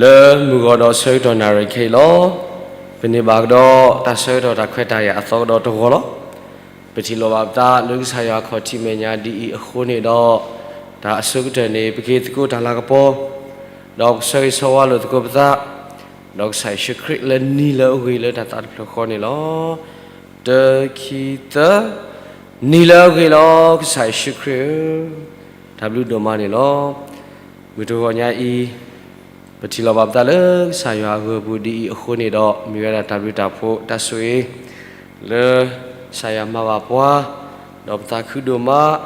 လၢမုၢ်ဂီၤဒီးဆၢကတီၢ်နၣ်ရံၣ်ခဲအံၤလီၤ. ပန့ၢ်ဘၣ်ကဒီးတၢ်ဆၢကတီၢ်တၢ်ခွဲးတၢ်ယာ်အသီကဒီးတဂီၤလီၤ. ပထံၣ်လိာ်ဘၣ်ပသးလၢကစၢ်ယွၤခီၣ်ထံးမဲာ်ညါဒ်အံၤအဃိန့ၣ်ဒီး, တၢ်အဆိကတၢၢ်န့ၣ် ပက့ၤသကိးတၢ်လၤကပီၤ, ဒီးပဆၢဂ့ၤဆၢဝါလိာ်သကိးပသး, ဒီးကစၢ်ယ့ၣ်ၡူးခရံာ်လၢနံၤလၢအဂ့ၤလၢတၢ်သးတဖျၢၣ်ဃီန့ၣ်လီၤ. တၢ ခံ သၢ, နံၤလၢအဂ့ၤလီၤ ကစၢ်ယ့ၣ်ၡူးခရံာ်ဧၢ, တၢ်ဘျုးဒိၣ်မးန့ၣ်လီၤ. မုၢ်တဂီၤညါအံၤ, ပထံၣ်လိာ်ဘၣ်ပသးလၢကစၢ်ယွၤအဂီၢ်ပူၤဒ်အံၤအဃိန့ၣ်ဒီး, မ့ၢ်ဝဲဒၣ်တၢ်ဘျုးတၢ်ဖှိၣ်တၢ်ဆိၣ်ဂ့ၤ လၢကစၢ်ယွၤမၤဘၣ်ပှၤ, ဒီးပသးခုဒိၣ်မး,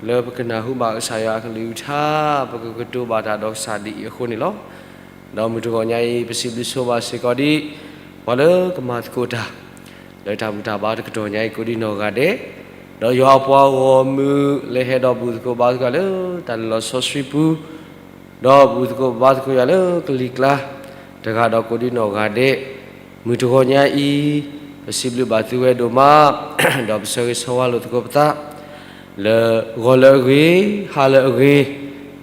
လၢပကနၢ်ဟူဘၣ်ကစၢ်ယွၤအကလုၢ်ကထါ, ပကကတိၤဘၣ်တၢ်ဒီးကစၢ်ဒ်အံၤအဃိန့ၣ်လီၤ. ဒီးမုၢ်တဂီၤညါအံၤ ပစံးဘျုးဆိဘၣ်စ့ၢ်ကီးဒ် ပှၤလၢကမၤသကိးတၢ် လၢတၢ်ဘူၣ်တၢ်ဘါတကတီၢ်ညါအံၤကိးဒံနီၢ်ဂၤဒဲး, ဒီးယွၤအပှၤဂီၢ်မုၢ်လၢဟဲဒီးဘူၣ်သကိးဘါသကိးလၢတၢ်လၢလီၤစီဆှံပူၤ, ဒီးဘူၣ်သကိးဘါသကိးယွၤလၢကလံၤကျါ, တဂၤဒီးကိးဒံနီၢ်ဂၤဒဲး, မုၢ်တဂီၤညါအံၤ, ပစံးဘျုးဘၣ်သုဝဲဒိၣ်မး, ဒီးပဆၢဂ့ၤဆၢဝါလိာ်သကိးပသး, လၢဂီၤလၢအဂ့ၤ, ဟါလၢအဂ့ၤ,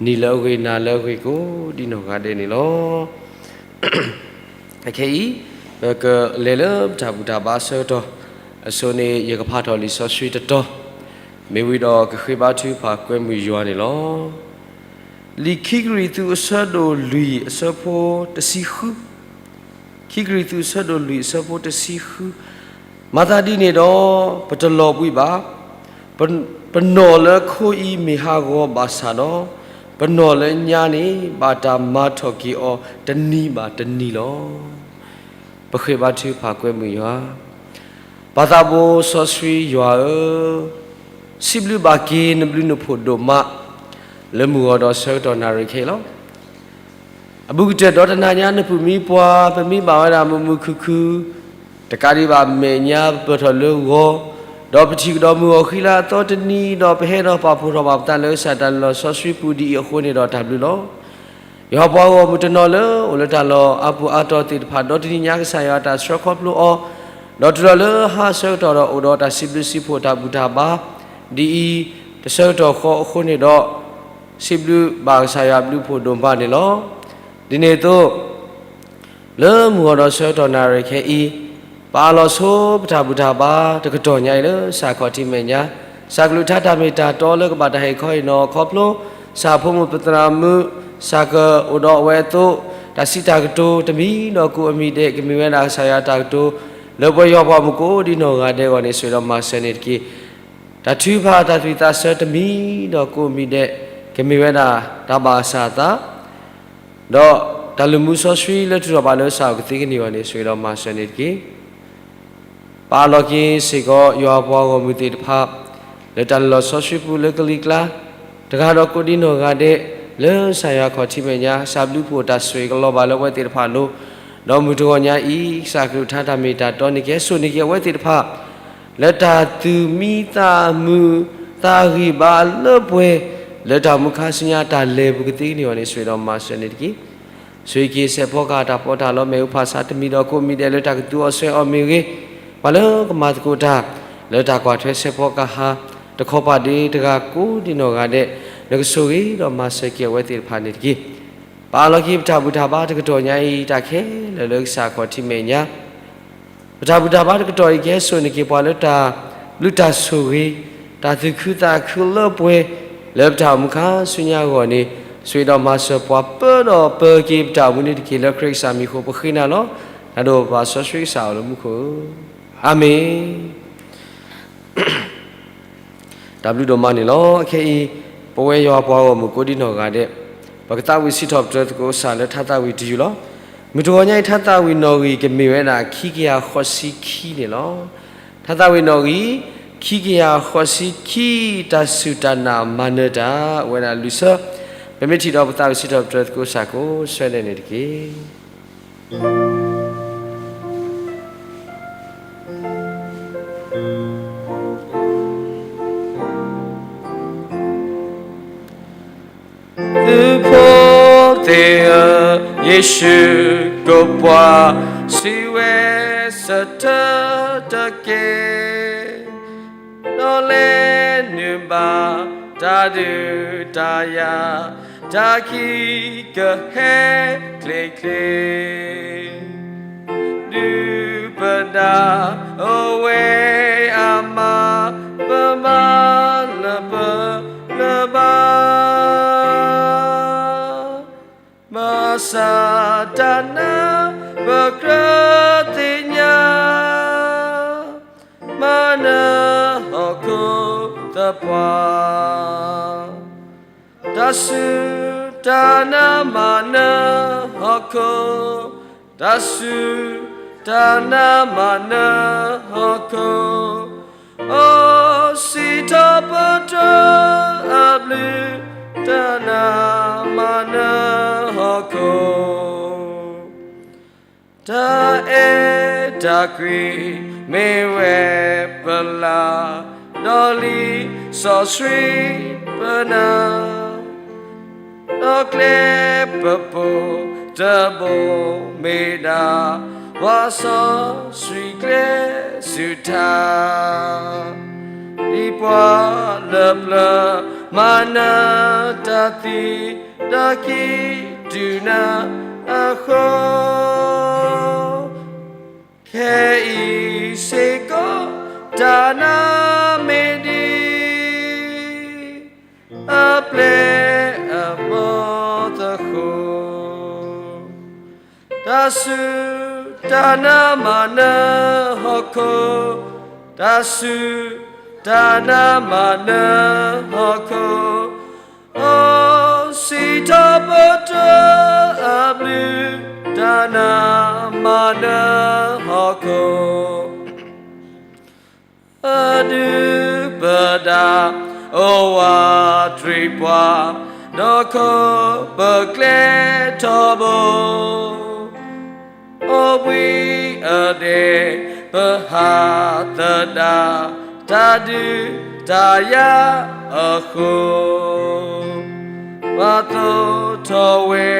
နံၤလၢအဂ့ၤ, နၤလၢအဂ့ၤကိးဒံနီၢ်ဂၤဒဲးန့ၣ်လီၤ. အခဲအံၤ, ပကလဲၤလၢပတၢ်ဘူၣ်တၢ်ဘါအဆၢကတီၢ်, အဆိန့ၣ် ယကဖးထီၣ်လံာ်စီဆှံတတီၤ, မ့ၢ်ဝံၤဒီးကဃ့ဘါထုကဖၣ်ကွဲမုာ်ယွၤန့ၣ်လီၤ. လံာ်ခံကရံၣ်သူးအဆၢဒိၣ်လွံၢ်အဆၢဖိတဆံဃု, ခံကရံၣ်သူးအဆၢဒိၣ်လွံၢ်အဆၢဖိတဆံဃု, မၤသးဒ်န့ၣ်ဒီး, ပတလီၤဘှံးဘၣ်, ပ, ပနီၢ်လၢခိအံၤမ့ၢ်ဟးဂီၤဘၣ်ဆၣ်ဒီး, ပနီၢ်လၢညါန့ၣ် ဘၣ်တၢ်မၤထီၣ်က့ၤအီၤတနံၤဘၣ်တနံၤလီၤ. ပဃ့ဘါထုကဖၣ်ကွဲမုာ်ယွၤ, ပၢ်သးဘိစီဆှံယွၤဧၢ, စံးဘျုးဘၣ်က့ၤနဘျုးနဖှိၣ်ဒိၣ်မး, လၢမုၢ်ဂီၤဒီးဆၢကတီၢ်နၣ်ရံၣ်ခဲအံၤလီၤ. အဘူးကတၢၢ်ဒီတနၤညါနပၢၢ်မံပှၤ ပမံဘၣ်ဝဲဒၣ်မုာ်မုာ်ခုၣ်ခုၣ်, တကးဒံးဘၣ်မဲာ်ညါပပၢၢ်ထီၣ်လၢဂီၤ, ဒီးပထံၣ်ကဒီးမုၢ်ဂီၤဃံလၤအသီတနံၤ, ဒီးပဟဲဒီးပာ်ဖှိၣ်ထီၣ်ဘၣ်ပသးလၢကစၢ်တၢ်လၢလီၤစီဆှံပူၤဒ်အံၤအဃိန့ၣ်ဒီးတၢ်ဘျုးလီၤ. ယွၤပှၤဂီၢ်မုၢ်တနီၤလၢအိၣ်လၢတၢ်လီၢ်အါပူၤအါတီၤသ့ၣ်တဖၣ် ဒီတနံၤညါကစၢ်ယွၤတၢ်ဆှၢခီဖျိအီၤ, ဒီးတုၤလီၤလၢဟါဆၢကတီၢ်ဒီးအိၣ်ဒီးတၢ်စံးဘျုးစံးဖှိၣ်တၢ်ဘူၣ်တၢ်ဘါ, ဒ်အံၤ, တဆၢကတီၢ်ဃီအဃိန့ၣ်ဒီး, စံးဘျုးဘၣ်ကစၢ်ယွၤဘျုးဖှိၣ်ဒိၣ်မးန့ၣ်လီၤ. ဒ်န့ၣ်အသိး လၢမုၢ်ဂီၤဒီးဆၢကတီၢ်နၣ်ရံၣ်ခဲအံၤ, ပအးလီၤဆိပတၢ်ဘူၣ်တၢ်ဘါတကတီၢ်ညါအံၤလၢကစၢ်ခီၣ်ထံးမဲာ်ညါ, ကစၢ်ကလုၢ်ကထါတၢ်မ့ၢ်တၢ်တီလၢကဘၣ်တၢ်ဟ့ၣ်ခီဟ့ၣ်နီၤခီဖျိ, ကစၢ်အဖိမုၣ်ပသရၣ်မုၣ်, ကစၢ်ကအိၣ်ဒီးအဝဲအသိး, တၢ်စံးတၢ်ကတိၤတမံၤဒီးကိးအမံၤဒဲး ကမ့ၢ်ဝဲဒၣ်ကစၢ်ယွၤတၢ်ကတိၤ, လၢပှၤယွၤပှၤမုၣ်ကိးဒံနီၢ်ဂၤဒဲးအဂီၢ်န့ၣ် ဆိၣ်ဂ့ၤဒီးမၤစၢၤန့ၣ်တက့ၢ်. တၢ်ထုကဖၣ်တၢ်သွံၣ်သးဆၢတမံၤဒီးကိးအမံၤဒဲး ကမ့ၢ်ဝဲဒၣ်တၢ်ဘၣ်ကစၢ်အသး ဒီးတၢ်လုၢ်မူစီဆှံလၢထုးထီၣ်ဘၣ်လၢကစၢ်အကသ့ကန့ၢ်အဂီၢ်န့ၣ် ဆိၣ်ဂ့ၤဒီးမၤစၢၤန့ၣ်တက့ၢ်. ပအးလီၤက့ၤစ့ၢ်ကီးယွၤအပှၤဂီၢ်မုၢ်သ့ၣ်တဖၣ် လၢတၢ်လၢလီၤစီဆှံပူၤလၢကလံၤကျါ, တဂၤဒီးကိးဒံနီၢ်ဂၤဒဲး, လၢကစၢ်ယွၤခီၣ်ထံးမဲာ်ညါ ကစၢ်ဘျုးဖှိၣ်တၢ်ဆိၣ်ဂ့ၤကလီၤဘၣ်လၢအဝဲသ့ၣ်တဖၣ်အလိၤ, ဒီးမုၢ်တဂီၤညါအံၤ ကစၢ်ကလုၢ်ကထါတၢ်မ့ၢ်တၢ်တီန့ၣ် ကဟဲစိာ်န့ၢ်က့ၤအဝဲသ့ၣ်တဖၣ် လၢတၢ်သူၣ်မံသးမုာ် သးဂံၢ်ဘါလၢပှဲၤ လၢတၢ်မူခါဆူညါတၢ်လဲၤပူၤကသ့ကန့ၢ်အဂီၢ်န့ၣ် ဆိၣ်ဂ့ၤဒီးမၤစၢၤန့ၣ်တက့ၢ်. ဆိၣ်ဂ့ၤက့ၤစဲးဖီကဟၣ်တၢ်ပီးတၢ်လီ မ့ၣ်အူဖးဆါတမံၤဒီးကိးမံၤဒဲးလၢတၢ်ကသူအီၤဆှဲးအီၤမ့ၢ်ဂ့ၤ, ပှၤလၢကမၤသကိးတၢ် လၢတၢ်ကွၢ်ထွဲစဲးဖီကဟၣ် တခီပၤဒ့တဂၤကိးဒံနီၢ်ဂၤဒဲး နကဆိၣ်ဂ့ၤဒီးမၤစၢၤက့ၤအဝဲသ့ၣ်တဖၣ်န့ၣ်တက့ၢ်. ပအးလီၤက့ၤပတၢ်ဘူၣ်တၢ်ဘါတကတီၢ်ညါအံၤ တၢ်ခဲလၢာ်လၢကစၢ်ခီၣ်ထံးမဲာ်ညါ ပတၢ်ဘူၣ်တၢ်ဘါတကတီၢ်အံၤ ကဟဲစိာ်န့ၢ်က့ၤပှၤလၢတၢ်ဘျုးတၢ်ဆိၣ်ဂ့ၤ, တၢ်သူၣ်ခုသးခုလၢပှဲၤ လၢပတၢ်အိၣ်မူခါဆူညါအဂီၢ်န့ၣ်, ဆိၣ်ဂ့ၤဒီးမၤစၢၤပှၤပၢဒီးပၢက့ၤပတၢ်အိၣ်မူန့ၣ်တက့ၢ်. လၢခရံာ်ကစၢ်မံၤအဃိ ပဃ့နၤလီၤ. နၤဒီးပၢ်စီဆှံကစၢ်အိၣ်လၢမူခိၣ်ဧၢ, အၤမ့ၣ်. တၢ်ဘျုးဒိၣ်မးန့ၣ်လီၤ. အခဲအံၤ ပဝဲယွၤပှၤဂီၢ်မုၢ်ကိးဒံနီၢ်ဂၤဒဲး, ပကသးဝံၣ်စံးထီၣ်ပတြၢၤသကိးကစၢ်လၢထါသးဝံၣ်တယုၢ်လီၤ. မုၢ်တဂီၤညါအံၤ ထါသးဝံၣ်နီၣ်ဂံၢ် ကမ့ၢ်ဝဲဒၣ်ခံကယၤဃိးဆံခံန့ၣ်လီၤ. ထါသးဝံၣ်နီၣ်ဂံၢ် ခံကယၤဃိးဆံခံ, တၢ်စူၢ်တၢ်နာ်မၤနၢၤတၢ် အိၣ်ဝဲဒၣ်လွံၢ်ဆၢ, ပမ့ၢ်ထံၣ်ဒီးပသးဝံၣ်စံးထီၣ်ပတြၢၤသကိးကစၢ်ကိးဆၢဒဲးန့ၣ်တက့ၢ်. သုးဖိသ့ၣ်ဧၢ, ယ့ၣ်ၡူးကိးပှၤ, စံးဝဲဆၢထၢၣ်တက့ၢ်. ဒီးလဲၤနုာ်ဘၣ်တၢ်ဒုးတၢ်ယၤ, တၢ်ခံကဟဲချ့ချ့, ဒုၣ်ပဒါအိၣ်ဝဲအမါ ပမၤလၢပလၢၢ်ဘၣ်. ဘၣ်ဆၣ်တၢ်နါ ပကြၢးသ့ၣ်ညါ မၤနၢၤဟီၣ်ခိၣ်သပှၢ်, တၢ်စူၢ်တၢ်နာ်မၤနၢၤဟီၣ်ခိၣ်, တၢ်စူၢ်တၢ်နာ်မၤနၢၤဟီၣ်ခိၣ်, အိၣ်စံးထီၣ်ပတြၢၤအဘျုး, တၢ်နာ်မၤနၢၤဟီၣ်ခိၣ် တၢ်အဲၣ်တၢ်ကွံမ့ၢ်ဝဲပလၢ်, ဒီးလံာ်စီဆှံပနၢ်, ဒီးကျဲပဘိၣ်တဘိၣ်မ့ၢ်ဒၣ် ပှၤစီဆှံကျဲစူၤထါ, ဒ်ပှၤလၢပျၢၤမၤနၢၤတၢ်သံ ဒီးကံၣ်တူာ်နၤအဃိ, ခဲအံၤစ့ၢ်ကီးတၢ်နာ်မ့ၢ်ဒ် အပျဲၢ်အဘီၣ်သဃိ, တၢ်စူၢ်တၢ်နာ်မၤနၢၤဟီၣ်ခိၣ်, တၢ်စူၢ်တၢ်နာ်မၤနၢၤဟီၣ်ခိၣ်, အိၣ်စံးထီၣ်ပတြၢၤအဘျုး, တၢ်နာ်မၤနၢၤဟီၣ်ခိၣ် အဒုၣ်ပဒါ အိၣ်ဝးတရံးပှၤ, ဒီးခိးပကျဲထီဘိ, အိၣ်ဘှံးအဒဲး ပဟးသဒၣ် တၢ်ဒုးတၢ်ယၤအဃိ, ပှၤသိးထီၣ်ဝဲ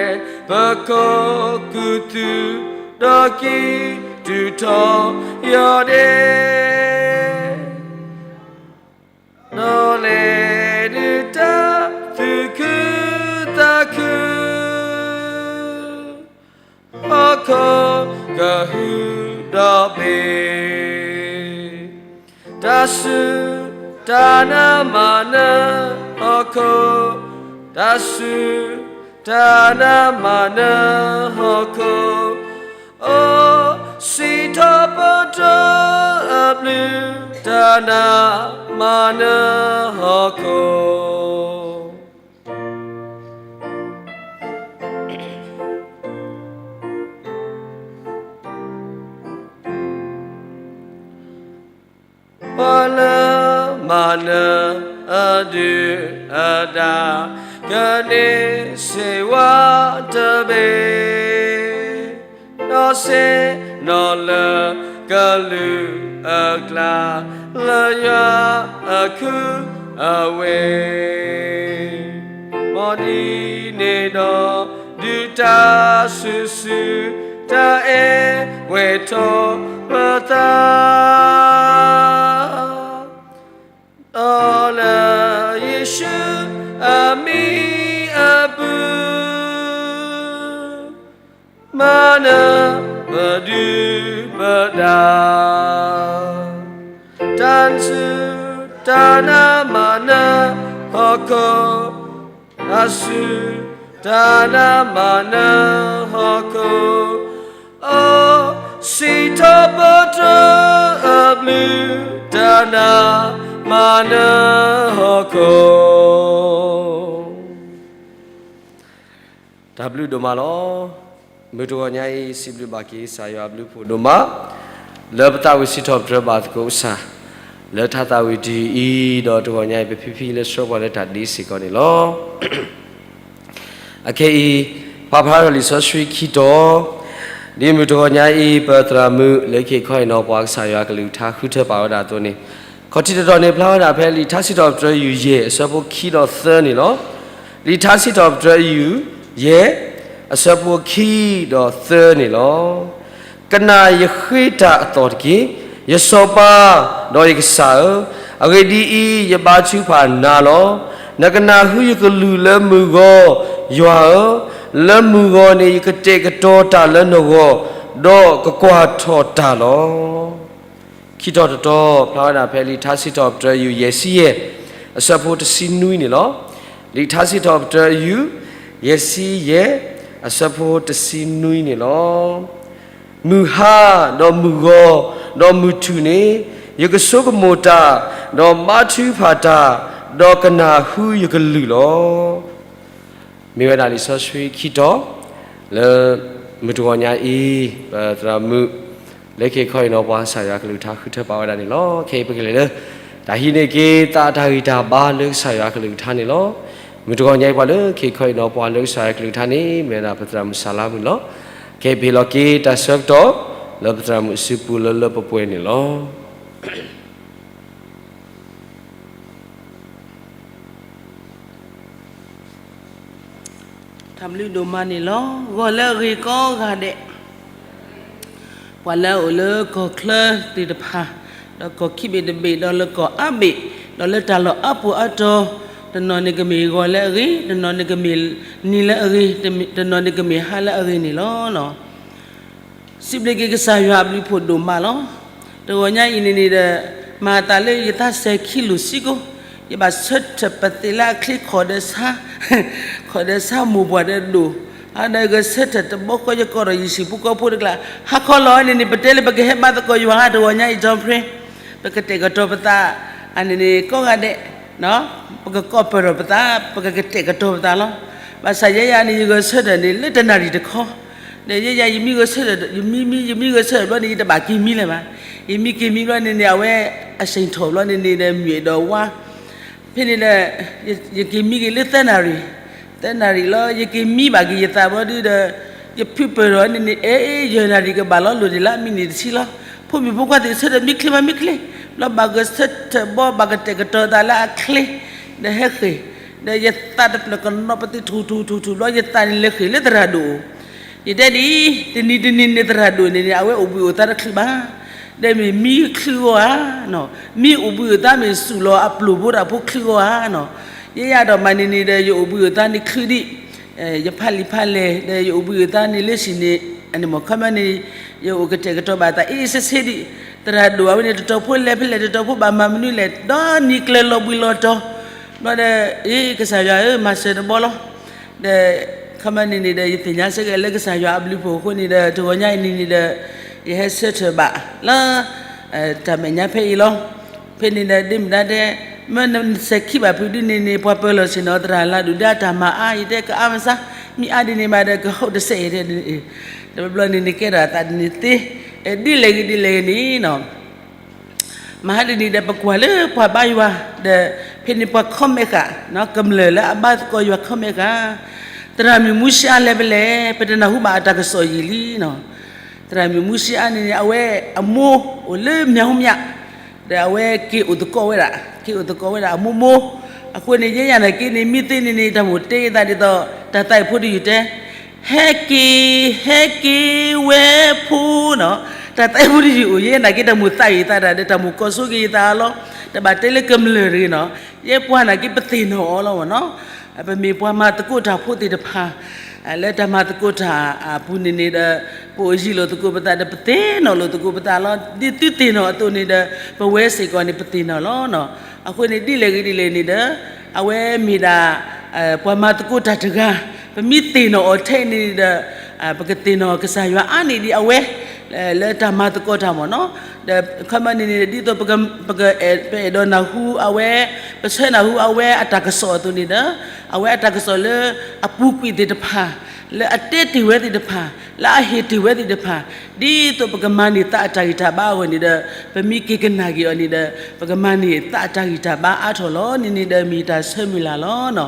ပကိးကုၢ်သူ, ဒီးကံၣ်တူာ်ထီၣ်ယီၤဒဲး, ဒီးလဲၤဒုးတၢ်သူၣ်ခုသးခု ဟီၣ်ခိၣ်ကဟုဒီးဘ့ၣ်, တၢ်စူၢ်တၢ်နာ်မၤနၢၤဟီၣ်ခိၣ်, တၢ်စူၢ်တၢ်နာ်မၤနၢၤဟီၣ်ခိၣ်, အိၣ်စံးထီၣ်ပတြၢၤအဘျုး, တၢ်နာ်မၤနၢၤဟီၣ်ခိၣ် ပှၤလၢမၤနၢၤအဒုၣ်အဒါ ကန့ၢ်စ့ဝါတဘ့ၣ်, ဒီးဆ့ၣ်နီၤလၢကလူးအကျါ လၢယွၤအခူအဝ့ၢ်, မ်ဒ်န့ၣ်ဒီး ဒုးတၢ်စုဆူ တၢ်အဲၣ်ဝဲထီၣ်ပသး ဒီးလၢယ့ၣ်ၡူးအမံၤအပူၤ မၤနၢၤပဒုၣ်ပဒါ, တၢ်စူၢ်တၢ်နာ်မၤနၢၤဟီၣ်ခိၣ်, တၢ်စူၢ်တၢ်နာ်မၤနၢၤဟီၣ်ခိၣ်, အိၣ်စံးထီၣ်ပတြၢၤအဘျုး, တၢ်နာ်မၤနၢၤဟီၣ်ခိၣ် တၢ်ဘျုးဒိၣ်မးလီၤ. မုၢ်တဂီၤညါအံၤ စံးဘျုးဘၣ်က့ၤကစၢ်ယွၤအဘျုးဖှိၣ်ဒိၣ်မး လၢပသးဝံၣ်စံးထီၣ်ပတြၢၤဘၣ်သကိးကစၢ် လၢထါသးဝံၣ်တယုၢ်အံၤ, ဒီးတဂီၤညါအံၤ ပဖံဖံလၢဆှၢပှၤလၢတၢ်ဒ့စ့ၢ်ကီးန့ၣ်လီၤ. အခဲအံၤ ပာ်ဖျါထီၣ်လံာ်စီဆှံခံတီၤ, ဒ်မုၢ်တဂီၤညါအံၤ ပသရၣ်မုၣ်လၢခံခီအံၤနီၤ ပှၤကစၢ်ယွၤကလုၢ်ကထါဃုထၢပာ်ဝဲဒၣ်အသိးန့ၣ်, ခီၣ်ထံးတတီၤန့ၣ် ဖျါဝဲဒၣ်ဖဲလံာ်ထါစံးထီၣ်ပတြၢၤယုၢ်ယဲၢ် အဆၢဖိခံဒီးသၢန့ၣ်လီၤ. လံာ်ထါစံးထီၣ်ပတြၢၤယုၢ်ယဲၢ် အဆၢဖိခံဒီးသၢန့ၣ်လီၤ. ကနၣ်ယဃ့တၢ်အသီၣ်တက့ၢ်, ယစီၤပၤဒီးယကစၢ်ဧၢ, အဂ့ၢ်ဒ်အံၤ, ယဘါထုကဖၣ်နၤလီၤ. နကနၢ်ဟူယကလုၢ်လၢမုၢ်ဂီၤ, ယွၤဧၢ, လၢမုၢ်ဂီၤန့ၣ် ယကတဲာ်ကတီၤတၢ်လၢနဂီၢ်, ဒီးကကွၢ်ထီၣ်တၢ်လီၤ. ခံတီၤတတီၤ ဖျါဝဲဒၣ်ဖဲလံာ်ထါစံးထီၣ်ပတြၢၤယုၢ် ယဲၢ်ဆံယဲၢ် အဆၢဖိတဆံနွံန့ၣ်လီၤ. လံာ်ထါစံးထီၣ်ပတြၢၤယုၢ် ယဲၢ်ဆံယဲၢ် အဆၢဖိတဆံနွံန့ၣ်လီၤ. မုၢ်ဟါ, ဒီးမုၢ်ဂီၤ, ဒီးမုၢ်ထူၣ်န့ၣ်, ယကဆိကမိၣ်တၢ်, ဒီးဘါထုကဖၣ်တၢ်, ဒီးကနၢ်ဟူယကလုၢ်လီၤ. မ့ၢ်ဝဲဒၣ်လံာ်စီဆှံခံတီၤ လၢမုၢ်တဂီၤညါအံၤ ပသရၣ်မုၣ် လၢခဲခီအံၤနီၤ ပှၤကစၢ်ယွၤကလုၢ်ကထါဃုထၢပာ်ဝဲဒၣ်န့ၣ်လီၤ. ခဲအံၤပကလဲၤလၢ တၢ်ဟံးန့ၢ်က့ၤသးအတၢ်ဂံၢ်တၢ်ဘါလၢကစၢ်ယွၤကလုၢ်ကထါန့ၣ်လီၤ. မုၢ်တဂီၤညါအံၤ ပှၤလၢခဲခီအံၤနီၤ ပှၤလၢကစၢ်ယွၤကလုၢ်ကထါန့ၣ် မ့ၢ်ဝဲဒၣ်ပသရၣ်မုၣ်စၢ်လါမုၣ်န့ၣ်လီၤ. ခဲအံၤပဟ့ၣ်လီၤက့ၤတၢ်ဆၢကတီၢ် လၢပသရၣ်မုၣ်စုပူၤလၢလၢပှဲၤပှဲၤန့ၣ်လီၤ. တၢ်ဘျုးဒိၣ်မးန့ၣ်လီၤ. ဂီၤလၢအဂ့ၤကိးဂၤဒဲး, ပှၤလၢအအိၣ်လၢကီၢ်ချၢသ့ၣ်တဖၣ်, ဒီးကီၢ်ခံဘ့ၣ်တဘ့ၣ်, ဒီးလၢကီၢ်အါဘ့ၣ်, ဒီးလၢတၢ်လီၢ်အါပူၤအါတီၤ, တနီၤန့ၣ်ကမ့ၢ်ဂီၤလၢအဂ့ၤ, တနီၤန့ၣ်ကမ့ၢ်နံၤလၢအဂ့ၤ, တနီၤန့ၣ်ကမ့ၢ်ဟါလၢအဂ့ၤန့ၣ်လီၤ. စံးဘျုးက့ၤကစၢ်ယွၤအဘျုးဖှိၣ်ဒိၣ်မးလီၤ. တဂီၤညါအံၤန့ၣ်န့ၣ်ဒီး မၤသးလၢယသးစဲၤခံလိာ်စ့ၢ်ကီး, ယဘၣ်ဆၢထၢၣ်ပသ့ၣ်လၢအချ့ ခီၣ်ဒီးဆါ, ခီၣ်ဒီးဆါမိၢ်ပှၢ်ဒီးဒိၣ်, အဒီးဂဲၤဆၢထၢၣ်တဘျီဃီ ယကီၢ်ဒီးယဟံၣ်ဖိဃီဖိတကျါ, ဟါခီလီၤန့ၣ်န့ၣ် ပတဲလၢပကဟဲဘါသကိးယွၤတဂီၤညါအံၤ John Pray, ပကတဲာ်ကတီၤပသး, အန့ၣ်န့ၣ် ကိးဂၤဒဲး ပကကိးပၢၢ်ထီၣ်ပသး, ပကကတဲာ်ကတီၤပသးလီၤ. ဘၣ်ဆၣ်ယဲယၤန့ၣ် ယဂဲၤဆၢထၢၣ်န့ၣ် လၢတနၣ်ရံၣ်တခီ, ဒီးယဲယၤ ယမံဂဲၤဆၢထၢၣ် ယမံမံ ယမံဂဲၤဆၢထၢၣ်ဘျီန့ၣ် ယတဘၣ်က့ၤမံလၢၤဘၣ်. ယမံက့ၤမံဘျီန့ၣ်န့ၣ် အဝဲအဆ့ၣ်ထီၣ်ဘျီန့ၣ်န့ၣ်ဒီး မုၢ်အဲၣ်ဒိးဝါ ဖဲန့ၣ်ဒီး ယက့ၤမံက့ၤလၢသၢနၣ်ရံၣ်, သၢနၣ်ရံၣ်လီၤ ယက့ၤမံဘၣ်က့ၤယသးဘျီဒုဒီး ယဖုပၢၢ်ထီၣ်န့ၣ်န့ၣ် အဲ ယဲၢ်နၣ်ရံၣ်ကဘၣ်လီၤလိာ်ဒံးလၢအမံးနံးတဆံလီၤ. ဖိမုၣ်ဖိခွါသ့ၣ်ဆၢထၢၣ်မံချ့မးမံချ့, ဘျီဘၣ်ဂဲၤဆၢထၢၣ်ဘီ ဘၣ်ကတဲာ်ကတီၤသးလၢအချ့, ဒီးဟဲဃ့ၢ်, ဒီးယသးတဖျၢၣ်ကနီၤပသ့ၣ်ထူၣ်ထူၣ်ထူၣ်ထူၣ်ဘျီ ယသးန့ၣ်လဲၤဃ့ၢ်လၢသရၣ်ဒိၣ် ယတဲဒ်အံၤ, တနံၤတနံၤန့ၣ် သရၣ်ဒိၣ်န့ၣ်န့ၣ် အဝဲအိၣ်ဘှံးအိၣ်သါတချုးဘၣ်, ဒီးမ့ၢ်မံချုးဂီၢ်ဧါ, မံအိၣ်ဘှံးအိၣ်သါ မ့ၢ်စူၣ်လီၤအပျိၢ်ဖိတၢ်ဖိချုးဂီၢ်ဧါနီၤ. ယဲယၤဒီးမၤန့ၣ်န့ၣ်ဒီး ယအိၣ်ဘှံးအိၣ်သါန့ၣ်ချုးဒံး, ယဖးလံာ်ဖးလဲၣ် ဒီးယအိၣ်ဘှံးအိၣ်သါန့ၣ်လၢဟံၣ်န့ၣ်, အန့ၣ်မ့ၢ်ခီမီန့ၣ် ယအိၣ်ကတဲာ်ကတီၤဘၣ်သးအ့ၣ်အ့ၣ်ဆ့ဆ့ဒံး, သရၣ်ဒိၣ်အဝဲန့ၣ် တတီၤဖိလဲၤဖဲလဲၣ် တတီၤဖိဘၣ်မၤမနုၤလဲၣ် ဒီးနံၤကျၢၤလီၤဘှံးလီၤတီၤ, ဘျီဒီး အ့ ကစၢ်ယွၤဧၢ မၤစၢၤတဘျီလီၤ. ဒီး ခီမီန့ၣ်န့ၣ်ဒီး ယသ့ၣ်ညါစ့ၢ်ကီးလၢကစၢ်ယွၤအဘျုးဖှိၣ်အဃိန့ၣ်ဒီး တဂီၤညါအံၤန့ၣ်န့ၣ်ဒီး ယဟဲဆၢထၢၣ်ဘၣ်လၢ တၢ်မဲာ်ညါဖဲအံၤလီၤ. ဖဲန့ၣ်ဒီး ဒ့မုၣ်ဒါတဲ မ့ၢ်နစဲၤခံဘၣ်ဖုးဒ်န့ၣ်န့ၣ် ပှၤပၢၤလီၢ်ဆ့ၣ်နီၤသရၣ်လၢဒုၣ်ဒါတၢ်မၤအါ ယတဲကအါမးစါ, မ့ၢ်အါဒ်န့ၣ်မးဒီး ကဟီၣ်တစဲးအံၤတဲ, တဘျီဘျီန့ၣ်န့ၣ် ကဲထီၣ်အသးဒ်န့ၣ်သ့, ဒ်လဲၣ်ဂ့ၤဒ်လဲၣ်ဂ့ၤန့ၣ်နီၤ မဟါတနံၤဒီး ပကွၢ်လၢပှၤဘါယွၤဒီး ဖဲန့ၣ်ပှၤ comment ဃာ် ကမျၢၢ်လၢအဘါသကိးယွၤ comment ဃာ်, သရၣ်မုၣ်မူၡ့အါလဲၣ်ဖဲလဲၣ်, ပတနၢ်ဟူဘၣ်အတၢ်ကစီၣ်ယံာ်လံနီၤ. သရၣ်မုၣ်မူၡ့အါန့ၣ်န့ၣ် အဝဲအမိၢ်အိၣ်လၢမၠၣ်ဟူမၠၣ်, ဒီးအဝဲက့ၤအိၣ်သကိးဝဲဒၣ်, က့ၤအိၣ်သကိးဝဲဒၣ်အမိၢ်မိၢ်, အဃိန့ၣ် ယဲယၤနာ်က့န့ၣ် မ့ၢ်သ့န့ၣ်န့ၣ် တၢ်မိၣ်တဲယသးဒ်သိး တၢ်သးအံၤဖိတယုၢ်တဲ ဟဲက့ၤ, ဟဲက့ၤဝဲဖိနီၤ, တၢ်သးအံၤဖိတယုၢ်အိၣ်ယဲနာ်က့ တၢ်မိၣ်သးအံၤသးဒၣ်ဒီး တၢ်မိၣ်ကီၢ်ဆိက့ၤယသးလီၤ, တဘၣ်တဲလၢကမျၢၢ်တဂ့ၤနီၤ, ယဲပှၤနာ်က့ပသ့ၣ်နီၣ်အီၤလီၤမ့ၢ်နီၤ, ပမ့ၢ်ပှၤမၤသကိးတၢ်ဖိသ့ၣ်တဖၣ် လၢတၢ်မၤသကိးတၢ်အပူၤန့ၣ်န့ၣ်ဒီး ပအိၣ်ယံၤလိာ်သကိးပသးဒီး ပသ့ၣ်နီၣ်လိာ်သကိးပသးလီၤ. ဒ်သုသ့ၣ်နီၣ်အသိးန့ၣ်ဒီး ပဝဲစ့ၢ်ကီးန့ၣ် ပသ့ၣ်နီၣ်လီၤနီၤ. အဃိန့ၣ် ဒ်လဲၣ်ဂ့ၤဒ်လဲၣ်န့ၣ်ဒီး အဝဲမ့ၢ်ဒၣ် ပှၤမၤသကိးတၢ်တဂၤ, ပမ့ၢ်သ့ၣ်နီၣ်အီၤထဲန့ၣ်ဒီး ပကသ့ၣ်နီၣ်ကစၢ်ယွၤအါန့ၢ်ဒံးအဝဲ လၢတၢ်မၤသကိးတၢ်မ့ၢ်နီၤ. ဒီးခီမီန့ၣ်န့ၣ် ဒ်သိး ပအဲၣ်ဒိးနၢ်ဟူအဝဲ, ပဆၢနၢ်ဟူအဝဲအတၢ်ကစီၣ်အသိးန့ၣ်ဒီး အဝဲအတၢ်ကစီၣ်လၢအပူၤကွံာ်သ့ၣ်တဖၣ်, လၢအတဲတ့ၢ်ဝဲသ့ၣ်တဖၣ်, လၢအဟ့ၣ်တ့ၢ်ဝဲသ့ၣ်တဖၣ်, ဒ်သိးပကမၤန့ၢ်သးအတၢ်ဂံၢ်တၢ်ဘါအဂီၢ်န့ၣ်ဒီး ပမ့ၢ်က့ၤကနၣ်က့ၤအီၤန့ၣ်ဒီး ပကမၤန့ၢ်သးအတၢ်ဂံၢ်တၢ်ဘါအါထီၣ်လီၤန့ၣ်န့ၣ်ဒီး မ့ၢ်တၢ်ဆၢမုၢ်လၢ်လီၤနီၤ.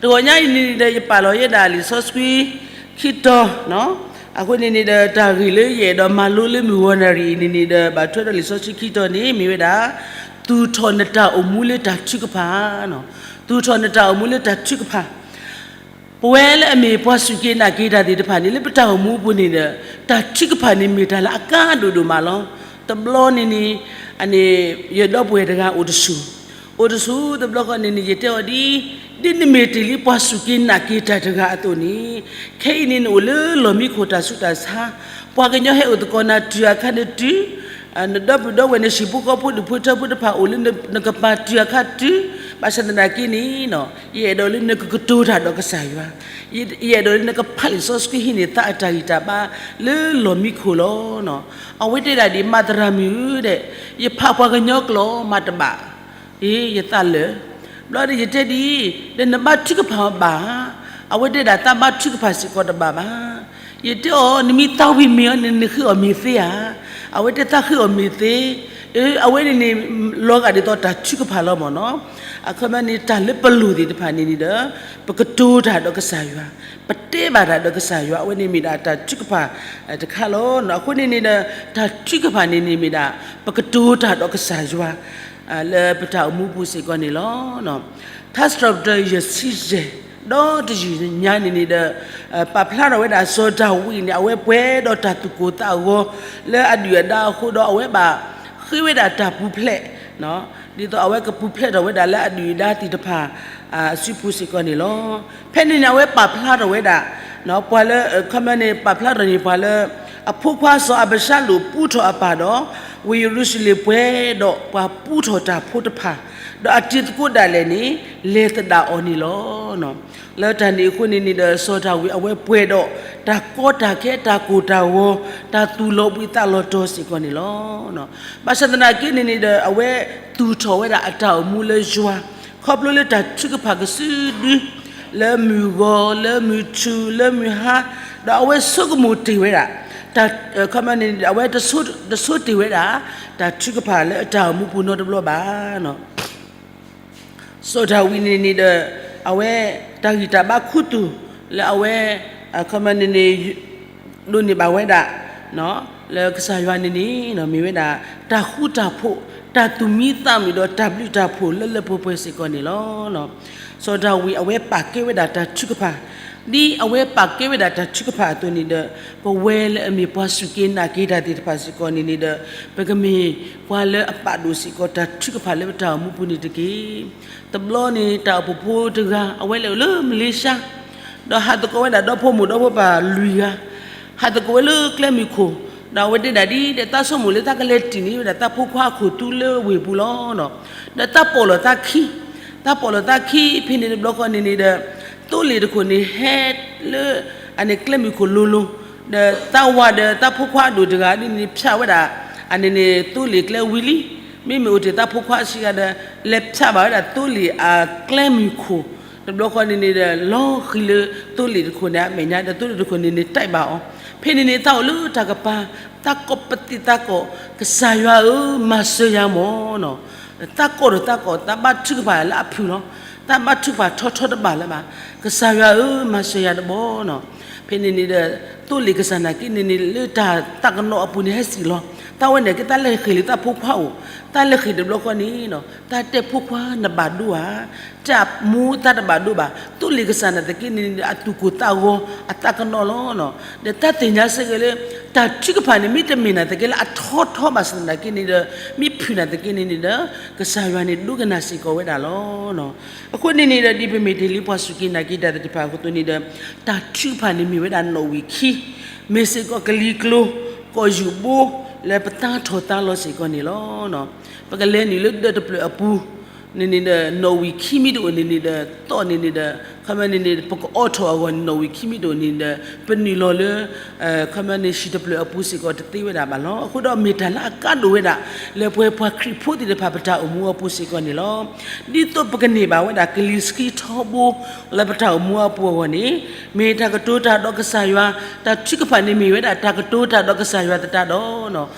တဂီၤညါအံၤန့ၣ်ဒီး ယပာ်လီၤယဲဒၣ်လံာ်စီဆှံခံတီၤ, အဃိန့ၣ်န့ၣ်ဒီး တၢ်ဂ့ၢ်လၢယအဲၣ်ဒိးမၤလိလၢမုၢ်ဂီၤနၣ်ရံၣ်အံၤန့ၣ်န့ၣ်ဒီး ဘၣ်ထွဲဒီးလံာ်စီဆှံခံတီၤန့ၣ် မ့ၢ်ဝဲဒၣ် သူၣ်ထီၣ်နတၢ်အိၣ်မူလၢတၢ်ထုကဖၣ်, သူၣ်ထီၣ်နတၢ်အိၣ်မူလၢတၢ်ထုကဖၣ် ပဝဲလၢအမ့ၢ်ပှၤစူၢ်က့ၤနာ်က့ၤတၢ်သ့ၣ်တဖၣ်န့ၣ် လၢပတၢ်အိၣ်မူအပူၤန့ၣ်ဒီး တၢ်ထုကဖၣ်န့�်မ့ၢ်တၢ်လၢအကါဒိၣ်ဒိၣ်မးလီၤ. တဘျီန့ၣ်န့ၣ် အန့ၣ် ယဒီပုၢ်ဝဲၢ်တဂၤအိၣ်တဆူၣ်, အိၣ်တဆူတဘျီဃီန့ၣ်န့ၣ် ယတဲအီၤဒ်, ဒ်နမ့ၢ်တ့ၢ်လံပှၤစူၢ်က့ၤနာ်က့ၤတၢ်တဂၤအသိးန့ၣ်, ခဲအံၤန့ၣ်နအိၣ်လၢလီၢ်မံခိၣ်တၢ်ဆူးတၢ်ဆါ, ပှၤကညီဟဲအိၣ်သကိးနၤတုၤအခါန့ၣ်တုၤ, နဒီပုၢ်ဒီဝဲၢ် နဟံၣ်ဖိဃီဖိဒူၣ်ဖိထၢဖိတဖၣ်အိၣ်လၢနကပၤတုၤအခါတုၤ, ဘၣ်ဆၣ်သနာ်က့န့ၣ် ယအဲၣ်ဒိးလၢနကကတိၤတၢ်ဒီးကစၢ်ယွၤ, ယအဲၣ်ဒိးလၢနကဖးလံာ်စီဆှံဟံးန့ၢ်သးအတၢ်ဂံၢ်တၢ်ဘါလၢလီၢ်မံခိၣ်လီၤ. အဝဲတဲဒၣ်ဒ် မၤသရၣ်မုၣ်ဧၢ, ယဖးပှၤကညီကျိာ်မးတဘၣ်, ယသးလၢာ်, ဘျီဒီးယတဲဒ်အံၤ, ဒီးနဘါထုကဖၣ်အီၤဘၣ်ဧါ, အဝဲတဲဒၣ်သးဘါထုကဖၣ်စ့ၢ်ကီးတဘၣ်ဘၣ်. ယတဲအီၤ နမ့ၢ်သးဝံၣ်မ့ၢ်အီၤန့ၣ် နဃ့အီၤမ့ၢ်သ့ဧါ, အဝဲတဲသးဃ့အီၤမ့ၢ်သ့, အဝဲန့ၣ်န့ၣ် လီၤဂာ်ဒ်သိးတၢ်ထုကဖၣ်လီၤမ့ၢ်နီၤ. အခီပညီန့ၣ် တၢ်လၢပလိၣ်သ့ၣ်တဖၣ်န့ၣ်န့ၣ်ဒီး ပကတိၤတၢ်ဒီးကစၢ်ယွၤ, ပတဲဘၣ်တၢ်ဒီးကစၢ်ယွၤ, အဝဲန့ၣ်မ့ၢ်ဒၣ်တၢ်ထုကဖၣ်တခါလီၤ. အဃိန့ၣ်န့ၣ်ဒီး တၢ်ထုကဖၣ်န့ၣ်န့ၣ်မ့ၢ်ဒၣ် ပကတိၤတၢ်ဒီးကစၢ်ယွၤ လၢပတၢ်အိၣ်မူပူၤစ့ၢ်ကီးန့ၣ်လီၤ. ထါစံးထီၣ်ပတြၢၤယဲၢ်ဆံယဲၢ်, ဒီးတယုၢ်ညါန့ၣ်န့ၣ်ဒီး ပာ်ဖျါထီၣ်ဝဲဒၣ်စီၤဒၤဝံးန့ၣ် အဝဲပှဲၤဒီးတၢ်သူၣ်ကိၢ်သးဂီၤ လၢအဒုၣ်အဒါအဃိဒီး အဝဲဘၣ်ဃ့ဝဲဒၣ်တၢ်ပူၤဖျဲး ဒ်သိးအဝဲကပူၤဖျဲးထီၣ်ဝဲဒၣ်လၢအဒုၣ်အဒါသ့ၣ်တဖၣ် အစုပူၤစ့ၢ်ကီးန့ၣ်လီၤ. ဖဲန့ၣ်န့ၣ် အဝဲပာ်ဖျါထီၣ်ဝဲဒၣ် ပှၤလၢ ခီပညီန့ၣ် ပာ်ဖျါထီၣ်န့ၣ် ပှၤလၢ အဖိခွါစီၤအၤဘၡါလိၣ်ပူထီၣ်အပၢ်ဒီး ဝ့ၢ်ယရူၤၡလ့ၣ်ပှဲၤဒီးပှၤပူထီၣ်တၢ်ဖိတဖၣ်, ဒီးအတံၤသကိးဒၣ်လဲာ်န့ၣ် လဲၤသဒၣ်အီၤန့ၣ်လီၤ. လၢတၢ်န့ၣ်အဃိန့ၣ်န့ၣ်ဒီး စီၤဒၤဝံးအဝဲပှဲၤဒီး တၢ်ကီတၢ်ခဲ တၢ်ကိၢ်တၢ်ဂီၤ တၢ်သူၣ်လီၤဘှံးသးလီၤတီၤစ့ၢ်ကီးန့ၣ်လီၤ. ဘၣ်ဆၣ်သနာ်က့န့ၣ်န့ၣ်ဒီး အဝဲသူၣ်ထီၣ်ဝဲဒၣ်အတၢ်အိၣ်မူလၢယွၤ ခီဖျိလၢတၢ်ထုကဖၣ်ကစုဒု လၢမုၢ်ဂီၤ လၢမုၢ်ထူၣ် လၢမုၢ်ဟါ, ဒီးအဝဲဆိကမိၣ်တ့ၢ်ဝဲဒၣ် ခီပညီန့ၣ် အဝဲတဆိတ့ၢ်ဝဲဒၣ် တၢ်ထုကဖၣ်လၢအတၢ်အိၣ်မူပူၤနီတဘျီဘၣ်. စီၤဒၤဝံးန့ၣ်န့ၣ်ဒီး အဝဲတၢ်ဂံၢ်တၢ်ဘါခူသူၣ်လၢအဝဲ ခီပညီန့ၣ်န့ၣ် ဒိးန့ၢ်ဘၣ်ဝဲဒၣ် လၢကစၢ်ယွၤန့ၣ်န့ၣ် မ့ၢ်ဝဲဒၣ် တၢ်ဃူတၢ်ဖိး တၢ်သူၣ်မံသးမုာ်ဒီးတၢ်ဘျုးတၢ်ဖှိၣ်လၢလၢပှဲၤပှဲၤစ့ၢ်ကီးန့ၣ်လီၤ. စီၤဒၤဝံးအဝဲပာ်ကဲဝဲဒၣ်တၢ်ထုကဖၣ် ဒ်အဝဲပာ်ကဲဝဲဒၣ်တၢ်ထုကဖၣ်အသိးန့ၣ်ဒီး ပဝဲလၢအမ့ၢ်ပှၤစူၢ်က့ၤနာ်က့ၤတၢ်သ့ၣ်တဖၣ်စ့ၢ်ကီးန့ၣ်န့ၣ်ဒီး ပကမ့ၢ်ပှၤလၢအပာ်ဒိၣ်စ့ၢ်ကီးတၢ်ထုကဖၣ်လၢပတၢ်အိၣ်မူပူၤန့ၣ်တက့ၢ်. တဘျီန့ၣ် တၢ်အိၣ်ဖှိၣ်ဖိတဂၤ အဝဲလဲၤအိၣ်လၢမလ့ၡါ ဒီးဟးသကိးဝဲဒၣ်ဒီဖိမိၢ်ဒီဖိပၢ်လွံၢ်ဂၤ, ဟးသကိးဝဲလၢကျဲမုၢ်ခိၣ်, ဒီးအဝဲတဲဒၣ်ဒ်ဒီး သးဆိကမိၣ်လၢသးကလဲၤတံၢ်န့ၢ်ဝဲဒၣ်သးဖိခွါအခိၣ်သူလၢဝ့ၢ်ပူၤလီၤ. ဒီးသးပိာ်လီၤသးခံ, သးပိာ်လီၤသးခံ ဖဲန့ၣ်တဘျီဃီန့ၣ်န့ၣ်ဒီး သိလ့ၣ်တခိၣ်န့ၣ်ဟဲလၢ အန့ၣ်ကျဲမုၢ်ခိၣ်လိၤလိၤ, ဒီးသးဝၤဒီးသးဖိခွါအဒိၣ်တဂၤဒ်န့ၣ် ဖၠးဝဲဒၣ် အန့ၣ်န့ၣ် သိလ့ၣ်ကျဲဝံၤလံ, မ့မ့ၢ်အိၣ်တ့ၢ်သးဖိခွါအဆံးဂၤဒီး လဲၤဖၠးဘၣ်ဝဲဒၣ်သိလ့ၣ်အကျဲမုၢ်ခိၣ်, တဘျီဃီန့ၣ်န့ၣ်ဒီး လီၤဃံၤလၢသိလ့ၣ်တခိၣ်န့ၣ်အမဲာ်ညါ ဒီးသိလ့ၣ်တခိၣ်န့ၣ်န့ၣ် တဲဘၣ်အီၤ, ဖဲန့ၣ်န့ၣ် သးအိၣ်လၢတၢ်ကပၤ, သးကိးပသံးသးကိး, ကစၢ်ယွၤဧၢ, မၤစၢၤယၤမၢ်နီၤ, သးကိးဒီးသးကိး, သးဘါထုကဖၣ်လၢအဖုၣ်လီၤ, သးဘါထုကဖၣ်ထီထီတဘၣ်လၢၤဘၣ်, ကစၢ်ယွၤဧၢ, မၤစၢၤယၤတဘျီနီၤ. ဖဲန့ၣ်န့ၣ်ဒီး သိလ့ၣ်ကစၢ်နာ်က့န့ၣ်န့ၣ် လၢတၢ်သးကနီၤအပူၤန့ၣ် ဟဲစံၣ်လီၤ, သးဝဲန့ၣ်က့ သးလဲၤဃ့ၢ်လၢသးဖိခွါအိၣ်, သးလဲၤဃ့ၢ်တဘျီဃီန့ၣ်နီၤ, သးတဲဖိခွါနဘၣ်ဒိဧါ, တၢ်မူသးတဘၣ်ဒိဘၣ်, သိလ့ၣ်ကစၢ်နာ်သက့န့ၣ်န့ၣ် အသူၣ်ကိၢ်သးဂီၤ အသးကနီၤလီၤနီၤ. ဒီးသးသ့ၣ်ညါစ့ၢ်ကီးလၢ တၢ်ထုကဖၣ်န့ၣ် မ့တမ့ၢ်နာ်သက့လၢအထီထီဘၣ်ဆၣ်သနာ်က့န့ၣ်ဒီး မ့ၢ်ဖုၣ်နာ်သက့န့ၣ်န့ၣ်ဒီး ကစၢ်ယွၤန့ၣ်ဒိကနၣ်စ့ၢ်ကီးဝဲဒၣ်လီၤ. အဃိန့ၣ်န့ၣ်ဒီး ဒ်ပမ့ၢ်တ့ၢ်လံပှၤစူၢ်က့ၤနာ်က့ၤတၢ်သ့ၣ်တဖၣ်အဃိန့ၣ်ဒီး တၢ်ထုကဖၣ်န့ၣ်မ့ၢ်ဝဲဒၣ်နီၣ်ဝံာ်ခံ, မ့ၢ်စ့ၢ်ကီးကလံၤကျိၤ ကီၢ်ယူၢ်ဘိ လၢပသါထီၣ်သါလီၤစ့ၢ်ကီးန့ၣ်လီၤ. ပကလဲၤနုာ်လၢဒၢးတဖျၢၣ်အပူၤ န့ၣ်န့ၣ်ဒီး နီၣ်ဝံာ်ခံမ့ၢ်တအိၣ်န့ၣ်န့ၣ်ဒီး သီၣ်န့ၣ်န့ၣ်ဒီး ခီပညီန့ၣ်န့ၣ် ပကအိးထီၣ်အဂီၢ်န့ၣ် နီၣ်ဝံာ်ခံမ့ၢ်တအိၣ်န့ၣ်ဒီး ပနုာ်လီၤလၢ ခီပညီန့ၣ် ဟံၣ်တဖျၢၣ်အပူၤစ့ၢ်ကီးတသ့ဝဲဒၣ်ဘၣ်လီၤ. အဃိဒီးမ့ၢ်တၢ်လၢအကါဒိၣ်ဝဲဒၣ် လၢပဝဲပှၤခရံာ်ဖိသ့ၣ်တဖၣ်ပတၢ်အိၣ်မူအပူၤစ့ၢ်ကီးန့ၣ်လီၤ. ဒ်သိးပကန့ၢ်ဘၣ်ဝဲဒၣ်ကလံၤဆှံထီဘိ လၢပတၢ်အိၣ်မူအပူၤအဂီၢ်န့ၣ် မ့ၢ်တၢ်ကတိၤတၢ်ဒီးကစၢ်ယွၤ, တၢ်ထုကဖၣ်န့ၣ်မ့ၢ်ဝဲဒၣ်တၢ်ကတိၤတၢ်ဒီးကစၢ်ယွၤသတးဒီး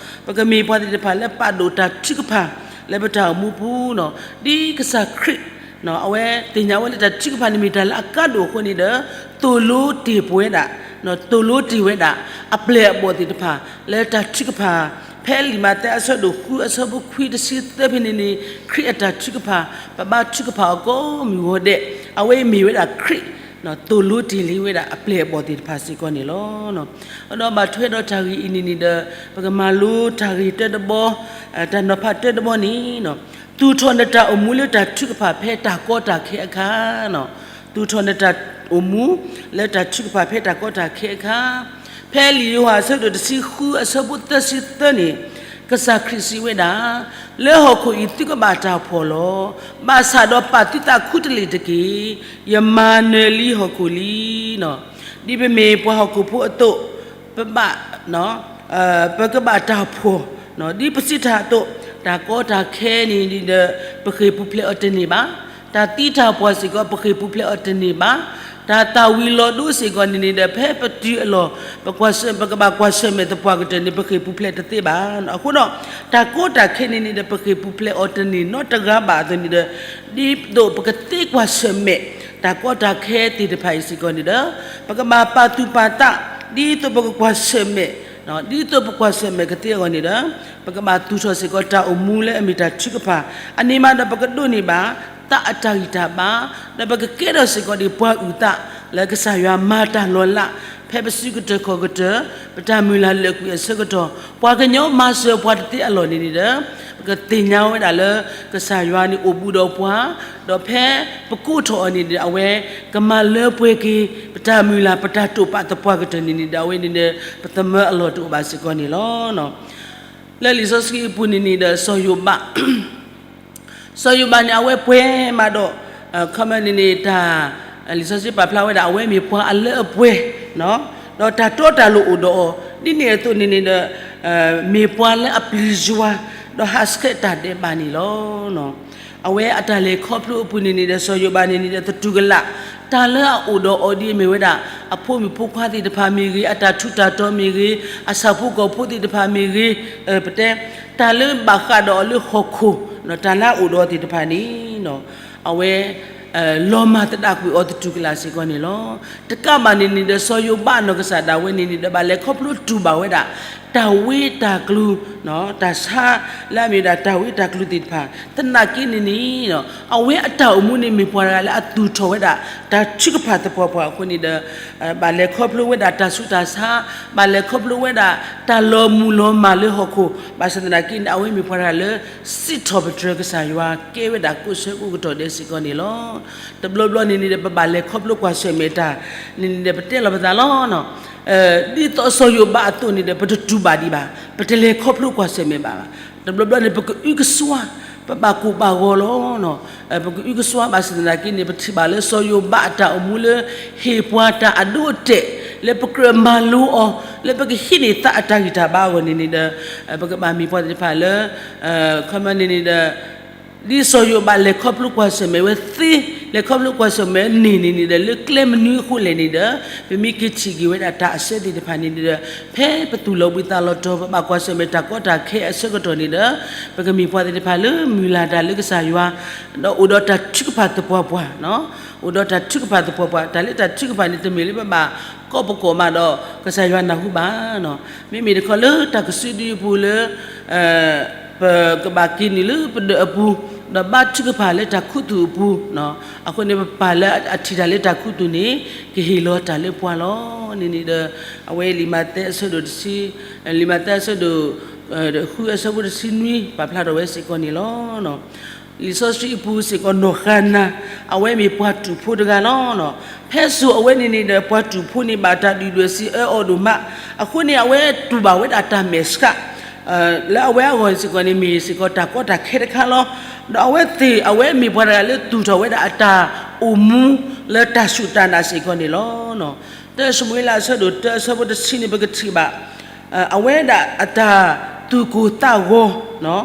ပကမ့ၢ်ပှၤသ့ၣ်တဖၣ်လၢပာ်ဒိၣ်တၢ်ထုကဖၣ် လၢပတၢ်အိၣ်မူပူၤနီၤ, ဒ်ကစၢ်ခရံာ် အဝဲသ့ၣ်ညါဝဲလၢတၢ်ထုကဖၣ်န့ၣ်မ့ၢ်တၢ်လၢအကါဒိၣ်အဃိန့ၣ်ဒီး သိၣ်လိတ့ၢ်ပဝဲဒၣ်, သိၣ်လိတ့ၢ်ဝဲဒၣ် အပျဲၢ်အဘီၣ်သ့ၣ်တဖၣ် လၢတၢ်ထုကဖၣ်, ဖဲလံာ်မးသဲအဆၢဒိၣ်ဃုအဆၢဖိခွံတဆံသၢဖဲန့ၣ်န့ၣ် ခရံာ်အတၢ်ထုကဖၣ် ပဘါထုကဖၣ်အီၤကိးမုၢ်ဂီၤဒဲး, အဝဲအံၤမ့ၢ်ဝဲဒၣ်ခရံာ် သိၣ်လိတ့ၢ်လံဝဲဒၣ်အပျဲၢ်အဘီၣ်သ့ၣ်တဖၣ်စ့ၢ်ကီးန့ၣ်လီၤ. ဒီးဘၣ်ထွဲဒီးတၢ်ဂ့ၢ်အံၤန့ၣ်န့ၣ်ဒီး ပကမၤလိတၢ်ဂ့ၢ်တၢတဘီ, တၢ်နီၤဖးတၢတဘီန့ၣ် သူၣ်ထီၣ်နတၢ်အိၣ်မူလၢတၢ်ထုကဖၣ်ဖဲတၢ်ကီတၢ်ခဲအခါန့ၣ်, သူၣ်ထီၣ်နတၢ်အိၣ်မူလၢတၢ်ထုကဖၣ်ဖဲတၢ်ကီတၢ်ခဲအခါ, ဖဲလံာ်ယိၤဟၣ်အဆၢဒိၣ်တဆံဃုအဆၢဖိသၢဆံသၢန့ၣ်, ကစၢ်ခရံာ်စံးဝဲဒၣ်, လၢဟီၣ်ခိၣ်အံၤသုကဘၣ်တၢ်ဖှီၣ်လီၤ, ဘၣ်ဆၣ်ဒီးပာ်သုသးခူတလ့ၢ်တက့ၢ်. ယမၤနၢၤလံဟီၣ်ခိၣ်လံ. ဒ်ပမ့ၢ်ပှၤဟီၣ်ခိၣ်ဖိအသိး, ပဘၣ် ပကဘၣ်တၢ်ဖှီၣ်, ဒ်ပစံးတၢ်အသိး, တၢ်ကီတၢ်ခဲန့ၣ်ဒီး ပဃ့ၢ်ပူၤဖျဲးအီၤတန့ၢ်ဘၣ်. တၢ်သံတၢ်ပှၢ်စ့ၢ်ကီး ပဃ့ၢ်ပူၤဖျဲးအီၤတန့ၢ်ဘၣ်. တၢ်သၣ်ဝံၤလီၤဒိစ့ၢ်ကီးန့ၣ်န့ၣ်ဒီး ဖဲပတုၤအလီၢ်, ပကွၢ်ဆၢ, ပကဘၣ်ကွၢ်ဆၢၣ်မဲာ်သပှၢ်ကတၢၢ်န့ၣ် ပဃ့ၢ်ပူၤဖျဲးတသ့ဘၣ်. အဃိဒီး, တၢ်ကီတၢ်ခဲန့ၣ်န့ၣ်ဒီး ပဃ့ၢ်ပူၤဖျဲးအီၤတန့ၢ်နီတဂၤဘၣ်အသိးန့ၣ်ဒီး, ဒ်သိးပကသ့ကွၢ်ဆၢၣ်မဲာ် တၢ်ကီတၢ်ခဲသ့ၣ်တဖၣ်အံၤစ့ၢ်ကီးန့ၣ်ဒီး, ပကဘၣ်ပာ်သူၣ်ပာ်သး, ဒ်သိးပကကွၢ်ဆၢၣ်မဲာ်, ဒ်သိးပကွၢ်ဆၢၣ်မဲာ်ကသ့အဂီၢ်န့ၣ်ဒီး, ပကဘၣ်သူၣ်ထီၣ်စ့ၢ်ကီးတၢ်အိၣ်မူလၢအမ့ၢ်တၢ်ထုကဖၣ်, အန့ၣ်မးဒီးပကဒိးန့ၢ်ဘၣ် သးအတၢ်ဂံၢ်တၢ်ဘါ, ဒီးပကကဲထီၣ်စ့ၢ်ကီးဒံးပှၤအုၣ်သး လၢကစၢ်ယွၤမၤတၢ်လီၤလး, ဖဲပစုကတၢၢ်ခီၣ်ကတၢၢ်, ပတၢ်မုၢ်လၢ်လၢာ်ကွံာ်အဆၢကတီၢ်, ပှၤကညီမၤစၢၤပှၤတသ့အလီၢ်န့ၣ်န့ၣ်ဒီး, ပကသ့ၣ်ညါဝဲဒၣ်လၢ ကစၢ်ယွၤန့ၣ်အိၣ်ဘူးဒီးပှၤ, ဒီးဖဲပကိးထီၣ်အီၤန့ၣ်ဒီး အဝဲကမၤလၢပှဲၤက့ၤ ပတၢ်မုၢ်လၢ် ပတၢ်တိာ်ပာ်သပှၢ်ကတၢၢ်န့ၣ်န့ၣ်ဒီး အဝဲန့ၣ်ဒီး ပသမၢအလီၢ်တအိၣ်ဘၣ်စ့ၢ်ကီးန့ၣ်လီၤ. လၢလံာ်စီဆှံအပူၤန့ၣ်န့ၣ်ဒီး စီၤယိၤဘး စီၤယိၤဘးန့ၣ် အဝဲပှဲၤမးဒီး, ခီမ့ၢ်န့ၣ်န့ၣ် တၢ်, လံာ်စီဆှံပာ်ဖျါဝဲဒၣ် အဝဲမ့ၢ်ပှၤအလၢအပှဲၤ, ဒီးတၢ်တီတၢ်လိၤအိၣ်ဒီးအီၤ, ဒ်န့ၣ်အသိးန့ၣ်န့ၣ်ဒီး, မ့ၢ်ပှၤလၢအပျံၤယွၤ, ဒီးဟးဆှဲးတၢ်ဒဲးဘးန့ၣ်လီၤ. အဝဲအတၢ်လဲၤခီဖျိအပူၤန့ၣ်န့ၣ်ဒီး စီၤယိၤဘးန့ၣ်န့ၣ်ဒီး သတူၢ်ကလာ် တၢ်လၢအအိၣ်ဒီးအီၤဒ်အမ့ၢ်ဝဲဒၣ် အဖိမုၣ်ဖိခွါသ့ၣ်တဖၣ်မ့ၢ်ဂ့ၤ, အတၢ်ထူးတၢ်တီၤမ့ၢ်ဂ့ၤ, အဆၣ်ဖိကီၢ်ဖိသ့ၣ်တဖၣ်မ့ၢ်ဂ့ၤ, ပတဲ, တၢ်လၢဘၣ်ဃးဒီးအီၤလၢဟီၣ်ခိၣ်, တၢ်လၢအအိၣ်ဒီးအီၤသ့ၣ်တဖၣ်န့ၣ်, အဝဲ လီၤမၢ်သဒၣ်ကွံာ်အီၤသတူၢ်ကလာ်စ့ၢ်ကီးန့ၣ်လီၤ. တကးဘၣ်န့ၣ်န့ၣ်ဒီး စီၤယိၤဘးအနီၢ်ကစၢ်ဒၣ်ဝဲန့ၣ်န့ၣ်ဒီး ဘၣ်လဲၤခီဖျိတူၢ်ဘၣ်ဝဲဒၣ် တၢ်ဝ့တၢ်ကျူၤ, တၢ်ဆါ, လၢအမ့ၢ်ဝဲဒၣ်တၢ်ဝ့တၢ်ကျူၤသ့ၣ်တဖၣ်, သနာ်က့န့ၣ်န့ၣ်, အဝဲအတၢ်အိၣ်မူန့ၣ်မ့ၢ်ပှၤတဂၤလၢအသူၣ်ထီၣ်ဝဲဒၣ် တၢ်ထုကဖၣ်သပှၢ်ပှၢ်အဃိန့ၣ်ဒီး, ဘၣ်လဲၤခီဖျိဝဲဒၣ်တၢ်ဆူးတၢ်ဆါ, ဘၣ်လဲၤခီဖျိဝဲဒၣ် တၢ်လီၤမုၢ်လီၤမၢ်လၢဟီၣ်ခိၣ်, ဘၣ်ဆၣ်သနာ်က့န့ၣ် အဝဲမ့ၢ်ပှၤတဂၤလၢ စံးထီၣ်ပတြၢၤကစၢ်ယွၤ ကဲဝဲဒၣ်ကိးဆၢကိးကတီၢ်ဒဲးစ့ၢ်ကီးန့ၣ်လီၤ. တဘျီဘျီန့ၣ်န့ၣ်ဒီး ပဘၣ်လဲၤခီဖျိကွၢ်ဆၢၣ်မဲာ်တၢ်, န့ၣ်န့ၣ်ဒီး ပတဲလီၤပသးလီၤ. ဒ်သိးစီၤယိၤဘးအသိးန့ၣ်ဒီး ပတတူၢ်ဘၣ်ဒံးဘၣ်, ပတလဲၤခီဖျိကွၢ်ဆၢၣ်မဲာ်ဘၣ်ဘၣ်. တဘျီဘျီန့ၣ် ပကအုကစွါ, ပဘၣ်ကိၢ်ဘၣ်ဂီၤလီၤ. ပကအုကစွါဘၣ်ဆၣ်သနာ်က့န့ၣ် ပထံၣ်ဘၣ်လၢစီၤယိၤဘးအတၢ်အိၣ်မူလၢ ဟ့ၣ်ပှၤတၢ်အဒိအတဲာ် လၢပကြၢးမၤလိအီၤ, လၢပကဟံးန့ၢ်သးအတၢ်ဂံၢ်တၢ်ဘါအဂီၢ်န့ၣ်န့ၣ်ဒီး, ပကဘၣ်မ့ၢ်ပှၤသ့ၣ်တဖၣ်လၢ ခီမ့ၢ်န့ၣ်န့ၣ်ဒီး, ဒ်စီၤယိၤဘးလဲၤခီဖျိကွၢ်ဆၢၣ်မဲာ်ဝဲသ့, လဲၤခီဖျိကွၢ်ဆၢၣ်မဲာ်န့ၣ်န့ၣ်န့ၣ်ဒီး လၢကျဲမနုၤအဃိလဲၣ်န့ၣ်ဒီး, ပမ့ၢ်က့ၤထံၣ်က့ၤဝဲဒၣ်တၢ်အဆၢသ့ၣ်တဖၣ်န့ၣ်န့ၣ်ဒီး, ဖဲပသူၣ်လီၤဘှံးသးလီၤတီၤ ပဘၣ်ကွၢ်ဆၢၣ်မဲာ်တၢ်ကီတၢ်ခဲအဆၢကတီၢ်န့ၣ်ဒီး, ပကမ့ၢ်ပှၤသ့ၣ်တဖၣ်လၢမုၢ်လၢ်တၢ်လၢကစၢ်ယွၤ, ဒီးအိၣ်ဒီးတၢ်ထုကဖၣ်သပှၢ်ပှၢ်, အိၣ်ဒီးတၢ်ထုကဖၣ်သပှၢ်ပှၢ်, တၢ်လၢတၢ်ထုကဖၣ်န့ၣ် တမ့ၢ်လၢပဘၣ် ကီၢ်ပကီၢ်မးဒီး ကစၢ်ယွၤနၢ်ဟူဘၣ်. မ့မ့ၢ်တခီလၢတၢ်ကစုဒုအပူၤလၢ ပကဘၣ်က့ၤနုာ်လၢပဒၢးအပူၤ, ဒီးဘါထုကဖၣ်လၢတၢ်ခူသူၣ်အပူၤ, အဃိန့ၣ် ပပာ်လၢအထံၣ်တၢ်လၢတၢ်ခူသူၣ်န့ၣ် ကဟ့ၣ်လီၤတၢ်လၢပှၤလီၤ. န့ၣ်န့ၣ်ဒီး အဝဲလံာ်မးသဲအဆၢဒိၣ်တဆံ, လံာ်မးသဲအဆၢဒိၣ် ဃုအဆၢဖိတဆံနွံ ပာ်ဖျါထီၣ်ဝဲစ့ၢ်ကီးန့ၣ်လီၤ. လံာ်စီဆှံအပူၤစ့ၢ်ကီးနီၢ်ဃါနၤ, အဝဲမ့ၢ်ပှၤတူာ်ဖိတဂၤလီၤ. ဖဲစိၤအဝဲန့ၣ်န့ၣ်ဒီး ပှၤတူာ်ဖိန့ၣ်ဘၣ်တၢ်ဒုၣ်ဒွဲၣ်စံးအၢအီၤဒိၣ်မး, အဃိန့ၣ် အဝဲတူၢ်ဘၣ်ဝဲဒၣ်တၢ်မဲာ်ဆှး လၢအဝဲအဂီၢ်စ့ၢ်ကီးန့ၣ် မ့ၢ်စ့ၢ်ကီးတၢ်ကီတၢ်ခဲတခါလီၤ. ဒီးအဝဲသ့ၣ် အဝဲမ့ၢ်ပှၤတဂၤလၢသူၣ်ထီၣ်ဝဲဒၣ်အတၢ်အိၣ်မူလၢတၢ်စူၢ်တၢ်နာ်စ့ၢ်ကီးန့ၣ်လီၤ. တၢၡမူၤအ့လးအဆၢဒိၣ်တၢအဆၢဖိတဆံန့ၣ် ပကထံၣ်ဘၣ် အဝဲဒၣ်အတၢ်သူၣ်ကိၢ်သးဂီၤ,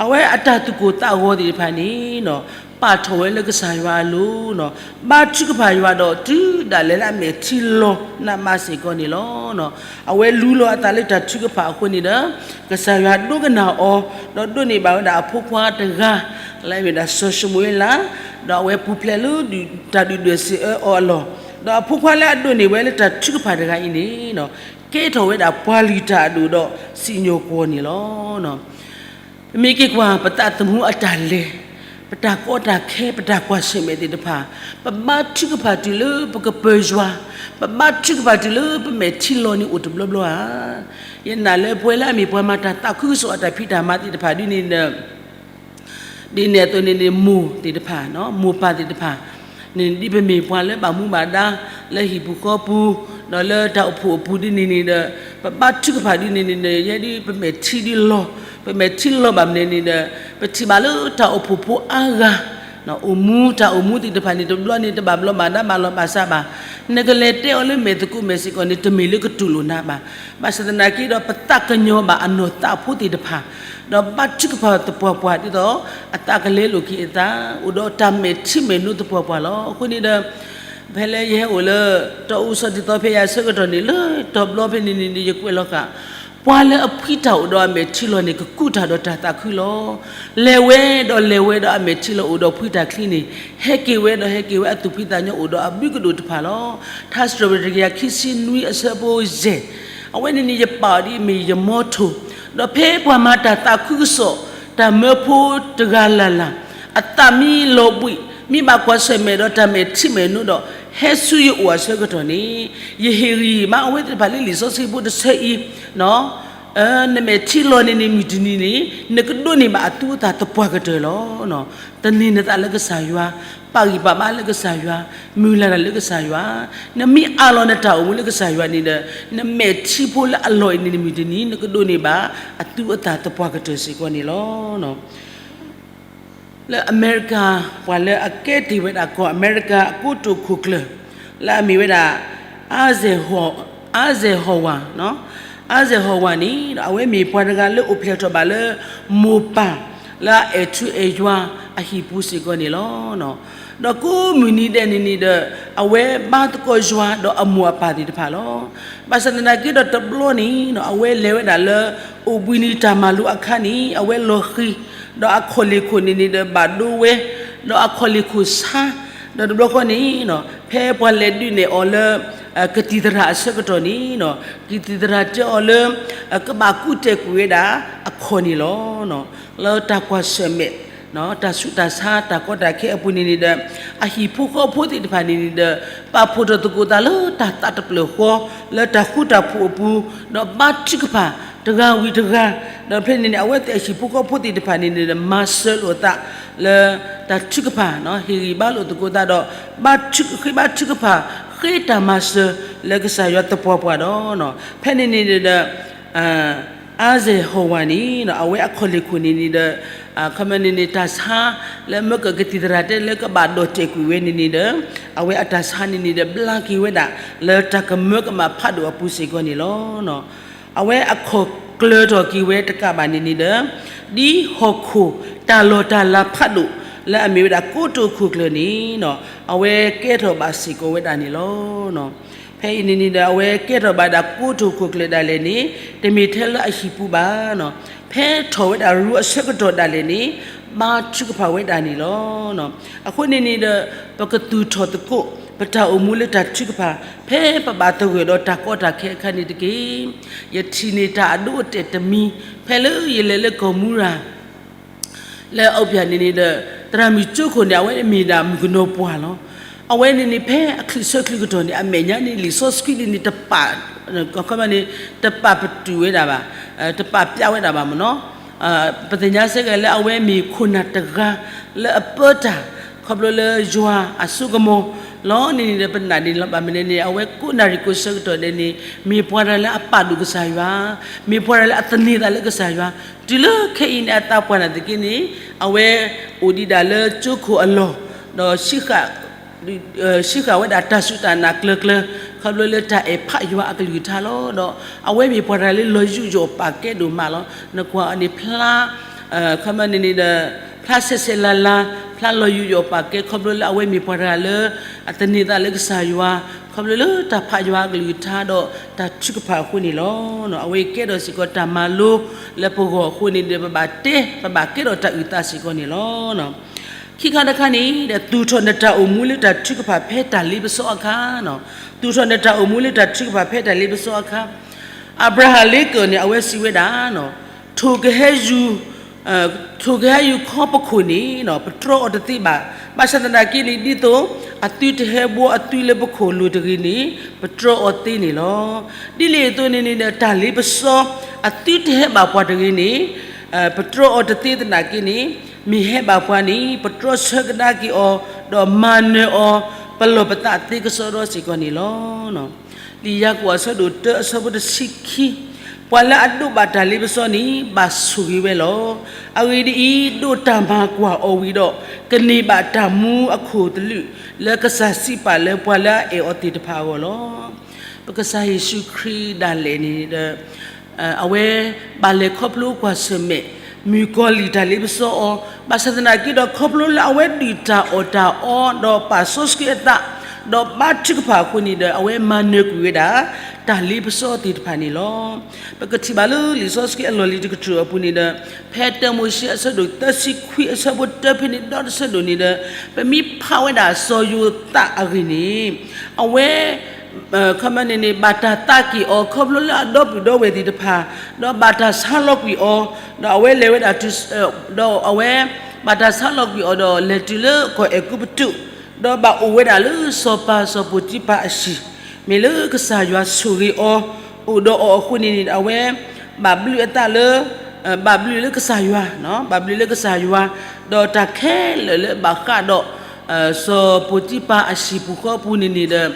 အဝဲအတၢ်သူၣ်ကိၢ်သးဂီၤသ့ၣ်တဖၣ်န့ၣ် ပာ်ထီၣ်ဝဲလၢကစၢ်ယွၤအလိၤ, ဘါထုကဖၣ်ယွၤဒီးတုၤဒၣ်လဲာ်လၢအမဲာ်ထံလီၤနးမးစ့ၢ်ကီးန့ၣ်လီၤ. အဝဲလူလီၤအသးလၢတၢ်ထုကဖၣ်အဃိန့ၣ်ဒီး ကစၢ်ယွၤဒိကနၣ်အီၤ, ဒီးဒိးန့ၢ်ဘၣ်ဝဲဒၣ်အဖိခွါတဂၤ လၢအမ့ၢ်ဒၣ်စီၤၡမူၤအ့လး, ဒီးအဝဲပူၤဖျဲးလၢတၢ်ဒုၣ်ဒွဲၣ်စံးအၢအီၤအလီၢ်, ဒီးအဖိခွါလၢအဒိးန့ၢ်ဝဲလၢတၢ်ထုကဖၣ်တဂၤအံၤန့ၣ် ကဲထီၣ်ဝဲဒၣ်ပှၤလုၢ်တၢ်အဒိၣ်ဒီးစံၣ်ညီၣ်ကွီၢ်န့ၣ်လီၤ. ပမ့ၢ်က့ၤကွၢ်ပသးသမူအတၢ်လဲၤ, ပတၢ်ကီတၢ်ခဲ ပတၢ်ကွၢ်ဆၢၣ်မဲာ်သ့ၣ်တဖၣ်, ပဘါထုကဖၣ်တုၤလၢပကပၢၤယွၤ, ပဘါထုကဖၣ်တုၤလၢပမဲာ်ထံလီၤန့ၣ်အိၣ်တဘျီဘျီဧါ. ယနာ်လၢပဝဲလၢအမ့ၢ်ပှၤမၤတၢ်သးခုကစီၣ်အတၢ်ဖံးတၢ်မၤသ့ၣ်တဖၣ်ဒ်န့ၣ်ဒီး ဒ်န့ၣ်အသိးန့ၣ်န့ၣ် မိၢ်သ့ၣ်တဖၣ်, မိၢ်ပၢ်သ့ၣ်တဖၣ်န့ၣ် ဒ်ပမ့ၢ်ပှၤလၢဘၣ်မူဘၣ်ဒါ လၢဟံၣ်ပူၤဃီပူၤ, ဒီးလၢတၢ်အိၣ်ဖှိၣ်အပူၤဒ်န့ၣ်န့ၣ်ဒီး ပဘါထုကဖၣ်ဒ်န့ၣ်န့ၣ်ဒီး ယဲဒ်ပမဲာ်ထံဒ်လီၤ, ပမဲာ်ထံလီၤဘၣ်မနုၤန့ၣ်ဒီး ပထံၣ်ဘၣ်လၢတၢ်အိၣ်ဖှိၣ်ဖိအါဂၤ အိၣ်မူ တၢ်အိၣ်မူသ့ၣ်တဖၣ်န့ၣ် တဘျီန့ၣ် တဘၣ်ဘျီဘၣ်ဒါဘၣ်လီၤဘၣ်စးဘၣ်. နကလဲၤတဲအီၤလၢမဲာ်သကိးမဲာ်စ့ၢ်ကီးန့ၣ် တမ့ၢ်လၢကတူၢ်လိာ်နၤဘၣ်. ဘၣ်ဆၣ်သနာ်က့ဒီး ပသးကညီၤဘၣ်အနီၢ်သးဖိသ့ၣ်တဖၣ်, ဒီးဘါထုကဖၣ်သပှၢ်ပှၢ်ဒ်သိး အသးကလဲလိာ်က့ၤအသး အိၣ်ဒီးတၢ်မဲာ်ထံမဲာ်နိသပှၢ်ပှၢ်လီၤ. အဃိန့ၣ်ဒီး ဖဲလၢယဟဲအိၣ်လၢ တီအူစီၤတံၤသီဖဲယၤအဆၢကတီၢ်န့ၣ် လၢတီၤဘျီဖဲန့ၣ်န့ၣ် ယကွဲးလီၤဃာ် ပှၤလၢအဖှံတၢ်အိၣ်ဒီးအမဲာ်ထံလီၤန့ၣ် ကကူးတၢ်ဒီးတၢ်သးခုလီၤ. လဲၤဝဲဒီးလဲၤဝဲဒီးအမဲာ်ထံလီၤအိၣ်ဒီးဖှံတၢ်ချံန့ၣ် ဟဲက့ၤဝဲဒီးဟဲက့ၤဝဲ အသူၣ်ဖှံသးညီအိၣ်ဒီးအဘျုးကဒိၣ်တဖၣ်လီၤ. ထါစံးထီၣ်ပတြၢၤတကယၤခံဆံနွံအဆၢဖိယဲၢ်, အဝဲန့ၣ်န့ၣ် ယပာ်အီၤဒ်အမ့ၢ်ယမီထိၣ်, ဒီးဖဲပှၤမၤတၢ်သးခုကစီၣ် တၢ်မၢဖိတဂၤလၢ်လၢ် အသးမ့ၢ်လီၤဘှံး မ့ၢ်ဘၣ်ကွၢ်ဆၢၣ်မဲာ်ဒီးတၢ်မဲာ်ထံမဲာ်နိဒီး ဟဲဆူယအိၣ်အဆၢကတီၢ်န့ၣ် ယဟ့ၣ်ဂံၢ်ဘါအဝဲသ့ၣ်တဖၣ်လၢလံာ်စီဆှံဖိတဆၢအံၤ နမဲာ်ထံလီၤန့ၣ်န့ၣ် မုၢ်တနံၤန့ၣ် နကဒိးန့ၢ်ဘၣ်အသူအသၣ်သပှၢ်ကတၢၢ်လီၤ. သန့ၤနသးလၢကစၢ်ယွၤ, ပာ်ဂံၢ်ပာ်ဘါလၢကစၢ်ယွၤ, မုၢ်လၢ်တၢ်လၢကစၢ်ယွၤ, နမ့ၢ်အးလီၤနတၢ်အိၣ်မူလၢကစၢ်ယွၤန့ၣ်ဒီး နမဲာ်ထံဖိလၢအလီၤအံၤန့ၣ် မုၢ်တနံၤ နကဒိးန့ၢ်ဘၣ်အသူအသၣ်သပှၢ်ကတၢၢ်စ့ၢ်ကီးန့ၣ်လီၤ. လၢအမဲရကၤ ပှၤလၢအကဲတ့ၢ်ဝဲဒၣ်ကီၢ်အမဲရကၤအကိတိာ်ခိၣ်ကျၢၢ် လၢအမ့ၢ်ဝဲဒၣ် Eisenhower, အါစဲၣ်ဟီၣ်ဝါန့ၣ် အဝဲမ့ၢ်ပှၤတဂၤလၢအိၣ်ဖျဲၣ်ထီၣ်ဘၣ်လၢ မိၢ်ပၢ်လၢအအဲၣ်ထူအဲၣ်ယွၤအဟံၣ်ပူၤစ့ၢ်ကီးန့ၣ်လီၤ. ဒီးကိးမုၢ်နံၤဒဲးန့ၣ်န့ၣ်ဒီး အဝဲဘါသကိးယွၤဒီးအမိၢ်အပၢ်သ့ၣ်တဖၣ်လီၤ. ဘၣ်ဆၣ်သနာ်က့ဒီးတဘျီန့ၣ် အဝဲလဲၤဝဲဒၣ်လၢ အိၣ်ဘှံးနံၤတၢ်မၤလိအခါန့ၣ် အဝဲလီၤဃံၤ ဒီးအခီၣ်လ့ၢ်ခိၣ်န့ၣ်န့ၣ်ဒီးဘၣ်ဒိဝဲ ဒီးအခီၣ်လ့ၢ်ခိၣ်ဆါ ဒီးတဘျီဃီန့ၣ် ဖဲပှၤလဲၤဒုးနဲၣ်အီၤလၢ ကသံၣ်သရၣ်အဆၢကတီၢ်န့ၣ် ကသံၣ်သရၣ်တဲအီၤလၢ ကဘၣ်ကူးတဲာ်ကွံာ်ဝဲဒၣ်အခီၣ်န့ၣ်လီၤ. လၢတၢ်ကွၢ်ဆၢၣ်မဲာ် တၢ်ဆူးတၢ်ဆါ တၢ်ကီတၢ်ခဲအပူၤန့ၣ်န့ၣ်ဒီး အဟံၣ်ဖိဃီဖိသ့ၣ်တဖၣ်န့ၣ်န့ၣ်ဒီး ပာ်ဖှိၣ်ထီၣ်သကိးသးလၢတၢ်သးတဖျၢၣ်ဃီ လၢတၢ်ဃူတၢ်ဖိးအပူၤ ဒီးဘါထုကဖၣ်တဂၤဝံၤတဂၤ ဒီးဖဲန့ၣ်န့ၣ် အဝဲသ့ၣ်အဟံၣ်ဖိဃီဖိသ့ၣ်တဖၣ်န့ၣ်န့ၣ်ဒီး မၤစၢၤလိာ်အသးလၢတၢ်ထုကဖၣ် ဟ့ၣ်ဂံၢ်ဘါလိာ်သကိးသးဒီး ဘါထုက ဃ့ဘါထုကဖၣ် ဃ့တၢ်မၤစၢၤလၢကစၢ်ယွၤသပှၢ်ပှၢ်ဒီး ဖဲန့ၣ်န့ၣ်ဒီး အါစဲၣ်ဟီၣ်ဝါန့ၣ် အဝဲအခီၣ်လ့ၢ်ခိၣ်န့ၣ်န့ၣ်ဒီး ခီမ့ၢ်န့ၣ်န့ၣ် တၢ်ဆါလၢမၢကကသံၣ်သရၣ်တဲလၢကဘၣ်ဒီၣ်တဲာ်ကွံာ်ဝဲန့ၣ်န့ၣ်ဒီး အဝဲအတၢ်ဆါန့ၣ်န့ၣ်ဒီး ဘျါက့ၤဝဲဒၣ် လၢတၢ်ကမၢကမၣ်ဖးဒိၣ်အပူၤစ့ၢ်ကီးန့ၣ်လီၤ. အဝဲအခီၣ်ကျၢၤထီၣ်က့ၤဝဲတကးဘၣ်န့ၣ်န့ၣ်ဒီး ဒ်ဟီၣ်ခိၣ်တၢ်လီၢ်တၢ်လၤဖးဒိၣ် လၢအမ့ၢ်ဝဲဒၣ်ကိတိာ်ခိၣ်ကျၢၢ်န့ၣ် အဝဲကဲထီၣ်ဘၣ်စ့ၢ်ကီးဝဲဒၣ်န့ၣ်လီၤ. ဖဲအံၤန့ၣ်န့ၣ်ဒီး အဝဲကဲထီၣ်ဘၣ်ဒၣ်ကိတိာ်ခိၣ်ကျၢၢ်ဒၣ်လဲာ်န့ၣ် တမ့ၢ်ထဲလၢအဟံၣ်ပူၤဘၣ်. ဖဲထီၣ်ဝဲဒၣ်ရူအဆၢကတီၢ်ဒၣ်လဲာ်န့ၣ် ဘါထုကဖၣ်ဝဲဒၣ်န့ၣ်လီၤ. အဃိန့ၣ်န့ၣ်ဒီး ပကသူၣ်ထီၣ်သကိး ပတၢ်အိၣ်မူလၢတၢ်ထုကဖၣ် ဖဲပဘၣ်သဂၢၢ်ဒီးတၢ်ကီတၢ်ခဲအခါန့ၣ်တက့ၢ်. ယထံၣ်န့ၢ်တၢ်အဒိအတဲာ်တမံၤ ဖဲလၢယလဲၤလၢကီၢ်မူရၤ လၢအအိၣ်ဖျဲၣ်န့ၣ်န့ၣ်ဒီး သရၣ်မုၣ်ကၠိခိၣ်န့ၣ် အဝဲမ့ၢ်ဒၣ်မုၣ်ကနီၤပှၢ်လီၤ. အဝဲန့ၣ်န့ၣ် ဖဲအချုးဆၢချုးကတီၢ်န့ၣ် အမဲာ်ညါန့ၣ် လံာ်စီဆှံန့ၣ်န့ၣ် တပာ် ခီမ့ၢ်န့ၣ် တပာ်ပတုာ်ဝဲဒၣ်ဘၣ်, တပာ်ပျးဝဲဒၣ်ဘၣ်မ့ၢ်နီၤ. ပသ့ၣ်ညါစ့ၢ်ကီးလၢအဝဲမ့ၢ်ခိၣ်နၢ်တဂၤ လၢအပၢတၢ် ခီဖျိလၢယွၤအစိကမီၤလီၤန့ၣ်န့ၣ်ဒီး ပနာ်န့ၣ်လီၤဘၣ်မနုၤန့ၣ် အဝဲကိးနၣ်ရံၣ်ကိးဆၢကတီၢ်ဒဲးန့ၣ် မ့ၢ်ပှၤတဂၤလၢအပာ်ဒိၣ်ကစၢ်ယွၤ, မ့ၢ်ပှၤတဂၤလၢအသန့ၤသးလၢကစၢ်ယွၤ, တုၤလၢခဲအံၤန့ၣ် အသးပှၢ်နာ်သက့န့ၣ် အဝဲအိၣ်ဒံးဒၣ်လၢကၠိခိၣ်အလီၢ်, ဒီး ဟံးဃာ်ဝဲဒၣ်တၢ်စူၢ်တၢ်နာ်ကျၢၤကျၢၤ ခီဖျိလၢတၢ်အဲၣ်ဖးယွၤအကလုၢ်ကထါလီၤ. ဒီးအဝဲမ့ၢ်ပှၤတဂၤလၢလီၤယူးယီၣ်ပာ်ကဲဒိၣ်မးလီၤ. နကွၢ်အီၤန့ၣ်ဖျါ ခီမ့ၢ်န့ၣ်န့ၣ်ဒီး ဖျါဆဲးဆဲးလၤလၤ, ဖျါလီၤယူးယီၣ်ပာ်ကဲ ခီဖျိလၢအဝဲမ့ၢ်ပှၤတဂၤလၢ အသန့ၤသးလၢကစၢ်ယွၤ, ခီဖျိလၢတၢ်ဖးယွၤအကလုၢ်ကထါဒီးတၢ်ထုကဖၣ်အဃိန့ၣ်လီၤ. အဝဲကဲထီၣ်စ့ၢ်ကီးတၢ်မၤလိလၢပဂီၢ်အဃိန့ၣ်ဒီး ပဘၣ်တဲ ပဘၣ်ကဲထီၣ်တၢ်အုၣ်သးစ့ၢ်ကီးန့ၣ်လီၤ. ခံခါတခါန့ၣ်ဒီး သူၣ်ထီၣ်နတၢ်အိၣ်မူလၢတၢ်ထုကဖၣ်ဖဲတၢ်လ့ပစီအခါ, သူၣ်ထီၣ်နတၢ်အိၣ်မူလၢတၢ်ထုကဖၣ်ဖဲတၢ်လ့ပစီအခါ, အၤဘြၤဟၣ်လ့ကၢၣ်န့ၣ် အဝဲစံးဝဲဒၣ် ထိၣ်ကဟဲယူၤ ထိၣ်ကဟဲယူၤခီပခိၣ်န့ၣ် ပတြီအီၤတသ့ဘၣ်. ဘၣ်ဆၣ်သနာ်က့န့ၣ် ဒ်သိးအသုတဟဲဘှီအသုလၢပခိၣ်လိၤတဂ့ၤန့ၣ် ပတြီအီၤသ့န့ၣ်လီၤ. ဒ်န့ၣ်အသိးန့ၣ်န့ၣ်ဒီး တၢ်လ့ပစီ အသုတဟဲဘၣ်ပှၤတဂ့ၤန့ၣ် ပတြီအီၤတသ့သနာ်က့န့ၣ် မ့ၢ်ဟဲဘၣ်ပှၤန့ၣ် ပတြီဆၢကဒါက့ၤအီၤ, ဒီးမၤနၢၤအီၤ, ပလီၢ်ပသးသ့ကစီဒီစ့ၢ်ကီးန့ၣ်လီၤ. လံာ်ယၤကိာ်အဆၢဒိၣ်တၢအဆၢဖိတဆံခံ, ပှၤလၢအဒိးဘၣ်တၢ်လ့ပစီန့ၣ် ဘၣ်ဆိၣ်ဂ့ၤဝဲလီၤ. အဂ့ၢ်ဒ်အံၤ, ဒိးတၢ်မၤကွၢ်အီၤဝံၤဒီး ကန့ၢ်ဘၣ်တၢ်မူအခိၣ်သလုး လၢကစၢ်စံးပာ်လၢပှၤလၢအအဲၣ်အီၤသ့ၣ်တဖၣ်အဂီၢ်လီၤ. ပကစၢ်ယ့ၣ်ၡူးခရံာ်ဒၣ်လဲာ်န့ၣ်ဒီး အဝဲဘၣ်လဲၤခီဖျိကွၢ်ဆၢၣ်မဲာ် မုၣ်ကီၤလံၢ်တၢ်လ့ပစီအီၤ, ဘၣ်ဆၣ်သနာ်က့ဒီး ခီဖျိလၢအဝဲဒုၣ်တၢ်အီၣ်တၢ်အီ ဒီးပာ်စီဆှံအသး, ဒီးဘါထုကဖၣ်အဃိန့ၣ်ဒီး အဝဲမၤနၢၤကွံာ်ဝဲဒၣ် တၢ်လ့ပစီသ့ၣ်တဖၣ်န့ၣ်လီၤ. ပကထံၣ်ဘၣ်လၢလံာ်စီဆှံအလီၢ်လံၤတကတြူၢ်အပူၤန့ၣ်ဒီး ဖဲတၢမိၤၡ့အဆၢဒိၣ်သၢဆံခွံအဆၢဖိတၢဖဲန့ၣ်ဒီတဆၢဒိၣ်န့ၣ်ဒီး ပမ့ၢ်ဖးဝဲဒၣ်စီၤယိၤသးအဂ့ၢ်န့ၣ် အဝဲ ခီမီန့ၣ်န့ၣ် ဘၣ်တၢ်သးက့ၣ်အီၤ ခီဖျိလၢအဒီပုၢ်ဒီဝဲၢ်သ့ၣ်တဖၣ်, ဒီးဘၣ်တၢ်ဆါလီၤကွံာ်အီၤ, ဒီးအဝဲလဲၤဝဲဒၣ်တုၤ, ဒီးအဝဲ ဘၣ်တၢ်ဆါလီၤကွံာ်အီၤဒီးလဲၤတုၤလၢကီၢ်အဲၤကူပတူး, ဒီးဘၣ်အိၣ်ဝဲဒၣ်လၢစီၤပၤစီၤပိၤတံဖၤအဟံၣ်, မ့ၢ်လၢကစၢ်ယွၤဆိၣ်ဂ့ၤအီၤ, အိၣ်ဒီးအီၤအဃိန့ၣ်န့ၣ် အဝဲ ဘၣ်ဘျုးအသးလၢ ဘၣ်ဘျုးလၢကစၢ်ယွၤ, ဘၣ်ဘျုးလၢကစၢ်ယွၤ, ဒီးတၢ်ခဲလၢာ်လၢဘၣ်ဃးဒီး စီၤပိၤတံဖၤအဟံၣ်ပူၤဃီပူၤန့ၣ်န့ၣ်ဒီး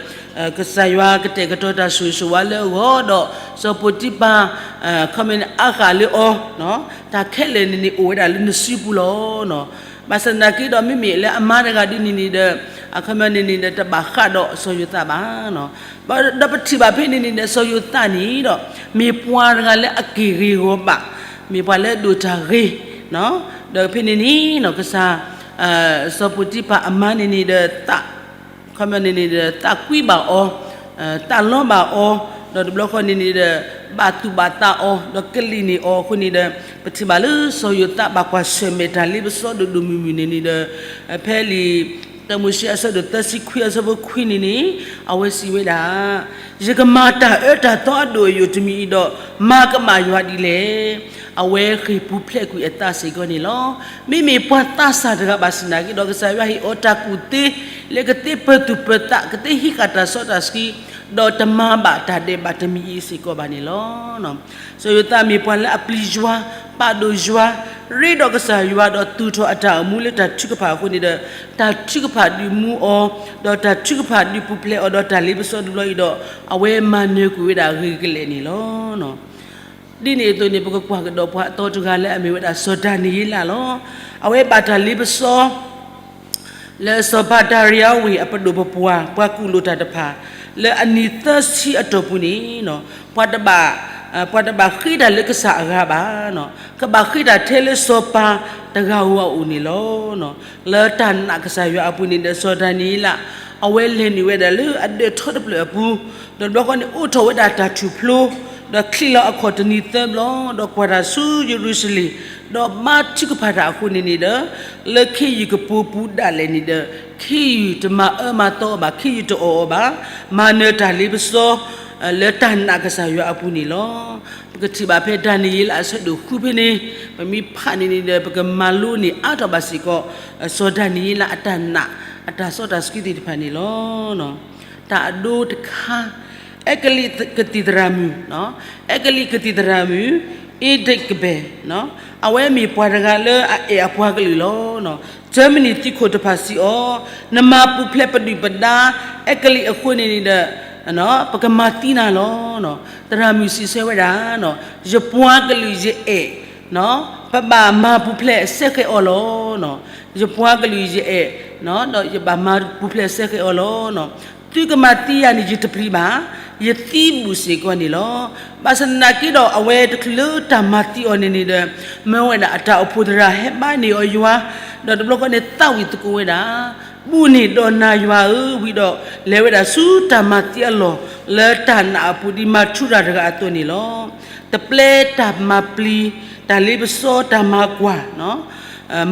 ကစၢ်ယွၤကတဲာ်ကတီၤတၢ်ဆိၣ်ဂ့ၤဆိၣ်ဝါလၢအဂီၢ်ဒီး စီၤပိၤတံဖၤ ခီမီန့ၣ်အါဃာ်လၢအီၤ, တၢ်ခဲလၢာ်န့ၣ်န့ၣ်အိၣ်ဝဲဒၣ်လၢနစုပူၤလီၤ. ဘၣ်ဆၣ်သနာ်က့ဒီး မ့မ့ၢ်လၢအမါတဂၤဒ်န့ၣ်န့ၣ်ဒီး အခီမီန့ၣ်န့ၣ်ဒီး တဘၣ်ဃးဒီးစီၤယိၤသးဘၣ်. ဒီးပထံၣ်ဘၣ်ဖဲန့ၣ်န့ၣ်ဒီး စီၤယိၤသးန့ၣ်ဒီး မ့ၢ်ပှၤတဂၤလၢအက့ၢ်ဂ့ၤဂီၤဘၣ်, မ့ၢ်ပှၤလၢအဒိၣ်တၢ်ဂ့ၤ, ဒီးဖဲန့ၣ်န့ၣ် ကစၢ် စီၤပိၤတံဖၤအမါန့ၣ်န့ၣ်ဒီးသး ခီမီန့ၣ်န့ၣ်ဒီး သးကွံဘၣ်အီၤ, သးလီဘၣ်အီၤ, ဒီးတဘျီဃီန့ၣ်န့ၣ်ဒီး ဘၣ်သူၣ်ဘၣ်သးအီၤ, ဒီးကလံၣ်န့ၢ်အီၤအဃိန့ၣ်ဒီး ပထံၣ်ဘၣ်လၢစီၤယိၤသးဘၣ်ကွၢ်ဆၢၣ်မဲာ်တၢ်လ့ပစီဒိၣ်ဒိၣ်မုၢ်မုၢ်န့ၣ်န့ၣ်ဒီး ဖဲလံာ် တၢမိၤၡ့အဆၢဒိၣ်သၢဆံခွံအဆၢဖိခွံန့ၣ်န့ၣ် အဝဲစံးဝဲဒၣ်, ယကမၤတၢ်အၢတၢ်သီအဒိၣ်အယိာ်တမံၤအံၤဒီး မၤကမၣ်ယွၤဒ်လဲၣ်. အဝဲဃ့ၢ်ပူၤဖျဲးကွံာ်အသးစ့ၢ်ကီးန့ၣ်လီၤ. မ့မ့ၢ်ပှၤသးစၢ်တဂၤဘၣ်ဆၣ်သနာ်က့ဒီး ကစၢ်ယွၤဟ့ၣ်အီၤတၢ်ကူၣ်သ့ လၢကသ့ပၢၤသူၣ်ပၢၤသး ကသ့ဟံးဃာ်တၢ်စီတၢ်ဆှံ ဒီးတမၤဘၣ်တၢ်ဒဲးဘးတမံၤအံၤစ့ၢ်ကီးဘၣ်န့ၣ်လီၤ. စီၤယိၤသးမ့ၢ်ပှၤလၢအပျံၤယွၤ, ပာ်ဒိၣ်ယွၤ, ရ့ဒီးကစၢ်ယွၤဒီးသူၣ်ထီၣ်အတၢ်အိၣ်မူလၢတၢ်ထုကဖၣ်အဃိန့ၣ်ဒီး တၢ်ထုကဖၣ်ဒုးမူအီၤ, ဒီးတၢ်ထုကဖၣ်ဒုးပူၤဖျဲးအီၤဒီးတၢ်လ့ပစီတဘျီအံၤဒီး အဝဲမၤနၢၤကွံာ်ဝဲဒၣ်ဂ့ၤကလဲာ်န့ၣ်လီၤ. ဒ်န့ၣ်အသိးန့ၣ် ပကကွၢ်ကဒီးပှၤအသီတဂၤလၢအမ့ၢ်ဝဲဒၣ်စီၤဒၤနံးယ့လးလီၤ. အဝဲဘၣ်တၢ်လ့ပစီ လၢစီၤဘၤဒၤရံယၤဝ့ၢ်အပဒိၣ်ပပှၢ် ပှၤကူၣ်လိာ်တၢ်တဖၣ် လၢအနံၤသၢဆံအတီၢ်ပူၤန့ၣ် ပှၤတဘၣ်ဃ့တၢ်လၢကစၢ်အဂၤဘၣ်, ကဘၣ်ဃ့တၢ်ထဲလၢစီၤပၤတဂၤဧိၤအအိၣ်န့ၣ်လီၤ. လၢတၢ်နာ်ကစၢ်ယွၤအပူၤန့ၣ်ဒီး စီၤဒၤနံးယ့လး အဝဲလဲၤနုာ်ဝဲဒၣ်လၢအဒၢးထီတဖျၢၣ်အပူၤ, ဒီးတဘျီဃီန့ၣ် အိးထီၣ်ဝဲဒၣ်တၢ်ထူၣ်ဖျိ, ဒီးချံးလီၤအခီၣ်တနံၤသၢဘျီ, ဒီးကွၢ်တၢ်ဆူယရူၤၡလ့ၣ်, ဒီးဘါထုကဖၣ်တၢ်အဃိန့ၣ်န့ၣ်ဒီး လၢခ့ယုၢ်ကပိာ်ပူၤဒၣ်လဲာ်န့ၣ်ဒီး ခ့ယုၢ်တမၤအၢမၤသီအီၤဘၣ်, ခ့ယုၢ်တအီၣ်အီၤဘၣ်, မၤနၢၤတၢ်လ့ပစီ လၢတၢ်နာ်ကစၢ်ယွၤအပူၤန့ၣ်လီၤ. ပကထံၣ်ဘၣ်ဖဲဒၤနံးယ့လးအဆၢဒိၣ်ဃုဖဲန့ၣ်, ပမ့ၢ်ဖးန့ၣ်န့ၣ်ဒီး ပကမၤလိန့ၢ်အါထီၣ်ဘၣ်စ့ၢ်ကီး စီၤဒၤနံးယ့လးအတၢ်နာ် အတၢ်စီတၢ်ဆှံသ့ၣ်တဖၣ်န့ၣ်လီၤ. တၢ်အဒိတခါ, အဲကလံးကသံၣ်သရၣ်မုၣ်, အဲကလံးကသံၣ်သရၣ်မုၣ် အ့ဒ့းကဘဲၣ်, အဝဲမ့ၢ်ပှၤတဂၤလၢအအဲၣ်အပှၤကလုာ်လီၤ. ကၢမနံၣ်သုးခိၣ်တဖၣ်စံးအီၤ, နမၤပူၤဖျဲးပဒုၣ်ပဒါ အဲကလံးအဃိန့ၣ်န့ၣ်ဒီး ပကမၤသံနၤလီၤ. သရၣ်မုၣ်စံးဆၢဝဲဒၣ်, ယပှၤကလုာ်ယအဲၣ်, ပဘၣ်မၤပူၤဖျဲးစဲဃဲးအီၤလီၤ. ယပှၤကလုာ်ယအဲၣ်, ဒီးယဘၣ်မၤပူၤဖျဲးစဲဃဲးအီၤလီၤ. သုကမၤသံယၤန့ၣ် ယတပျံၤဘၣ်, ယသံဘူးစ့ၢ်ကီးန့ၣ်လီၤ. ဘၣ်ဆၣ်သနာ်က့ဒီး အဝဲတချုးလၢတၢ်မၤသံအီၤန့ၣ်န့ၣ်ဒီး မၢဝဲဒၣ်အတၢ်အိၣ်ဖှိၣ်သရၣ်ဟဲဘါန့ၢ်အီၤယွၤ, ဒီးတဘျီဃီန့ၣ်သးဝံၣ်သကိးဝဲဒၣ်, ဘူးန့ၢ်ဒီးနၤယွၤဧၢ, ဝံၤဒီးလဲၤဝဲဒၣ်ဆူတၢ်မၤသံအလီၢ် လၢတၢ်နာ်အပူၤဒ်မၤထူရၤတဂၤအသိးန့ၣ်လီၤ. တပျဲတၢ်မၤပျံၤ, တၢ်လ့ပစီတၢ်မၤကွၢ်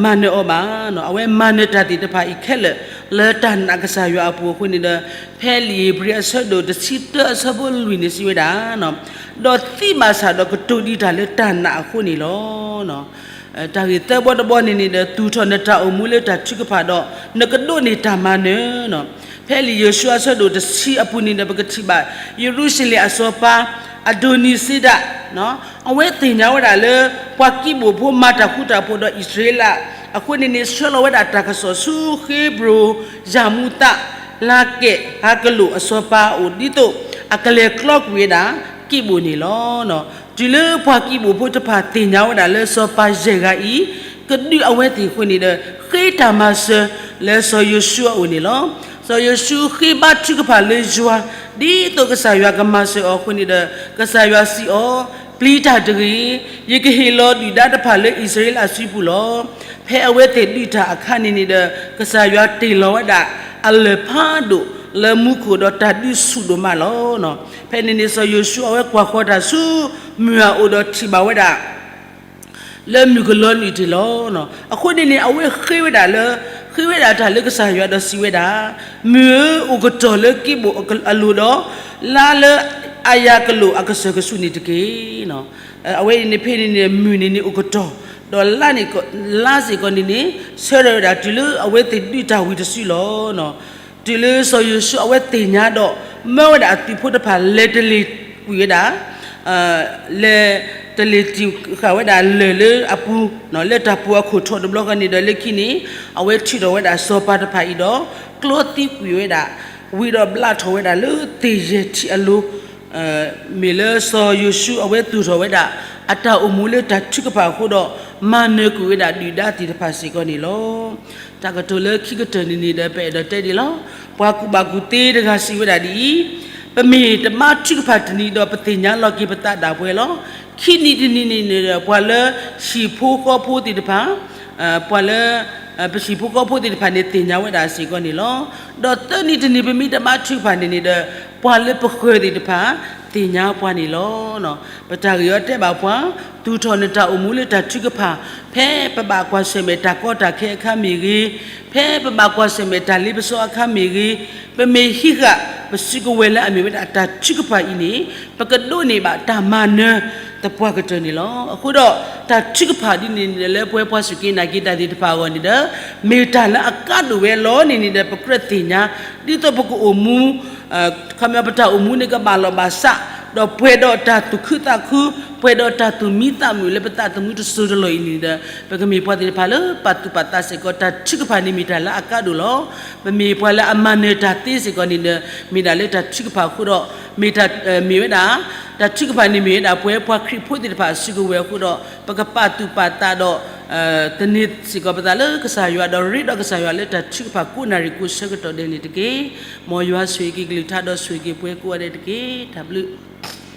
မၤနၢၤအီၤဘၣ်. အဝဲမၤနၢၤတၢ်သ့ၣ်တဖၣ်အံၤခဲလၢာ် လၢတၢ်နာ်ကစၢ်ယွၤအပူၤအဃိန့ၣ်ဒီး ဖဲလံာ်ဧ့ၤဘြံၤအဆၢဒိၣ်တဆံတၢအဆၢဖိလွံၢ်န့ၣ်စံးဝဲဒၣ်, ဒီးသံဘၣ်ဆၣ်ဒီးကတိၤဒံးတၢ်လၢတၢ်နာ်အဃိန့ၣ်လီၤ. တၢ်ဂ့ၢ်သၢဘီတဘီန့ၣ်န့ၣ်ဒီး သူၣ်ထီၣ်နတၢ်အိၣ်မူလၢတၢ်ထုကဖၣ်ဒီး နကဒိးန့ၢ်တၢ်မၤနၢၤ. ဖဲလံာ်ယိၤၡူအဆၢဒိၣ်တဆံအပူၤန့ၣ်ဒီး ပကထံၣ်ဘၣ် ယရူၤၡလ့ၣ်အစီၤပၤ အဒိနံၤစ့ဒး အဝဲသ့ၣ်ညါဝဲဒၣ်လၢ ပှၤကံးဘိၣ်ဖိမၤတၢ်ဃူတၢ်ဖိးဒီးအံၣ်စရ့လး အဃိန့ၣ်န့ၣ် ဆှၢလီၤဝဲဒၣ်တၢ်ကစီၣ်ဆူ ဃ့ဘြိၣ် ယၤမူသး လၤကဲး ဟးကလိာ်အစီၤပၤအအိၣ် ဒ်သိးအကလဲၤကျီကွံာ်ဝဲဒၣ် ကံးဘိၣ်န့ၣ်လီၤ. တုၤလၢပှၤကံးဘိၣ်ဖိတဖၣ်သ့ၣ်ညါဝဲဒၣ်လၢစီၤပၤယဲၢ်ဂၤအံၤ ကဒုးအဝဲသ့ၣ်အဃိန့ၣ်ဒီး ဃ့တၢ်မၤစၢၤလၢစီၤယိၤၡူအအိၣ်န့ၣ်လီၤ. စီၤယိၤၡူဃ့ဘါထုကဖၣ်လၢယွၤ ဒ်သိးကစၢ်ယွၤကမၤစၢၤအီၤအဃိန့ၣ်ဒီး ကစၢ်ယွၤစံးအီၤ, ပျံၤတၢ်တဂ့ၤ, ယကဟ့ၣ်လီၤဒုၣ်ဒါတဖၣ်လၢအံၣ်စရ့လးအစုပူၤလီၤ. ဖဲအဝဲသ့ၣ်ဒုးတၢ်အခါန့ၣ်န့ၣ်ဒီး ကစၢ်ယွၤတ့ၢ်လီၤဝဲဒၣ်အလၢၢ်ဖးဒိၣ်လၢမူခိၣ်ဒီးတၢ်ဒုးဆူၣ်ဒိၣ်မးလီၤ. ဖဲန့ၣ်န့ၣ် စီၤယိၤၡူအဝဲကွၢ်ဃီၤတၢ်ဆူ မုၢ်အအိၣ်ဒီးထံၣ်ဘၣ်ဝဲဒၣ် လၢမုၢ်ကလီၤနုာ်တ့ၢ်လီၤ. အဃိန့ၣ်န့ၣ် အဝဲဃ့ဝဲဒၣ်လၢ ဃ့ဝဲဒၣ်တၢ်လၢကစၢ်ယွၤဒီးစံးဝဲဒၣ်, မုၢ်ဧၢ, အိၣ်ကတီၢ်လၢကံးဘိၣ်အလိၤဒီး လါလၢအယၤကလိာ်အကစၢၢ်ကဆူးန့ၣ်တက့ၢ်. အဝဲအံၤန့ၣ်ဖဲန့ၣ်န့ၣ် မုၢ်န့ၣ်န့ၣ်အိၣ်ကတီၢ်, ဒီးလါန့ၣ် လါစ့ၢ်ကီးန့ၣ်န့ၣ် ဆၢထၢၣ်ဝဲဒၣ်တုၤလၢအဝဲသ့ၣ်ဒုးတၢ်ဝံၤတစုလီၤ. တုၤလၢစီၤယိၤၡူအဝဲသ့ၣ်ညါဒီး မၢဝဲဒၣ်အသုးဖိတဖၣ်လဲၤတလ့ၤကွံာ်ဝဲဒၣ် လဲၤတလ့ၤတံၢ်ဃာ်ဝဲဒၣ်လၢၢ်လၢအပူၤ လၢတၢ်ပူၤအခိၣ်ထီၣ်တဘျီဃီန့ၣ်ဒီး လၢခံန့ၣ် အဝဲထုးထီၣ်ဝဲဒၣ်စီၤပၤတဖၣ်အံၤဒီး ကျီသံကွံာ်ဝဲဒၣ် ဝံၤဒီးဘျးထီၣ်ဝဲဒၣ်လၢသ့ၣ်ယဲၢ်ထံးအလိၤ မ့ၢ်လၢစီၤယိၤၡူအဝဲသူၣ်ထီၣ်ဝဲဒၣ် အတၢ်အိၣ်မူလၢတၢ်ထုကဖၣ်အဃိဒီး မၤနၢၤကွံာ်ဝဲဒၣ်ဒုၣ်ဒါသ့ၣ်တဖၣ်စ့ၢ်ကီးန့ၣ်လီၤ. တၢ်ကတိၤလၢခံကတၢၢ်န့ၣ်န့ၣ်ဒီး ပအဲၣ်ဒိးတဲဒ်လီၤ. ပှၤကူၣ်ဘၣ်ကူၣ်သ့တဂၤစံးဝဲဒၣ်ဒ်အံၤ, ပမ့ၢ်တဘါထုကဖၣ်တနံၤဒီး ပသ့ၣ်ညါလီၤက့ၤပသးဒၣ်ပှဲၤလီၤ. ခံနံၤတနံၤန့ၣ်န့ၣ်ဒီး ပှၤလၢဟံၣ်ဖိဃီဖိသ့ၣ်တဖၣ် ပှၤလၢ ပဟံၣ်ဖိဃီဖိသ့ၣ်တဖၣ်န့ၣ်သ့ၣ်ညါဝဲဒၣ်စ့ၢ်ကီးန့ၣ်လီၤ. ဒီးသၢနံၤတနံၤပမ့ၢ်တဘါထုကဖၣ်န့ၣ်န့ၣ်ဒီး ပှၤလၢပဃၢၤသ့ၣ်တဖၣ် သ့ၣ်ညါပှၤန့ၣ်လီၤ. ပတၢ်ဂ့ၢ်အီၤတဲဘၣ်ပှၤ, သူၣ်ထီၣ်နတၢ်အိၣ်မူလၢတၢ်ထုကဖၣ်, ဖဲပဘၣ်ကွၢ်ဆၢၣ်မဲာ်တၢ်ကီတၢ်ခဲအခါမ့ၢ်ဂ့ၤ, ဖဲပဘၣ်ကွၢ်ဆၢၣ်မဲာ်တၢ်လ့ပစီအခါမ့ၢ်ဂ့ၤ, ပမ့ၢ်ဟံးဃာ်ပစုကဝဲၤလၢအမ့ၢ်ဝဲဒၣ်တၢ်ထုကဖၣ်အံၤန့ၣ် ပကဒိးန့ၢ်ဘၣ်တၢ်မၤနၢၤသပှၢ်ကတၢၢ်န့ၣ်လီၤ. အဃိဒီး တၢ်ထုကဖၣ်ဒ်န့ၣ်န့ၣ် လၢပဝဲပှၤစူၢ်က့ၤနာ်က့ၤတၢ်သ့ၣ်တဖၣ်အဂီၢ်န့ၣ်ဒီး မ့ၢ်တၢ်လၢအကါဒိၣ်ဝဲလီၤန့ၣ်န့ၣ်ဒီး ပကြၢးသ့ၣ်ညါ ဒ်သိးပကအိၣ်မူ ခီပညီပတၢ်အိၣ်မူန့ၣ်ကဘၣ်လီၢ်ဘၣ်စး, ဒီးပှဲၤဒီးတၢ်သူၣ်ခုသးခု, ပှဲၤဒီးတၢ်သူၣ်မံသးမုာ်လၢပသးသမူတစိၤတလီၢ်အံၤန့ၣ်ဒီး ပကမ့ၢ်ပှၤသ့ၣ်တဖၣ်လၢပာ်သူၣ်ပာ်သးစ့ၢ်ကီး တၢ်ထုကဖၣ်န့ၣ်မ့ၢ်တၢ်လၢအကါဒိၣ်လီၤ. ပမ့ၢ်ပှၤလၢအမၤနၢၤတၢ်သ့စ့ၢ်ကီးန့ၣ်ဒီး မ့ၢ်ဒၣ်လၢတၢ်ထုကဖၣ်အဃိဒီး မ့ၢ်တၢ် မ့ၢ်ဝဲဒၣ် တၢ်ထုကဖၣ်န့ၣ်မ့ၢ်ဝဲဒၣ်ပဝဲပှၤခရံာ်ဖိသ့ၣ်တဖၣ်အစုကဝဲၤအဃိဒီး ပကပာ်သူၣ်ပာ်သးဒီး သန့ၤစ့ၢ်ကီးပသးလၢကစၢ်ယွၤဒီးရ့ဒီးကစၢ်ယွၤလၢတၢ်ထုကဖၣ်ကိးနၣ်ရံၣ်ကိးဆၢကတီၢ်ဒဲးန့ၣ်တက့ၢ်. မ်ယွၤဆိၣ်ဂ့ၤက့ၤကလုၢ်ကထါဒီးဆိၣ်ဂ့ၤက့ၤပှၤကိးဂၤဒဲးတက့ၢ်. တၢ်ဘျုး တၢ်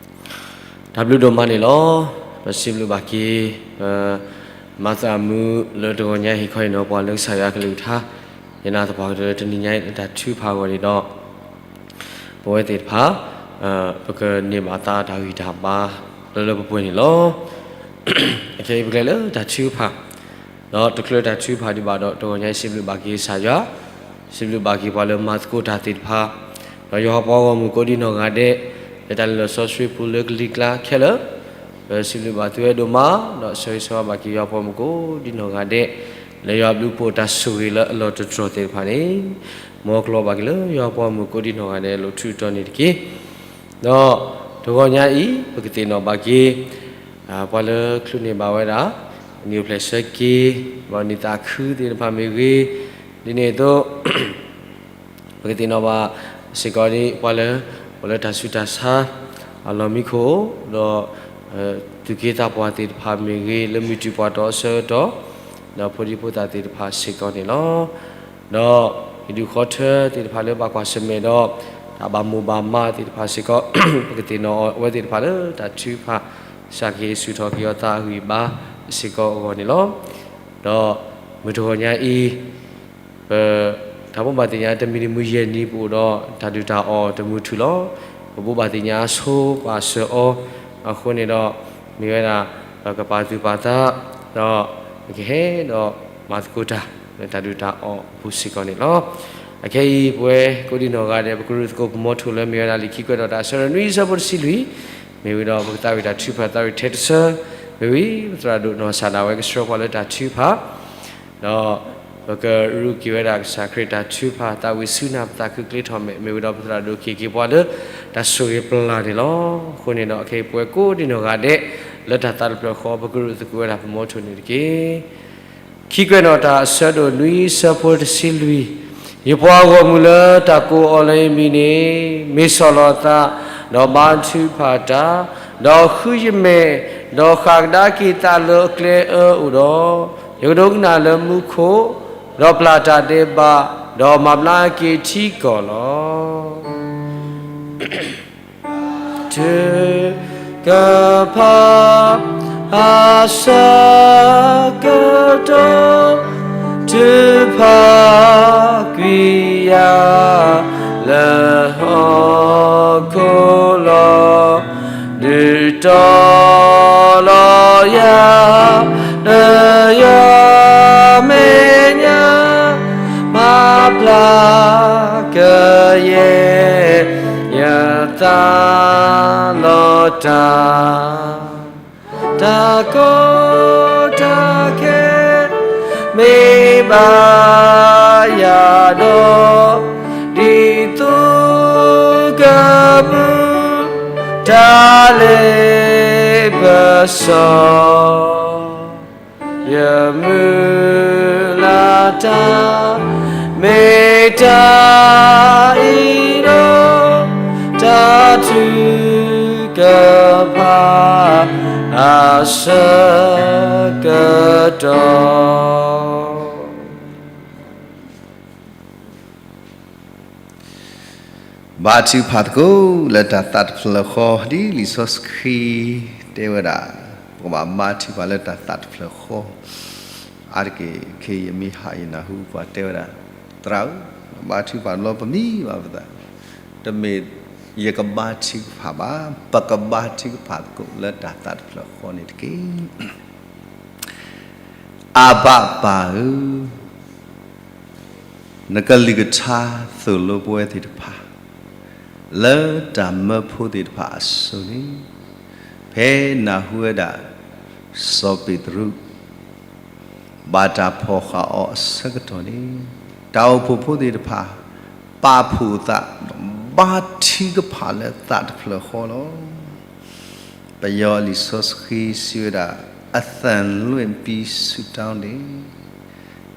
ဘျုးဒိၣ်မးန့ၣ်လီၤ. ပစံးဘျုးဘၣ်က့ၤ ပမၤသးမူလၢတဂီၤညါဟ့ၣ်ခီအံၤနီၤ ပှၤလၢကစၢ်ယွၤကလုၢ်ကထါ ယနာ်သပှၢ်ကတၢၢ်လၢတနံၤညါအံၤလၢတၢ်ထုကဖၣ်အဂီၢ်န့ၣ်ဒီး ပဝဲသ့ၣ်တဖၣ် ပကန့ၢ်ဘၣ်သးတၢ်ဂံၢ်တၢ်ဘါလၢလၢပှဲၤပှဲၤန့ၣ်လီၤ. အခဲအံၤပကလဲၤလၢတၢ်ထုကဖၣ် ဒီးတချုးတၢ်ထုကဖၣ်ဒံးဘၣ်ဒီး တဂီၤညါအံၤစံးဘျုးဘၣ်က့ၤကစၢ်ယွၤ, စံးဘျုးဘၣ်က့ၤပှၤလၢမၤသကိးတၢ်သ့ၣ်တဖၣ်, ဒီးယွၤပှၤဂီၢ်မုၢ်ကိးဒံနီၢ်ဂၤဒဲး လၢတၢ်လဲၤလီၤစီဆှံပူၤလၢကလံၤကျါခဲလၢာ်, ပစံးဘျုးဘၣ်သုဝဲဒိၣ်မး, ဒီးဆၢဂ့ၤဆၢဝါဘၣ်က့ၤယွၤပှၤဂီၢ်မုၢ်ကိးဒံနီၢ်ဂၤဒဲး လၢယွၤဘျုးဖှိၣ်တၢ်ဆိၣ်ဂ့ၤလၢအလီၤတတြီၢ်သ့ၣ်တဖၣ်န့ၣ်, မ်အကျိၤဘၣ်က့ၤလၢယွၤပှၤဂီၢ်မုၢ်ကိးဒံနီၢ်ဂၤဒဲး လိၤထူးတီၤန့ၣ်တက့ၢ်. ဒီးတဂီၤညါအံၤ ပကသ့ၣ်နီၣ်ဘၣ်က့ၤ ပှၤလၢချုးန့ၢ်ဘၣ်ဝဲဒၣ် နံၣ်အိၣ်ဖျဲၣ်ဆၢက့ၤ ဒီးနံၣ်သးခုသ့ၣ်တဖၣ်မ့ၢ်ဂ့ၤ, ဒ်န့ၣ်အသိး ပကသ့ၣ်နီၣ်ဘၣ်စ့ၢ်ကီးဒ်ပှၤလၢ ပှၤလၢတၢ်ဆူးတၢ်ဆါ အလီၢ်မံခိၣ် ဒီး သူၣ်က့သးပှၢ်သ့ၣ်တဖၣ်မ့ၢ်ဂ့ၤ လၢမုၢ်တံၢ်ပှၤတီအဆၢကတီၢ် ဒီးဖိဒံဖိသၣ်သ့ၣ်တဖၣ်စ့ၢ်ကီးန့ၣ်လီၤ. ဒီးဟံၣ်ဒူၣ်ဃီထၢသ့ၣ်တဖၣ်လၢဘၣ်ကွၢ်ဆၢၣ်မဲာ်ဒီး တၢ်ဘၣ်မိၢ်ဘၣ်မးသ့ၣ်တဖၣ်စ့ၢ်ကီး ပကသ့ၣ်နီၣ်အဝဲသ့ၣ်တဖၣ်လၢတၢ်ထုကဖၣ် စၢ်ကဟ့ၣ်ဆူၣ်ထီၣ်က့ၤအီၤသးအဂံၢ်အဘါစ့ၢ်ကီးအဂီၢ်န့ၣ်လီၤ. ဒီးမုၢ်တဂီၤညါအံၤ ပတၢ်ဘိးဘၣ်သ့ၣ်ညါတမံၤတမံၤယဲၢ်နံၤပအိၣ်ဒီးတၢ်ဒုၣ်တၢ်အီၣ်တမုာ်ထူၣ်လီၤ. ပဘိးဘၣ်သ့ၣ်ညါဆိပာ်စၢၤအီၤ အဃိန့ၣ်ဒီး မ့ၢ်ဝဲဒၣ် ပကပာ်သူၣ်ပာ်သး ဒီးပကဟဲဒီးမၤသကိးတၢ်လၢတၢ်ဒုၣ်တၢ်အီၣ်အပူၤစ့ၢ်ကီးန့ၣ်လီၤ. အခဲအံၤပဝဲကိးဒံနီၢ်ဂၤဒဲး ပကရူၢ်သကိးပမိာ်ထူၣ်လၢမ့ၢ်ဝဲဒၣ်လံာ်ခံကွဲးဒီးတၢ်ဆၢထၢၣ်နွံဆၢဖိတဆံလွံၢ်, မ့ၢ်ဝံၤဒီးပကသးဝံၣ်တၢ်ထုကဖၣ်သးဝံၣ်ထဲတဆၢ, မ့ၢ်ဝံၤပသရၣ်ဒိၣ်နီၢ်စၢ်ဒၣ်ဝဲကဆှၢပှၤလၢတၢ်ထုကဖၣ် ဒီး ပကရူးက့ၤဝဲဒၣ်ကစၢ်ခရံာ်တၢ်ထုကဖၣ် သးဝံၣ်ဆူနၤ ပသးခုချ့ထီၣ်မဲာ် မ့ၢ်ဝံၤဒီးပသရၣ်ဒိၣ်က့ၤက့ၤပှၤလၢ တၢ်ဆိၣ်ဂ့ၤပျၢ်န့ၣ်လီၤ. အဃိန့ၣ်ဒီး ခဲအံၤပဝဲကိးဒံနီၢ်ဂၤဒဲး လၢတၢ်သးတဖျၢၣ်ဃီ ပကရူးသကိးဝဲဒၣ်ပမီထိၣ်န့ၣ်တက့ၢ်. ခံကွဲးနီၣ်တၢ် အဆၢဒိၣ်နွံ ဆၢဖိတဆံလွံၢ်, ယပှၤဂီၢ်မုၢ်လၢတၢ်ကိးအီၤလၢယမံၤန့ၣ် မ့ၢ်ဆီၣ်လီၤသး, ဒီးဘါထုကဖၣ်တၢ်, ဒီးဃုယမဲာ်, ဒီးဃၣ်ကဒါက့ၤသးလၢအကျဲအၢအိၣ်ဒီး, ယကဒိကနၣ်လၢမူခိၣ်, ဒီးပျၢ်တၢ်ဒဲးဘး, ဒီးမၤဘျါက့ၤထံကီၢ်လီၤ. ထုကဖၣ် အဆၢကတီၢ်, ထုကဖၣ်ကွံာ်ယၤ လၢဟီၣ်ခိၣ်လီၤ. ဒုးတီၤလီၤယၤ လၢယမဲာ်ညါ, မၤဘျါကယဲၢ် ယသးလီၤတၢ်, တၢ်ကီတၢ်ခဲ မ့ၢ်ဘၣ်ယၤဒီး, ဒ်သိးကမူ တၢ်လ့ပစီ ယမုၢ်လၢ်တၢ် မ့ၢ်တၢ်အံၤဒီး တၢ်ထုကဖၣ် အဆၢကတီၢ် ဘါထုကဖၣ်သကိးလၢတၢ်သးတဖျၢၣ်ဃီ ဒ်လံာ်စီဆှံတဲဝဲဒၣ်, ပကဘၣ်ဘါထုကဖၣ်လၢတၢ်သးတဖျၢၣ်ဃီ, အါတက့ၢ် ခဲအံၤယမ့ၢ်ဟးယနၢ်ဟူပှၤတဲဝဲဒၣ်, သရၣ်ဧၢ, ဘါထုကဖၣ်တဘျီပမံဘၣ်ပသး, တမ့ၢ်ယကဘါထုကဖၣ်ဘၣ်, ပကဘါထုကဖၣ်သကိးလၢတၢ်သးတဖျၢၣ်ဃီန့ၣ်တက့ၢ်. အဘၣ်ပၢ်ဧၢ, နကလုၢ်ကထါသိၣ်လိပဝဲသ့ၣ်တဖၣ် လၢတၢ်မၢဖိသ့ၣ်တဖၣ်အစိၤန့ၣ်, ဖဲနၢ်ဟူဝဲဒၣ် စီၤပ့းတရူး ဘၣ်တၢ်ဖီၣ်ဃာ်အီၤအဆၢကတီၢ်န့ၣ်, တၢ်အိၣ်ဖှိၣ်ဖိသ့ၣ်တဖၣ် ပာ်ဖှိၣ်သး ဘါထုကဖၣ်လၢသးတဖျၢၣ်ဃီလီၤ. ပယီၤလံာ်စီဆှံစံးဝဲဒၣ်, အသံလွင့်ပြီးဆုတောင်းတယ်,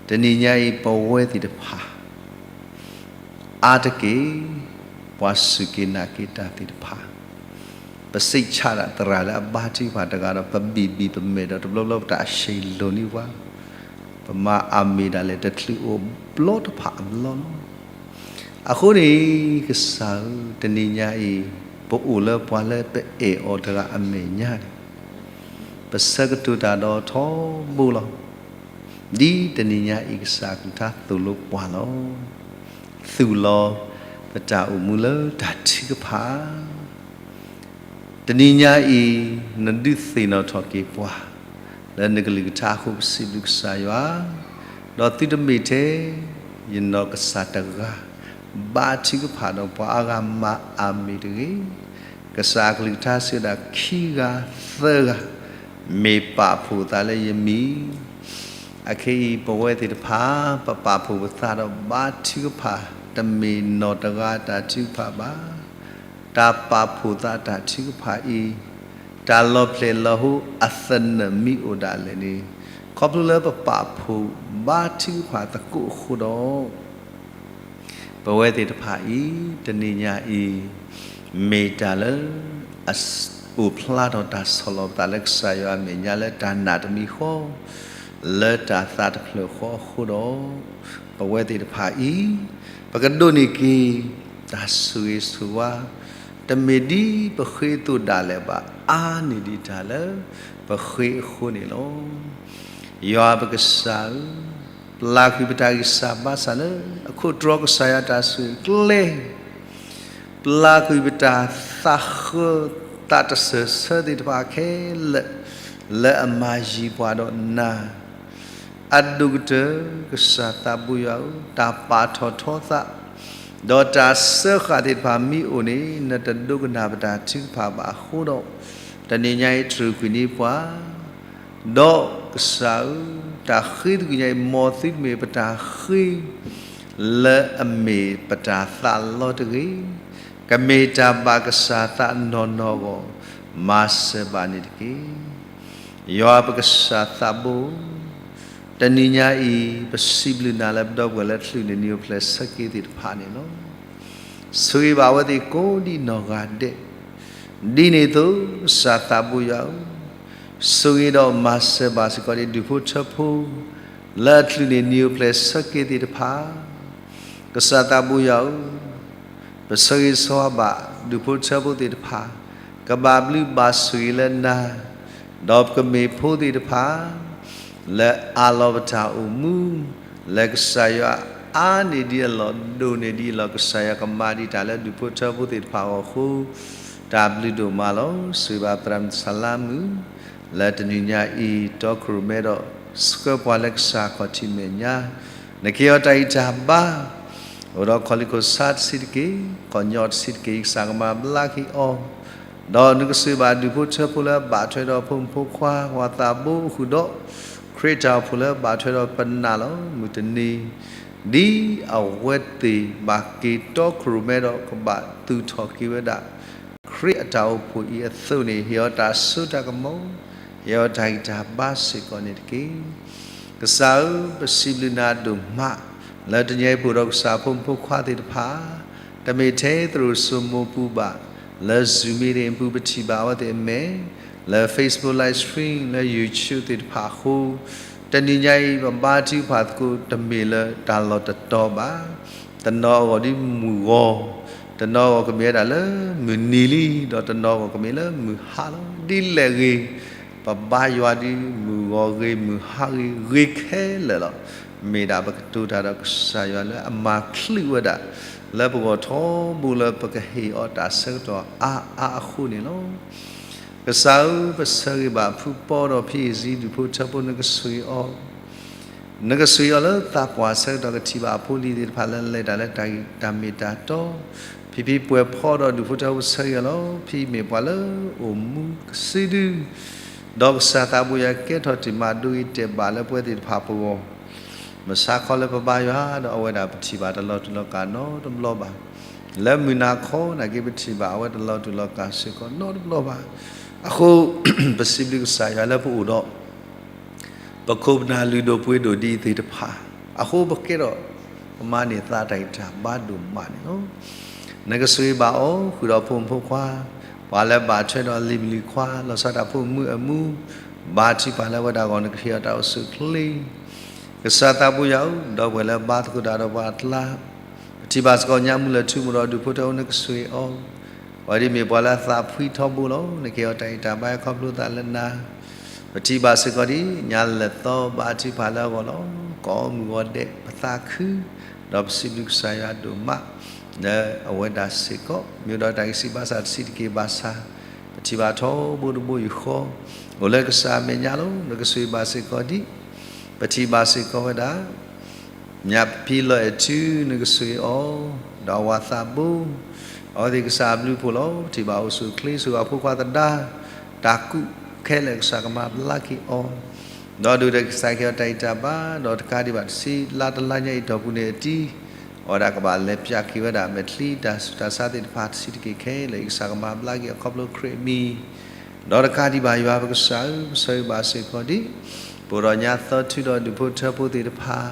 တနံၤညါအံၤ ပဝဲသ့ၣ်တဖၣ် အါတက့ၢ် ပှၤစူၢ်က့ၤနာ်က့ၤတၢ်သ့ၣ်တဖၣ်, ပစိတ်ချဒၣ်သရၣ်လၢအဘါထုကဖၣ်တဂၤဒီး ပဘံၣ်ဘံၣ်ပမဲာ်ဒီး တဘျီဘျီပတၢ်အဆံးလိာ်န့ၢ်ပှၤ, ပမၤအမ့ၢ်ဒၣ်လဲာ်တချုးအိၣ်ဘျီတဖၣ်အဘျီလီၤ. အဃိန့ၣ် ကစၢ်ဧၢ, တနံၤညါအံၤ ပအိၣ်လၢပှၤလၢပအဲၣ်အီၤတဂၤအမဲာ်ညါန့ၣ် ပဆၢကတီၢ်တၢ်ဒီးထီဘိလီၤ. ဒ်တနံၤညါအံၤ ကစၢ်အကလုၢ်ကထါသိၣ်လိပှၤလီၤ. သူၣ်လီၤပတၢ်အိၣ်မူလၢတၢ်ထုကဖၣ် တနံၤညါအံၤ နဒုးသ့ၣ်နီၣ်ထီၣ်က့ၤပှၤ လၢနကလုၢ်ကထါအဃိ ပစံးဘျုးကစၢ်ယွၤ, ဒီးသုတမ့ၢ်ထဲ ယနီၢ်ကစၢ်တဂၤ ဘါထုကဖၣ်ဒီးပှၤအါဂၤမၤအမ့ၢ်တဂ့ၤ. ကစၢ်အကလုၢ်ကထါစံးဝဲဒၣ် ခံဂၤသၢဂၤ မ့ၢ်ပာ်ဖှိၣ်သးလၢယမံၤ အခဲအံၤ ပဝဲသ့ၣ်တဖၣ် ပပာ်ဖှိၣ်ပသးဒီးဘါထုကဖၣ် တမ့ၢ်နီၢ်တဂၤတၢ်ထုကဖၣ်ဘၣ်. တၢ်ပာ်ဖှိၣ်သးတၢ်ထုကဖၣ်အံၤ တၢ်လီၤဖျဲၣ်လီၤဟိအသနၢၣ်မ့ၢ်အိၣ်ဒၣ်လဲာ်န့ၣ် ခီဖျိလၢပပာ်ဖှိၣ်ဘါထုကဖၣ်သကိးအဃိဒီး ပဝဲသ့ၣ်တဖၣ်အံၤ တနံၤညါအံၤ မ့ၢ်တၢ်လၢ အအိၣ်ဖျါထီၣ်တၢ်ဆီၣ်လီၤပသးလၢကစၢ်ယွၤအမဲာ်ညါလၢတၢ်နာ်တမံၤဃီ လၢတၢ်သးတဖျၢၣ်ဃီအဃိဒီး ပဝဲသ့ၣ်တဖၣ်အံၤ ပကဒိးန့ၢ်က့ၤ တၢ်ဆိၣ်ဂ့ၤဆိၣ်ဝါ တမ့ၢ်ဒ်ပဃ့အသိးဒၣ်လဲာ်ဘၣ် အါန့ၢ်ဒံးတၢ်လၢ ပဃ့အဃိန့ၣ်လီၤ. ယွၤပကစၢ်ဧၢ, ပျၢ်ကွံာ်ပတၢ်ဂံၢ်စၢ်ဘါစၢ်လၢ အခိၣ်တြီကစၢ်ယွၤတၢ်ဆိၣ်ဂ့ၤကျဲ ပျၢ်ကွံာ်ပတၢ်သးဃၢသးတစၢၢ်ဆၢသ့ၣ်တဖၣ်ခဲလၢာ် လၢအမၤယံၤပှၤဒီးနၤ အဒိၣ်ကတၢၢ်ကစၢ်သးဘိယွၤဧၢ, တၢ်ပာ်ထီၣ်ထီသး ဒီးတၢ်စၢဃာ်သ့ၣ်တဖၣ်မ့ၢ်အိၣ်န့ၣ် နတဒိကနၣ်ပတၢ်ထုကဖၣ်ဘၣ်အဃိဒီး တနံၤညါအံၤတြူာ်ကွံာ်န့ၢ်ပှၤ ဒီးကစၢ်ဧၢ, တၢ်ဃ့သကွံာ်ညါအံၤ မ်သုတမ့ၢ်ပတၢ်ဃ့ လၢအမ့ၢ်ပတၢ်သးလီတဂ့ၤ, ကမ့ၢ်တၢ်ဘၣ်ကစၢ်သးနီၢ်နီၢ်အဂီၢ်, မၤစၢၤဘၣ်န့ၣ်တက့ၢ်. ယွၤပကစၢ်သးဘိ, တနံၤညါအံၤ ပစံးဘျုးနၤလၢပဒီပုၢ်ဝဲၢ်လၢအချုးန့ၢ်နံၣ်အိၣ်ဖျဲၣ်ဆၢက့ၤသ့ၣ်တဖၣ်န့ၣ်လီၤ. ဆိၣ်ဂ့ၤဘၣ်အဝဲသ့ၣ်ကိးဒံးနီၢ်ဂၤဒဲး, ဒ်န့ၣ်အသိး ကစၢ်သးဘိယွၤဧၢ, ဆိၣ်ဂ့ၤဒီးမၤစၢၤဘၣ်စ့ၢ်ကီးဒံး ဒူၣ်ဖိထၢဖိ လၢအချုးန့ၢ်နံၣ်အိၣ်ဖျဲၣ်ဆၢက့ၤသ့ၣ်တဖၣ်, ကစၢ်သးဘိယွၤဧၢ, ပဆၢဂ့ၤဆၢဝါဘၣ် ဒူၣ်ဖိထၢဖိသ့ၣ်တဖၣ်, ကဘၣ်ဘျုးဘၣ်ဆိၣ်ဂ့ၤလၢနၤ, ဒီးပကမ့ၢ်ဖိသ့ၣ်တဖၣ် လၢအးလီၤပတၢ်အိၣ်မူ, လၢကစၢ်ယွၤအါန့ၢ်ဒံးအလီၢ် ဒိၣ်န့ၢ်ဒံးအလီၢ် ကစၢ်ယွၤကမၤဒံးတၢ်လၢဒူၣ်ဖိထၢဖိသ့ၣ်တဖၣ်အဂီၢ်အဃိ, တၢ်ဘျုးဒိၣ်မးလီၤ. ဆိၣ်ဂ့ၤဘၣ်သရၣ်မုၣ်စလါမုၣ် လၢတနံၤညါအံၤ တီခိၣ်ရိၣ်မဲဒီး ဆှၢပှၤလၢကစၢ်ခီၣ်ထံးမဲာ်ညါ, နကဟ့ၣ်အီၤတၢ်ဂံၢ်တၢ်ဘါ, အိၣ်ဒီးခီၣ်လံၣ်ခိၣ်ဆါတဆံးတက့ၢ်, ခီၣ်ညီၣ်တဆံးတက့ၢ်, ကစၢ်ကမၤဘျါက့ၤအီၤ, ဒီးနကဆိၣ်ဂ့ၤဘၣ်ဒူၣ်ဖိထၢဖိလၢအဘၣ်ထွဲဒီးဖိမုၣ်ဖိခွါ ပှၤသးဘိအိၣ်ဃုာ်ဒီး ခရံာ်တၢ်အိၣ်ဖှိၣ်လၢအဘၣ်ထွဲဒီးပနၢ်လီၤ. မုၢ်တနံၤ ဒ်အဝဲသ့ၣ်ဘၣ်က့ၤတီခိၣ်ရိၣ်မဲဒီး ကဘၣ်သူၣ်ထီၣ်က့ၤဝဲဒၣ် ခရံာ်အတၢ်အိၣ်ဖှိၣ်အံၤအသိးန့ၣ်, ဟ့ၣ်အီၤတၢ်စိတၢ်ကမီၤ, ဟ့ၣ်အီၤတၢ်ဂံၢ်တၢ်ဘါစ့ၢ်ကီးန့ၣ်တက့ၢ်. ကစၢ်ဧၢ, ပစံးဘျုးနၤဒိၣ်မး, လၢတနံၤအံၤပအိၣ်ဒီးကစၢ်ဖိမုၣ်ဖိခွါသ့ၣ်တဖၣ်, တမ့ၢ်ထဲသရိာ်စိမိၤပူၤဘၣ်, လၢ Zoom meeting ပူၤ ပထံၣ်ဘၣ်အဝဲသ့ၣ်အမဲာ်, လၢ Facebook live stream လၢ YouTube သ့ၣ်တဖၣ်အဃိ, တနံၤညါအံၤ ပဘါထုကဖၣ်သကိး တမ့ၢ်လၢတၢ်လီၢ်တတီၤဘၣ်. တနီၤအဂီၢ်ဒ်မုၢ်ဂီၤ, တနီၤအဂီၢ်ကမ့ၢ်ဝဲဒၣ်လၢမုၢ်နံၤလံ, ဒီးတနီၤအဂီၢ်ကမ့ၢ်လၢမုၢ်ဟါလီၤ. ဒ်လဲၣ်ဂ့ၤ, ပဘါယွၤဒ်မုၢ်ဂီၤဂ့ၤ မုၢ်ဟါဂ့ၤ ဂ့ၤခဲလၢာ်လီၤ. မ့ၢ်ဒၣ်ပကတိၤတၢ်ဒီးကစၢ်ယွၤလၢအမၤချုးဝဲဒၣ်, လၢပဂီၢ်ထီဘိလၢပကဟ့ၣ်အီၤတၢ်ဆၢကတီၢ်အါအါအဃိန့ၣ်လီၤ. ကစၢ်ဧၢ, ပဆၢဂ့ၤဘၣ်ဖုပီဒီးဖံအ့ၣ်စံဒူၣ်ဖိထၢဖိ နကဆိၣ်ဂ့ၤအီၤ, နကဆိၣ်ဂ့ၤအီၤလၢသးပှၢ်ဆၢကတီၢ်ကထံၣ်ဘၣ်အဖိအလံၤသ့ၣ်တဖၣ်လၢလဲၤတၢ်လၢတၢ်ဂ့ၢ်တၢ်မ့ၢ်တၢ်တီ, ဖံဖံပှဲၤဖီဒီးဒူၣ်ဖိထၢဖိ ပဆၢဂ့ၤအီၤလီၤ. ဖံမ့ၢ်ပှၤလၢအိၣ်မူကစုဒု, ဒီးကစၢ်သးဘိယွၤကဲထီၣ်တ့ၢ်မၤဒိဂ့ၤတဲာ်ဘၣ်လၢပဝဲသ့ၣ်တဖၣ်ပဂီၢ်, မဆါခီလၢပဘါယွၤဒီးအဝဲဒၣ် ပထံၣ်ဘၣ်တလီၤတူာ်လီၤကာ်နီတဘျီဘၣ်. လၢမုၢ်နၤခီနာ်က့ ပထံၣ်ဘၣ်အဝဲတလီၤတူာ်လီၤကာ်စ့ၢ်ကီးနီတဘျီဘၣ်. အဃိ ပစံးဘျုးကစၢ်ယွၤလၢပအိၣ်ဒီး ပခိၣ်ပနၢ်လုၢ်ဒိၣ်ပှ့ၤဒိၣ်ဒ်အံၤသ့ၣ်တဖၣ်, အဃိပကဲထီၣ် ပမၤန့ၢ်သးတၢ်ဂံၢ်တၢ်ဘါဒိၣ်မးန့ၣ်လီၤ. နကဆိၣ်ဂ့ၤဘၣ်အီၤဃုာ်ဒီးဖိမုၣ်ဖိခွါ, ပှၤလၢဘၣ်ထွဲဒီးလံၤမုၣ်လံၤခွါ လီၤဆီဒၣ်တၢ်ဖိမုၣ်အမူ, ဘါထုကဖၣ်လၢအဝဲဒၣ်အဂီၢ် နကဟ့ၣ်အီၤတၢ်အိၣ်ဆူၣ်အိၣ်ချ့ ကစၢ်သးဘိယွၤဧၢ, ဒီပုၢ်ဝဲၢ်လၢဘါသကိးတၢ်ဒီးပှၤအကျါ, ပထံၣ်ဘၣ်စ့ၢ်ကီးညါမုၢ်လၢထူမူဒီးဒူၣ်ဖိထၢဖိ နကဆိၣ်ဂ့ၤအီၤ, ပှၤဒ်မ့ၢ်ပှၤလၢအသးဖှံထီဘိလီၤ. နကဟ့ၣ်အီၤတၢ်ဂံၢ်တၢ်ဘါအခီဖျိသးလၢနၤ, ပထံၣ်ဘၣ်စ့ၢ်ကီးဒ်ညါလၢာ်သီ ဘါထုကဖၣ်လၢအဂီၢ်လီၤ. ကိးမုၢ်ဂီၤဒဲး ပသးခု, ဒီးပစံးဘျုးကစၢ်ယွၤဒိၣ်မး လၢအဝဲဒၣ်စ့ၢ်ကီး မ့ၢ်အိၣ်ဒီးတၢ်ဂံၢ်စၢ်ဘါစၢ်တဆံးတက့ၢ်ဘၣ်ဆၣ်, ပထံၣ်ဘၣ်ထီဘိတဘိယူၢ်ဃီ, အိၣ်လၢကစၢ်အမဲာ်ညါလီၤ. နကဆိၣ်ဂ့ၤဘၣ်စ့ၢ်ကီးဒ် ပထံၣ်ဘၣ်စ့ၢ်ကီးဝဲဒၣ် ညၣ်ဖံလီၤအဲၣ်ထူ နကဆိၣ်ဂ့ၤအီၤ, ဒီးအဝၤသးဘိ, အဝဲသ့ၣ်ကစၢ်အဘျုးအဖှိၣ်လီၤ. ပထံၣ်ဘၣ်အိၣ်ဆူၣ်အိၣ်ချ့ ဆိၣ်ဂ့ၤအဖိခွါသဒါ, တၢ်ကူၣ်ခဲလၢာ်ကစၢ်ကမၤဘျါက့ၤအီၤ, ဒီးဒိၣ်ဒီးကစၢ်ကဟ့ၣ်အီၤတၢ်ဂံၢ်တၢ်ဘါ, ဒီးတကးဒံးဘၣ်တဆံ လါတလါညါအံၤတီၢ်ပူၤန့ၣ်အတံၤ, အဝဲဒၣ်ကဘၣ်လဲၤပၠးက့ၤဝဲဒၣ်မဲာ်ချံတၢ်ဆူးတၢ်ဆါသ့ၣ်တဖၣ်တဆံးတက့ၢ်ခဲလၢာ်အံၤ ကစၢ်ကမၤဘျါက့ၤအီၤခီဖျိခရံာ်အမံၤ ဒီးတကးဒံးဘၣ်ယွၤပကစၢ်ဧၢ, ပဆၢဂ့ၤဘၣ်စ့ၢ်ကီးဒ် ပအိၣ်ဒီးညါသီထူဒီးဒူၣ်ဖိထၢဖိသ့ၣ်တဖၣ်,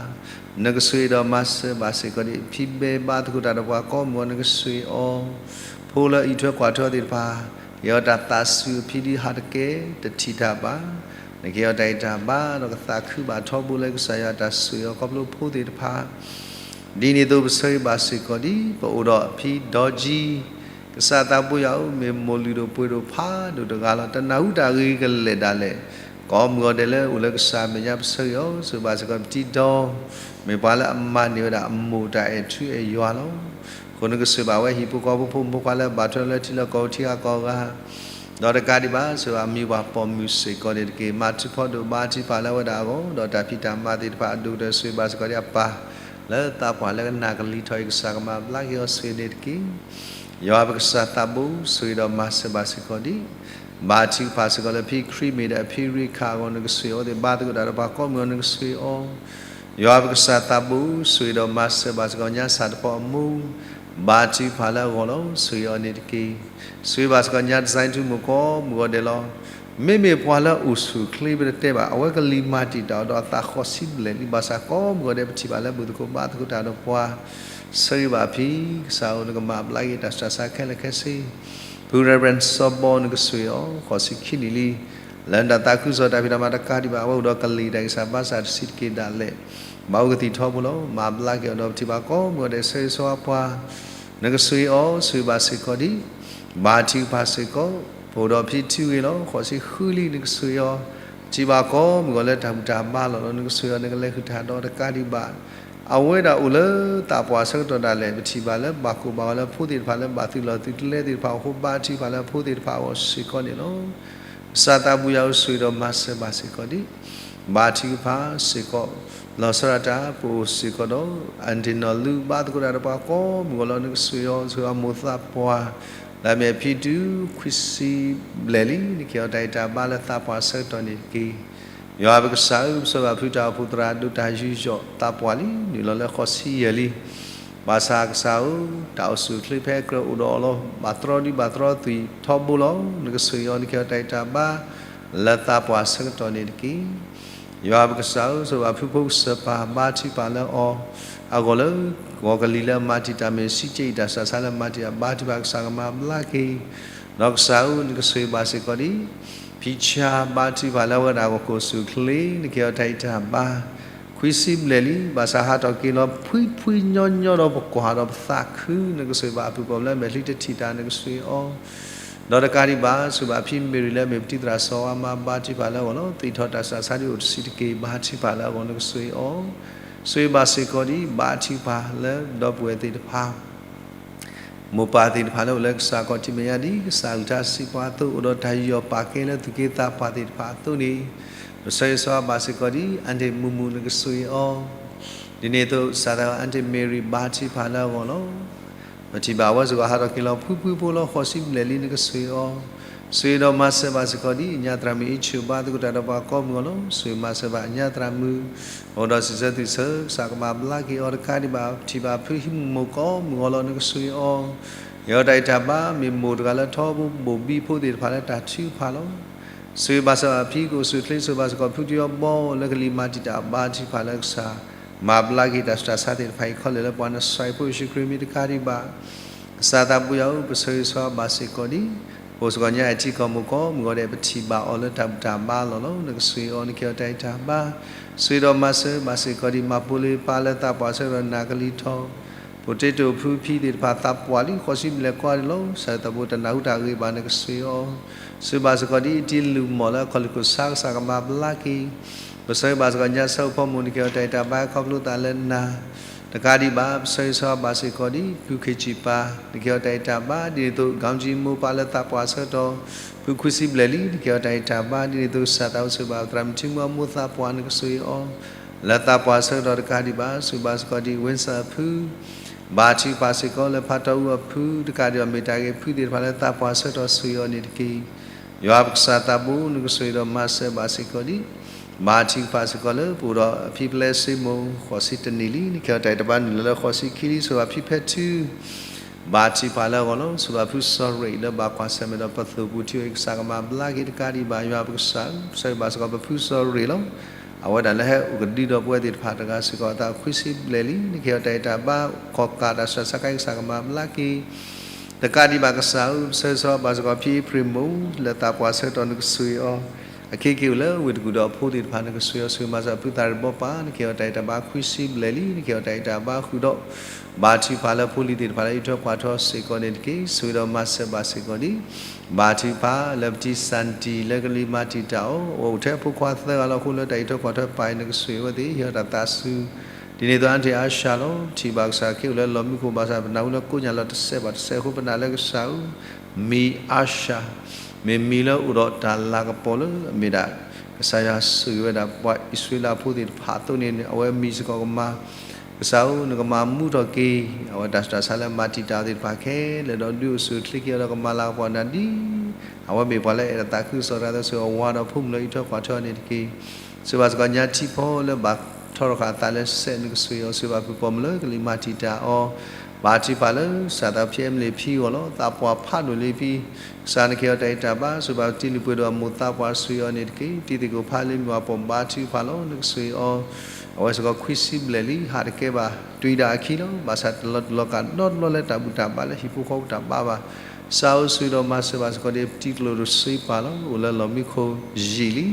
နကဆိၣ်ဂ့ၤဒီးမၤစၢၤဘၣ်စ့ၢ်ကီးဒ် ဖံဘဲဘါသကိးတၢ်ဒီးပှၤကိးမုၢ်ဂီၤ နကဆိၣ်ဂ့ၤအီၤ, ဖိလၢအအံးထွဲကွၢ်ထွဲသ့ၣ်တဖၣ်, ကဟ့ၣ်အီၤတၢ်သးစူၤအဖံဒ်ဟးတကဲတထံၣ်တၢ်ဘၣ်, နကဟ့ၣ်အီၤတၢ်ဂံၢ်တၢ်ဘါ ဒီးကသးခုဘၣ်ထီဘိလၢကစၢ်ယွၤတၢ်ဆိၣ်ဂ့ၤအီၤခီဖျိဖိသ့ၣ်တဖၣ် ဒ်န့ၣ်အသိးပဆၢဂ့ၤဘၣ်စ့ၢ်ကီးဒ် ပအိၣ်ဒီးဖံဒီကံ, ကစၢ်သးဘိယွၤဧၢ, မ့ၢ်မိၢ်လုၢ်ဒိၣ်ပှ့ၤဒိၣ်ဖးဒိၣ်တဂၤလီၤ. တနၢ်ဟူတၢ်ဂ့ၤကလဲာ်ဒၣ်လဲာ်, ကိးမုၢ်ဂီၤဒဲးလၢအိၣ်လၢကစၢ်အမဲာ်ညါ ပဆၢဂ့ၤအီၤ, ဆိၣ်ဂ့ၤဘၣ်စ့ၢ်ကီးပတံၤဒီ, မ့ၢ်ပှၤလၢအမၤန့ၢ်ဝဲဒၣ်အမိၢ်တၢ်အဲၣ်ထူအဲၣ်ယွၤလီၤ. အဃိနကဆိၣ်ဂ့ၤဘၣ်ဝဲဟံၣ်ဖိဃီဖိ ဖိမုၣ်ဖိခွါလၢအဘၣ်ထွဲလၢထံလၢကီၢ်ထံဂၤကီၢ်ဂၤ ဒီးတကးဒံးဘၣ် ဆိၣ်ဂ့ၤဘၣ်မံၤပှၢ်ပိာ်မုၣ်စ့ၢ်ကီးန့ၣ်တက့ၢ်. မၤထူးဖီဒိၣ်ဘါထုကဖၣ်လၢအဝဲဒၣ်အဂီၢ်, ဒီးတၢ်ဖံးတၢ်မၤသ့ၣ်တဖၣ်အဒိၣ်ကတၢၢ် ဆိၣ်ဂ့ၤဘၣ်စ့ၢ်ကီးဒ်အပၢ် လၢသးပှၢ်လၢကနၣ်ကလံၤထီၣ်အံၤ ကစၢ်ကမၤဘျါက့ၤအီၤဆိၣ်ဂ့ၤန့ၣ်တက့ၢ်. ယွၤပကစၢ်သးဘိ ဆိၣ်ဂ့ၤဒီးမၤစၢၤဘၣ်စ့ၢ်ကီးဒ် ဘါထုကဖၣ်စ့ၢ်ကီးလၢဖံခရံာ်မ့ၢ်ဒၣ်အဖံရ့ခၣ်အဂီၢ် နကဆိၣ်ဂ့ၤအီၤသ့ၣ် ဘါသကိးတၢ်ဒီးပှၤကိးမုၢ်ဂီၤ နကဆိၣ်ဂ့ၤအီၤ, ယွၤပကစၢ်သးဘိ ဆိၣ်ဂ့ၤဒီးမၤစၢၤဘၣ်စ့ၢ်ကီး ညါစၢ်တဖီအမိၢ်, ဘါထုကဖၣ်လၢအဂီၢ်လီၤ ဆိၣ်ဂ့ၤအီၤန့ၣ်တက့ၢ်. ဆိၣ်ဂ့ၤဘၣ်စ့ၢ်ကီးညါ design ထူမိၢ်ကိးမုၢ်ဂီၤဒဲးလီၤ. မ့မ့ၢ်ပှၤလၢအအိၣ်ဆူၣ်အိၣ်ချ့ပတတဲဘၣ် အဝဲကလံၤမၤတံာ်တာ်အီၤဒီးအသးဃီၤဆံဘျဲၣ်လံ ဘၣ်ဆၣ်ကိးမုၢ်ဂီၤဒဲး ပထံၣ်ဘၣ်လၢဘူၣ်သကိးဘါသကိးတၢ်ဒီးပှၤ ဆိၣ်ဂ့ၤဘၣ်ဖံ, ကစၢ်ဧၢ နကမၤဘျါက့ၤတၢ်ဆူးတၢ်ဆါခဲလၢာ်ခဲဆ့, ဖု Reverend စီၤဘီ နကဆိၣ်ဂ့ၤအီၤ ဃိးဆံခံနံၣ်လံ, လၢနတၢ်သးခုကစီၣ်တၢ်ဖံးတၢ်မၤတကးဒံးဘၣ် အဝဲအိၣ်ဒီးကလံၤတၢ်ဂံၢ်စၢ်ဘါစၢ်တဆံးတက့ၢ်ဒၣ်လဲာ်, ဘၣ်အိၣ်ကသံၣ်ထီဘိလီၤ. မၤဘျါက့ၤအီၤဒီးပထံၣ်ဘၣ်ကိးမုၢ်ဂီၤဒဲး ဆိၣ်ဂ့ၤဆိၣ်ဂ့ၤပှၤ နကဆိၣ်ဂ့ၤအီၤ ဆိၣ်ဂ့ၤဘၣ်စ့ၢ်ကီးဒံး, ဘါထုကဖၣ်စ့ၢ်ကီး, ပအိၣ်ဒီးဖံထံဂ့ၤလီၤ ဃိးဆံဃုလံ နကဆိၣ်ဂ့ၤအီၤ, ပထံၣ်ဘၣ်ကိးမုၢ်ဂီၤလၢတၢ်ဘူၣ်တၢ်ဘါလီၤလီၤ နကဆိၣ်ဂ့ၤအီၤ နကလဲၤဃုာ်တၢ်ဒီးတကးဒံးဘၣ်, အဝဲဒၣ်အိၣ်လၢသးပှၢ်ဆၢကတီၢ်ဒၣ်လဲာ် ပထံၣ်ဘၣ်လၢဘၣ်ကိၢ်ဘၣ်ဂီၤလၢဖိသ့ၣ်တဖၣ်လၢဘၣ်သုးလီၢ်သုးကျဲသ့ၣ်တဖၣ်အဃိ ဘါထုကဖၣ်လၢအဖိသ့ၣ်တဖၣ်အဂီၢ်စ့ၢ်ကီးန့ၣ်လီၤ. ကစၢ်သးဘိယွၤဧၢ ဆိၣ်ဂ့ၤဒီးမၤစၢၤဘၣ်စ့ၢ်ကီးဒံး, ဘါထုကဖၣ်စ့ၢ်ကီး, လီၤဆီဒၣ်တၢ် ပအိၣ်စ့ၢ်ကီးဒီး အၣ်တ့ၢ်နီၢ်လူ ဘါသကိးတၢ်ဒီးပှၤကိးမုၢ်ဂီၤလီၤ နကဆိၣ်ဂ့ၤအီၤ ဆိၣ်ဂ့ၤအမိၢ်သးပှၢ်, လၢအမ့ၢ်အဖံတုၤခွံဆံဘျဲၣ်လံ နကဟ့ၣ်အီၤတၢ်ဂံၢ်တၢ်ဘါလၢသးပှၢ်ဆၢကတီၢ်န့ၣ်တက့ၢ်. ယွၤပကစၢ်ဧၢ ပဆိၣ်ဂ့ၤဘၣ်ဖုတၢ်အိၣ်ဖှိၣ်သရၣ်ဒိၣ်တၢ်ယူးယီၣ်သးပှၢ်လံ နုာ်လီၤလၢဃိးဆံယဲၢ်လံ ဘၣ်ဆၣ်ကစၢ်ဧၢ, တၢ်အိၣ်ဆူၣ်အိၣ်ချ့ဖဲအကြၢးအိၣ်ဒီးအီၤလီၤ. ဘၣ်တြီဒံးဘၣ်တြီသွံၣ်ထီဘိလီၤ. နကဆိၣ်ဂ့ၤအီၤ နကဟ့ၣ်အီၤတၢ်ဂံၢ်တၢ်ဘါ လၢသးပှၢ်ဆၢကတီၢ်န့ၣ်တက့ၢ်. ယွၤပကစၢ်ဧၢ, ဆိၣ်ဂ့ၤဘၣ်ဖုဖိကစၢၢ်ပၢ် ဘါထုကဖၣ်လၢအီၤ, အဂီၢ်လၢ ဂီၤကလံၤလၢအမၤတံာ်တာ် မ့ၢ်စံးကဲအံၤ တၢ်ဆူးတၢ်ဆါလၢမၤတံာ်တာ် ဘါထုကဖၣ်ကစၢ်ကမၤဘျါက့ၤ, ဒီးကစၢ်ဧၢ, နကဆိၣ်ဂ့ၤဘၣ်စ့ၢ်ကီးဒံး, ဖံဆါ ဘါထုကဖၣ်လၢအဝဲဒၣ်အဂီၢ် ကအိၣ်ဆူၣ်အိၣ်ချ့ နကဟ့ၣ်အီၤတၢ်ဂံၢ်တၢ်ဘါ ခွံဆံဘျဲၣ်လံ, ဘၣ်ဆၣ်ဟးထီၣ်က့ၤလီၤ ဖှံဖှံညီညီဒီးပကွၢ်ဒီးပသးခု, နကဆိၣ်ဂ့ၤဘၣ်အပုၢ်ပှၢ်လၢအမဲာ်ချံတထံၣ်တၢ် နကဆိၣ်ဂ့ၤအီၤ, ဒီးတကးဒံးဘၣ် ဆိၣ်ဂ့ၤဘၣ်ဖံမ့ၢ်ရံၤလၢအမ့ၢ်ပတံၤသရၣ်စီၤအၤမါ ဘါထုကဖၣ်လၢအဂီၢ်လီၤ. သံၣ်ထီၣ်တၢ်ဆူးတၢ်ဆါဒ်အိၣ်တဆံးတက့ၢ် ဘါထုကဖၣ်လၢအဂီၢ် နကဆိၣ်ဂ့ၤအီၤ, ဆိၣ်ဂ့ၤဘၣ်စ့ၢ်ကီးဒံး ဘါထုကဖၣ်လၢဒီပုၢ်ဝဲၢ်သ့ၣ်တဖၣ် မိၢ်ပၢ်သ့ၣ်တဖၣ်လၢအိၣ်လၢကစၢ်ခီၣ်ထံးမဲာ်ညါ ဒ်ကစၢ်အကလုၢ်ကထါစံးပှၤအသိး အိၣ်ဒီးတၢ်ယူးယီၣ်ပာ်ကဲလၢသူၣ်က့သးပှၢ်သ့ၣ်တဖၣ်အသိးန့ၣ်, ပဆိၣ်ဂ့ၤဆိၣ်ဂ့ၤဘၣ်စ့ၢ်ကီးဒံး အၣ်တ့ၢ်မုၢ်မုၢ် နကဆိၣ်ဂ့ၤအီၤ, ဒ်န့ၣ်အသိး စၢ်သးအၣ်တ့ၢ်မ့ၢ်ရံၤ ဘါထုကဖၣ်လၢအဂီၢ်လီၤ. ပထံၣ်ဘၣ်အဝဲစ့ၢ်ကီးဟးထီၣ်က့ၤလီၤ ဖှံဖှံဖိလီၤ ဃိးဆံဘျဲၣ်လံ နကဆိၣ်ဂ့ၤအီၤ, ဆိၣ်ဂ့ၤဒီးမၤစၢၤဘၣ်စ့ၢ်ကီးဒံး အညါသရၣ်မုၣ်အ့ၣ်ဆူၣ် ဘါသကိးတၢ်ဒီးပှၤကိးမုၢ်ဂီၤလီၤ. ဆိၣ်ဂ့ၤမၤစၢၤဘၣ်အညါသရၣ်မုၣ် အိၣ်ဒီးစံးဆၢသုးဆၢ ကစၢ်ကမၤဘျါက့ၤအီၤတကးဒံးဘၣ် ပထံၣ်ဘၣ်ဖုဟံးမူးမိၢ်ကိးမုၢ်ဂီၤလီၤ နကဆိၣ်ဂ့ၤအီၤ, ဟ့ၣ်အီၤတၢ်ဂံၢ်တၢ်ဘါ မ့ၢ်မိၢ်တဂၤလၢထီဘိဘိၣ်ဘံဖိသ့ၣ်တဖၣ်လၢတၢ်ထုကဖၣ်လီၤ. ဆိၣ်ဂ့ၤဘၣ်စၢၤဘၣ်ဖံကအိၣ်ဆူၣ်အိၣ်ချ့ ဆိၣ်ဂ့ၤဘၣ်စ့ၢ်ကီးဖုတံၤအီဘီလၢကလံၤမၤတံာ်တာ် ဘါထုကဖၣ်လၢကစၢ် မၤဘျါက့ၤတၢ်ဆူးတၢ်ဆါသ့ၣ်တဖၣ်အံၤ ခီလၢာ်လၢပှၤနဆှဲဖိယ့ၣ်ၡူးခရံာ်မံၤတကးဒံးဘၣ် ကစၢ်သးဘိယွၤဧၢ, ပဆိၣ်ဂ့ၤဆိၣ်ဂ့ၤဘၣ်စ့ၢ်ကီးဒံး, ပအိၣ်စ့ၢ်ကီးညါအံၤထံကီၢ်မုၢ်ကိးမုၢ်ဂီၤဒဲး ပထံၣ်ဘၣ်အီၤလၢတၢ်ဘူၣ်တၢ်ဘါလီၢ်လီၤ. နကဆိၣ်ဂ့ၤအီၤ နကဟ့ၣ်အီၤတၢ်ဂံၢ်တၢ်ဘါ, ဆိၣ်ဂ့ၤဒီးမၤစၢၤဘၣ်စ့ၢ်ကီးဒံး မၤပိလ့ၤပၢ်လၢသးပှၢ်ဆၢကတီၢ်နးကလံၤထီၣ်, ဖိတ့တိာ်ဖုဖံသ့ၣ်တဖၣ်သးပှၢ်လံ ဃိးဆံဘျဲၣ်ကိးဂၤဒဲးလီၤ. ကစၢ်သးဘိတနၢ်ဟူတၢ်ဂ့ၢ်ဘၣ် နကဆိၣ်ဂ့ၤအီၤ, ဆိၣ်ဂ့ၤဘၣ်စ့ၢ်ကီးဒံး အတံၤလူၢ်မီၢ်လၢအခီၣ်လ့ၣ်ခိၣ်ဆါ ကစၢ်ကမၤဘျါက့ၤ ပဆိၣ်ဂ့ၤဘၣ်စ့ၢ်ကီးညါဆၢဖိမိၢ် နကဟ့ၣ်အီၤတၢ်ဂံၢ်တၢ်ဘါ ခီဖျိသးလၢနၤ, တကးဒံးဘၣ် ပဆိၣ်ဂ့ၤဆိၣ်ဂ့ၤဘၣ်စ့ၢ်ကီးဒံး ဖုခ့ၣ်စံၣ်ပၢ် နကဟ့ၣ်အီၤတၢ်ဂံၢ်တၢ်ဘါ ဒ်န့ၣ်အသိး ကီၣ်ကၠံမိၢ်ပၢ်လၢသးပှၢ်ဆၢကတီၢ် ဖုခွံဆံဘျဲၣ်လံ နကဟ့ၣ်အီၤတၢ်ဂံၢ်တၢ်ဘါ ဒ်န့ၣ်အသိး ကစၢ်သးဘိဆိၣ်ဂ့ၤဘၣ်သရၣ်မုၣ်ထံမုၢ်အမိၢ်သးပှၢ် နကဆိၣ်ဂ့ၤအီၤ လၢသးပှၢ်ဆၢကတီၢ်တကးဒံးဘၣ် ဆိၣ်ဂ့ၤဘၣ်စ့ၢ်ကီးဒံး ဝ့ၣ်စၢၣ်ဖု ဘါထုကဖၣ်စ့ၢ်ကီးလၢဖးတီၢ်အူအဖု တကးဒံးဘၣ် မ့ၢ်တၢ်ဂ့ၤဖုသ့ၣ်တဖၣ်လၢသးပှၢ်ဆၢကတီၢ်ဆိၣ်ဂ့ၤအီၤန့ၣ်တက့ၢ်. ယွၤပကစၢ်သးဘိ နကဆိၣ်ဂ့ၤဒီးမၤစၢၤဘၣ်စ့ၢ်ကီးဒံး ဘါထုကဖၣ်စ့ၢ်ကီးလၢပအိၣ်ဒီးအဖံပျဲစ့မိၢ် ဃိးဆံတနံၣ်လံ နကဟ့ၣ်အီၤတၢ်ဂံၢ်တၢ်ဘါနုာ်လီၤလၢဃိးဆံခံလံ ဆိၣ်ဂ့ၤဘၣ်ဖံဖဲထူ ဘါထုကဖၣ်လၢအဂီၢ်လီၤ. ဆိၣ်ဂ့ၤဘၣ်ဖုစီၤရ့းလၢဘၣ်ကွၢ်ဆၢၣ်မဲာ်ဒီးပသိၣ်ပူၤထံအံၤ ကစၢ်ကမၤဘျါက့ၤတကးဒံးဘၣ် ယွၤပကစၢ်ဧၢ, ဆိၣ်ဂ့ၤဘၣ်စ့ၢ်ကီးပဖုစီၤရ့းလီၤ. အဝဲဒၣ်လၢဟဲအိၣ်ကဒုဒီးပဝဲသ့ၣ်တဖၣ်တဂၤစ့ၢ်ကီး အသးခွံဆံဘျဲၣ်လံ နကဟ့ၣ်အီၤတၢ်ဂံၢ်တၢ်ဘါ ခီၣ်ကးတၢ်ဆူးတၢ်ဆါကဲကစၢ်ကမၤဘျါက့ၤ တကးဒံးဘၣ်ကစၢ်ဧၢ, ပဆိၣ်ဂ့ၤဆိၣ်ဂ့ၤဘၣ်စ့ၢ်ကီးဖံအ့ဖြ့ၣ်မိၢ် လၢသးပှၢ်ဆၢကတီၢ်နကဆိၣ်ဂ့ၤအီၤ, အခဲက့ၤအိၣ်လၢဝ့ၢ်တကူၣ်ဒီးအဖိသ့ၣ်တဖၣ်နကဆိၣ်ဂ့ၤအီၤ ဆိၣ်ဂ့ၤမၤစၢၤဖုသးရ့ၣ်ဘီပၢ် နကဟ့ၣ်အီၤတၢ်ဂံၢ်တၢ်ဘါခွံဆံဘျဲၣ်လံ နကဟ့ၣ်အီၤတၢ်ဂံၢ်တၢ်ဘါဃုာ်ဒီး ဘါထုကဖၣ်လၢဖိလံၤသ့ၣ်တဖၣ်လၢအံးထွဲကွၢ်ထွဲစ့ၢ်ကီးန့ၣ်တက့ၢ်. ဆိၣ်ဂ့ၤဒီးမၤစၢၤဘၣ်စ့ၢ်ကီးဒံး ဘါထုကဖၣ်လၢပတံၤစၢ်နတံၤလၢကလံၤမၤတံာ်တာ်အီၤ, အအိၣ်ထဲအဖိခွါသၢဂၤလီၤအဃိ လၢတၢ်အံးထွဲကွၢ်ထွဲပၢ်အံၤ နကဆိၣ်ဂ့ၤအဝဲသ့ၣ် ဟ့ၣ်အီၤတၢ်သးစူၤ ဒ်န့ၣ်အသိး အါတ့ၢ်အါစှၤလီၤ. ပထံၣ်ဘၣ်ကစၢ်ခ့အိၣ်လၢလီၢ်မံခိၣ်ဘၣ်ဆၣ် ပနၢ်ဟူလၢကိးညါလီၤတစဲးဘၣ်တစဲးအဃိ ပနာ်လၢကစၢ်ဧၢ, မံၤအါစှၤ မ့ၢ်မံၤလၢအိၣ်ဒီးတၢ်လၤကပီၤလၢအမ့ၢ်ဒၣ် ကစၢ်ယွၤဆိၣ်ဂ့ၤဝဲဒၣ်ပှၤအံၣ်စရ့လးဖိသ့ၣ်တဖၣ်အသိးန့ၣ် အဝဲမံၤစ့ၢ်ကီးကမၤ ကစၢ်ဧၢ နကမၤမူထီၣ်က့ၤ အဝဲတၢ်ဆူးတၢ်ဆါလၢမၤတံာ်တာ်သ့ၣ်တဖၣ်ခဲလၢာ်ဒီး ဒုးအိၣ်ဆူၣ်အိၣ်ချ့က့ၤအီၤဒီးကမၤလၤကပီၤနၤဒ် အဝဲမ့ၢ်ပှၤလၢအအဲၣ်ဒိးသးခုကစီၣ်တဂၤဒီး ဆိၣ်ဂ့ၤအီၤဝါဒီးဖိမုၣ်လၢအအံးထွဲကွၢ်ထွဲအီၤန့ၣ်တက့ၢ်. ဆိၣ်ဂ့ၤဘၣ်စ့ၢ်ကီးညါထံဖီလၢဘၣ်ထီထီၣ်ဃာ်အသးလၢစဲး နကဆိၣ်ဂ့ၤအီၤ, ဆိၣ်ဂ့ၤဘၣ်ပုၢ်ပိာ်မုၣ်လၢကလံၤမၤတံာ်တာ်အီၤ, ဘါထုကဖၣ်လၢကစၢ်သးဖဲအမလ့ၣ်ဖံအဂီၢ်လီၤ. သးပှၢ်ဖးဒိၣ်လံဖံ ကစၢ်နကဟ့ၣ်အီၤတၢ်အံးတၢ်ဘါ, ဆိၣ်ဂ့ၤဘၣ်တံၤလုၢ်ပှ့ၤဒိၣ်အမိၢ်သးပှၢ် ဆိၣ်ဂ့ၤအီၤန့ၣ်တက့ၢ်. တံၤသကိးဖးလံမ့ၢ်ပှၤပိာ် ဘါထုကဖၣ်လီၤ နကဆိၣ်ဂ့ၤအီၤ, အဝဲစ့ၢ်ကီးခွံဆံဘျဲၣ်လံ ဟးတကဲဘၣ် တွံၢ်ဒၣ်အခံလီၤ. ဘၣ်ဆၣ်တလီၤတလီၤကးနီတဘျီလၢတၢ်ဘူၣ်တၢ်ဘါလၢဟံၣ်ဖိဃီဖိတၢ်ဘါဘၣ်. ကစၢ်ဧၢ ဆိၣ်ဂ့ၤဒီးမၤစၢၤဘၣ်စ့ၢ်ကီးဒ်ပတံၤကျိၤတဆှံပၤလီၤ အိၣ်လၢလီၢ်မံခိၣ်ယံာ်လံ.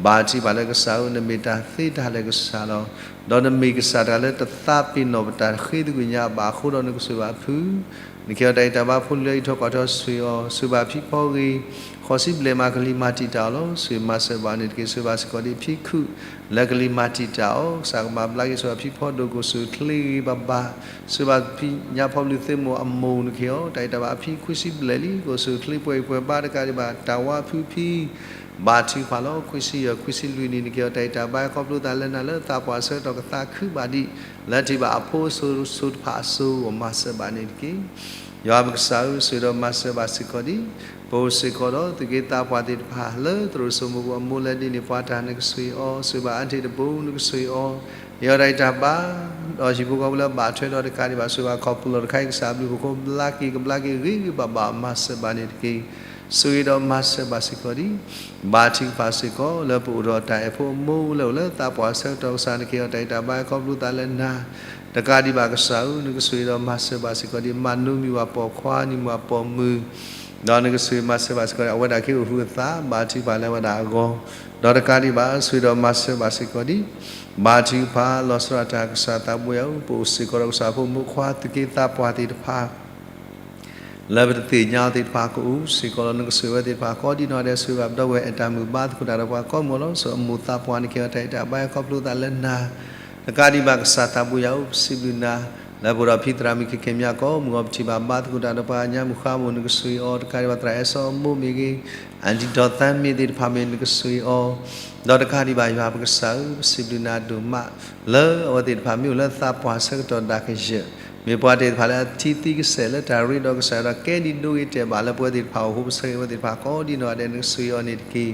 ဘါထုကဖၣ်လၢကစၢ်ဧၢ နမ့ၢ်တၢ်သ့တၢ်လၢာ်ကစၢ်လီၤ. ဒီးနမ့ၢ်ကစၢ်တဂၤလၢတသးပ့ၤနီၣ်ပတၢ်ဃ့သကွံာ်ညါဘၣ်အဃိဒီး နကဆိၣ်ဂ့ၤဘၣ်ဖု နကဟ့ၣ်အီၤတၢ်အံးတၢ်ဘါ ဖိလံၤလၢအအံးထွဲကွၢ်ထွဲ ဆိၣ်ဂ့ၤအီၤ, ဆိၣ်ဂ့ၤဘၣ်ဖံဖီဂ့ၤ, ဃိးဆံဘျဲၣ်မး ကလံၤမၤတံာ်တာ်အီၤလီၤ. ဆိၣ်ဂ့ၤမၤစၢၤဘၣ်န့ၣ်တက့ၢ်. ဆိၣ်ဂ့ၤဘၣ်စ့ၢ်ကီးဒ် ဖံခုၣ် လၢကလံၤမၤတံာ်တာ်အီၤ, ကစၢ်ကမၤဘျါက့ၤ ဆိၣ်ဂ့ၤဘၣ်ဖံဖီဒိၣ် ကအိၣ်ဆူၣ်အိၣ်ချ့ဂ့ၤဂ့ၤဘၣ်ဘၣ်, ဆိၣ်ဂ့ၤဘၣ်ဖံညါဖီဘျုးသ့ၣ်မိၢ်အမိၢ် နကဟ့ၣ်အီၤတၢ်အံးတၢ်ဘါ အဖံခွံဆံဘျဲၣ်လံ ကအိၣ်ဆူၣ်အိၣ်ချ့ပှဲၤဂံၢ်ပှဲၤဘါတကးဒံးဘၣ် တၢ်ဝါဖုဖံ ဘါထုကဖၣ်လီၤ. ခွံဆံယဲၢ် ခွံဆံလွံၢ်နံၣ် နကဟ့ၣ်အီၤတၢ်အံးတၢ်ဘါ ခီဖျိသးလၢနၤလၢသးပှၢ်ဆၢကတီၢ်ကသးခုဘၣ်ဒံး လၢထံၣ်ဘၣ်အဖိအစိၤစိၤတဖၣ်အစိၤအဂီၢ် မၤစၢၤဘၣ်န့ၣ်တက့ၢ်. ယွၤပကစၢ်ဧၢ ဆိၣ်ဂ့ၤဒီးမၤစၢၤဘၣ်စ့ၢ်ကီးဒ် ပအိၣ်စ့ၢ်ကီးဒီးသုးက့သးပှၢ်သ့ၣ်တဖၣ် လၢသရိာ်စိမိၤပူၤအမိၢ်လၢဒ်န့ၣ် ပှၤတၢ် နကဆိၣ်ဂ့ၤအီၤ, ဆိၣ်ဂ့ၤဘၣ်အါတ့ၢ်တဘိ နကဆိၣ်ဂ့ၤအီၤ, ဟ့ၣ်အီၤတၢ်အံးတၢ်ဘါ ဒီးဟံၣ်ဖိဃီဖိလၢဘၣ်ထွဲဒီးတကးဒံးဘၣ် ဆိၣ်ဂ့ၤဘၣ်ခီဖျိလီၤတခါအံၤ ကစၢ်အဘျုးအဖှိၣ်ဖိဘျါက့ၤ ကဘျါက့ၤဂ့ၤဂ့ၤဘၣ်ဘၣ် မၤစၢၤဘၣ်န့ၣ်တက့ၢ်. ဆိၣ်ဂ့ၤဒီးမၤစၢၤဘၣ်စ့ၢ်ကီးဒ် ဘါထုကဖၣ်စ့ၢ်ကီး လၢပအိၣ်ဒီးတၢ်အဲၣ်ဖိအမိၢ်လၢအိၣ်လၢသးပှၢ်ဆၢကတီၢ် ကစၢ်နကဟ့ၣ်အီၤတၢ်အံးတၢ်ဘါ ခီဖျိသးလၢနၤ တကးဒံးဘၣ်ကစၢ်ဧၢ နကဆိၣ်ဂ့ၤဒီးမၤစၢၤဘၣ်စ့ၢ်ကီးဒ် မၤနိမံၤပှၤပိာ်ခွါ နံၤမုၣ်အပိာ်မုၣ် ဒီးနကဆိၣ်ဂ့ၤမၤစၢၤဘၣ်စ့ၢ်ကီးဒ် အဝဲဒၣ်က့ၤအိၣ်ဟုးအသး ဘါထုကဖၣ်လၢအဝဲဒၣ်အဂီၢ်, ဒီးတကးဒံးဘၣ် ဆိၣ်ဂ့ၤဒီးမၤစၢၤဘၣ်စ့ၢ်ကီးဒ် ဘါထုကဖၣ် လီၤဆီဒၣ်တၢ် ကစၢ်သးဘိယွၤဧၢ ပအိၣ်စ့ၢ်ကီးဒီးကစၢ်ဖိမုၣ်ဖိခွါ သုးက့သးပှၢ်သ့ၣ်တဖၣ် လၢပတသ့ၣ်ညါအီၤသ့ၣ်တဖၣ် ကအိၣ်စ့ၢ်ကီးလီၤ. နကဆိၣ်ဂ့ၤဝဲသ့ၣ်တဖၣ် ကိးဒံနီၢ်ဒဲး ဆိၣ်ဂ့ၤဘၣ်ပဒီပုၢ်ဝဲၢ် အဲၣ်တၢ်မုာ်ဘါသကိးတၢ်ဒီးပှၤကိးမုၢ်လီၤ. ဆိၣ်ဂ့ၤအမိၢ်သးပှၢ် နကဟ့ၣ်အီၤတၢ်အံးတၢ်ဘါ ခီဖျိသးလၢနၤ တကးဒံးဘၣ်ကစၢ်သးဘိယွၤဧၢ ပစံးဘျုးနၤ လၢပအိၣ်ဒီးဖံသရၣ်မုၣ်ခဲခဲမး ကိးမုၢ်ဂီၤ ပထံၣ်ဘၣ်ဘါသကိးတၢ်ဒီးပှၤညါ မုၢ်ဃါမိၢ် နကဆိၣ်ဂ့ၤအီၤ တကးဒံးဘၣ်သရၣ်အဲၣ်စီအမိၢ်မ့ၢ်ဂ့ၤ အဒံၣ်ဒီးသးမ့ၢ်သ့ၣ်တဖၣ်မ့ၢ် နကဆိၣ်ဂ့ၤအီၤ ဒီးတကးဒံးဘၣ်ယွၤပကစၢ်ဧၢ ပစံးဘျုးနၤဒိၣ်မး လၢအဝဲသ့ၣ်တဖၣ်မ့ၢ်အိၣ်လၢသးပှၢ်ဆၢကတီၢ်ဒၣ်ကယၢၢ် မ့ၢ်ပှၤသ့ၣ်တဖၣ်လၢအထံသံကစဲးလၢတၢ်ရ့ဒီးကစၢ်ဒီး ကဲဒံးဒိဂ့ၤတဲာ်ဘၣ်လၢပဝဲသ့ၣ်တဖၣ်အအိၣ် ပဆိၣ်ဂ့ၤဝဲသ့ၣ်တဖၣ် ကိးဒံနီၢ်ဒဲး နကဆိၣ်ဂ့ၤအီၤန့ၣ်တက့ၢ်.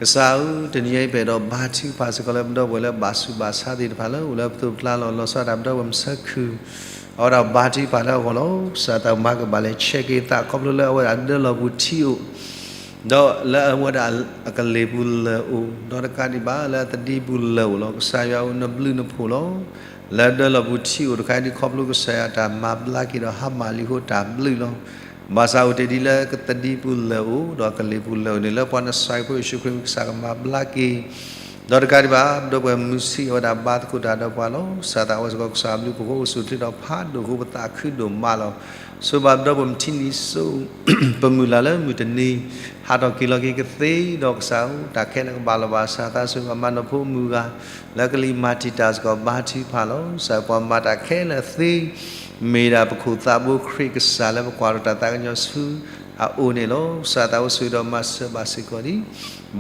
ကစၢ်ဧၢ တနံၤအံၤပအဲၣ်ဒိးဘါထုကဖၣ်စ့ၢ်ကီးလၢပဒီပုၢ်ဝဲၢ်လၢဘၣ်ဆူးဘၣ်ဆါသ့ၣ်တဖၣ်လၢအိၣ်လၢပသိးပကျါလီၤ. လီၤဆီဒၣ်တၢ်ပဒီပုၢ်ဝဲၢ်မုၢ်ဆၢခုၣ် အဝဲဒၣ်ဘါထုကဖၣ်လၢအဂီၢ်လီၤ. ကစၢ်သးမၤကဘၣ်လဲၤဆဲးက့ၤသးခီဖျိလၢအဝဲဒၣ်ဒၢလီၢ်ပူၤထံအိၣ် ဒီးလၢအဝဲဒၣ်အကလ့ၢ်ပူၤလၢၢ်အိၣ် ဒီးတကးဒံးဘၣ်လၢအသဒံပူၤလၢၢ်အိၣ်လီၤ. ကစၢ်ယွၤဧၢ နဘျုးနဖှိၣ်လီၤ. လၢဒၢလီၢ်ပူၤထံအိၣ်တခါအံၤဒ်ခီဖျိကစၢ်ယွၤတၢ်မၤဘျါက့ၤဒီးဟါမၢ်လံအဃိတၢ်ဘျုးလီၤ. ဘၣ်ဆၣ်အိၣ်တ့ၢ်ဒ်လၢကသဒံပူၤလၢၢ်အိၣ် ဒီးကလ့ၢ်ပူၤလၢၢ်အိၣ်န့ၣ် လၢပှၤနစၢ်ဖိယ့ၣ်ၡူးခရံာ်မ့ၢ်ကစၢ်ကမၤဘျါက့ၤ ဒီးတကးဒံးဘၣ် ပဒီပုၢ်ဝဲၢ်မုၢ်ဆံးအဝဲဒၣ်ဘါသကိးတၢ်ဒီးပှၤလီၤ. ကစၢ်သးဝဲစ့ၢ်ကီး ကစၢ်အဘျုးအဖှိၣ်ဖိအိၣ်ဆူၣ်အိၣ်ချ့ဒီးဖးဒိၣ်အဃိ ပသးခုဒိၣ်မးလီၤ. ဆိၣ်ဂ့ၤဘၣ်ပဒီပုၢ်ဝဲၢ်မုၢ်ထံနံၤစိ ပမုၢ်လၢ်လၢမုၢ်တနံၤ ဟးထီၣ်က့ၤလီၤက့ၤကသ့ဒီးကစၢ်ဧၢ တၢ်ခဲလၢာ်ကဘၣ်လီၤဘၣ်စး သးဆိၣ်ဂ့ၤဘၣ်မၤနီၢ်ဖိမုၢ်ဂၤ လၢကလံၤမၤတံာ်တာ်စ့ၢ်ကီး ဘါထုကဖၣ်လီၤ. ကစၢ်ပှၤမၤတၢ်ခဲလၢာ်သ့ မ့ၢ်ဒၣ်ပခိၣ်သးဘိခရံာ်ကစၢ်လၢပကွၢ်ထီၣ်တၢ်သးကညီၤဆူအအိၣ်န့ၣ်လီၤ. ကစၢ်သးဝဲဆိၣ်ဂ့ၤဒီးမၤစၢၤဘၣ်စ့ၢ်ကီးဒ်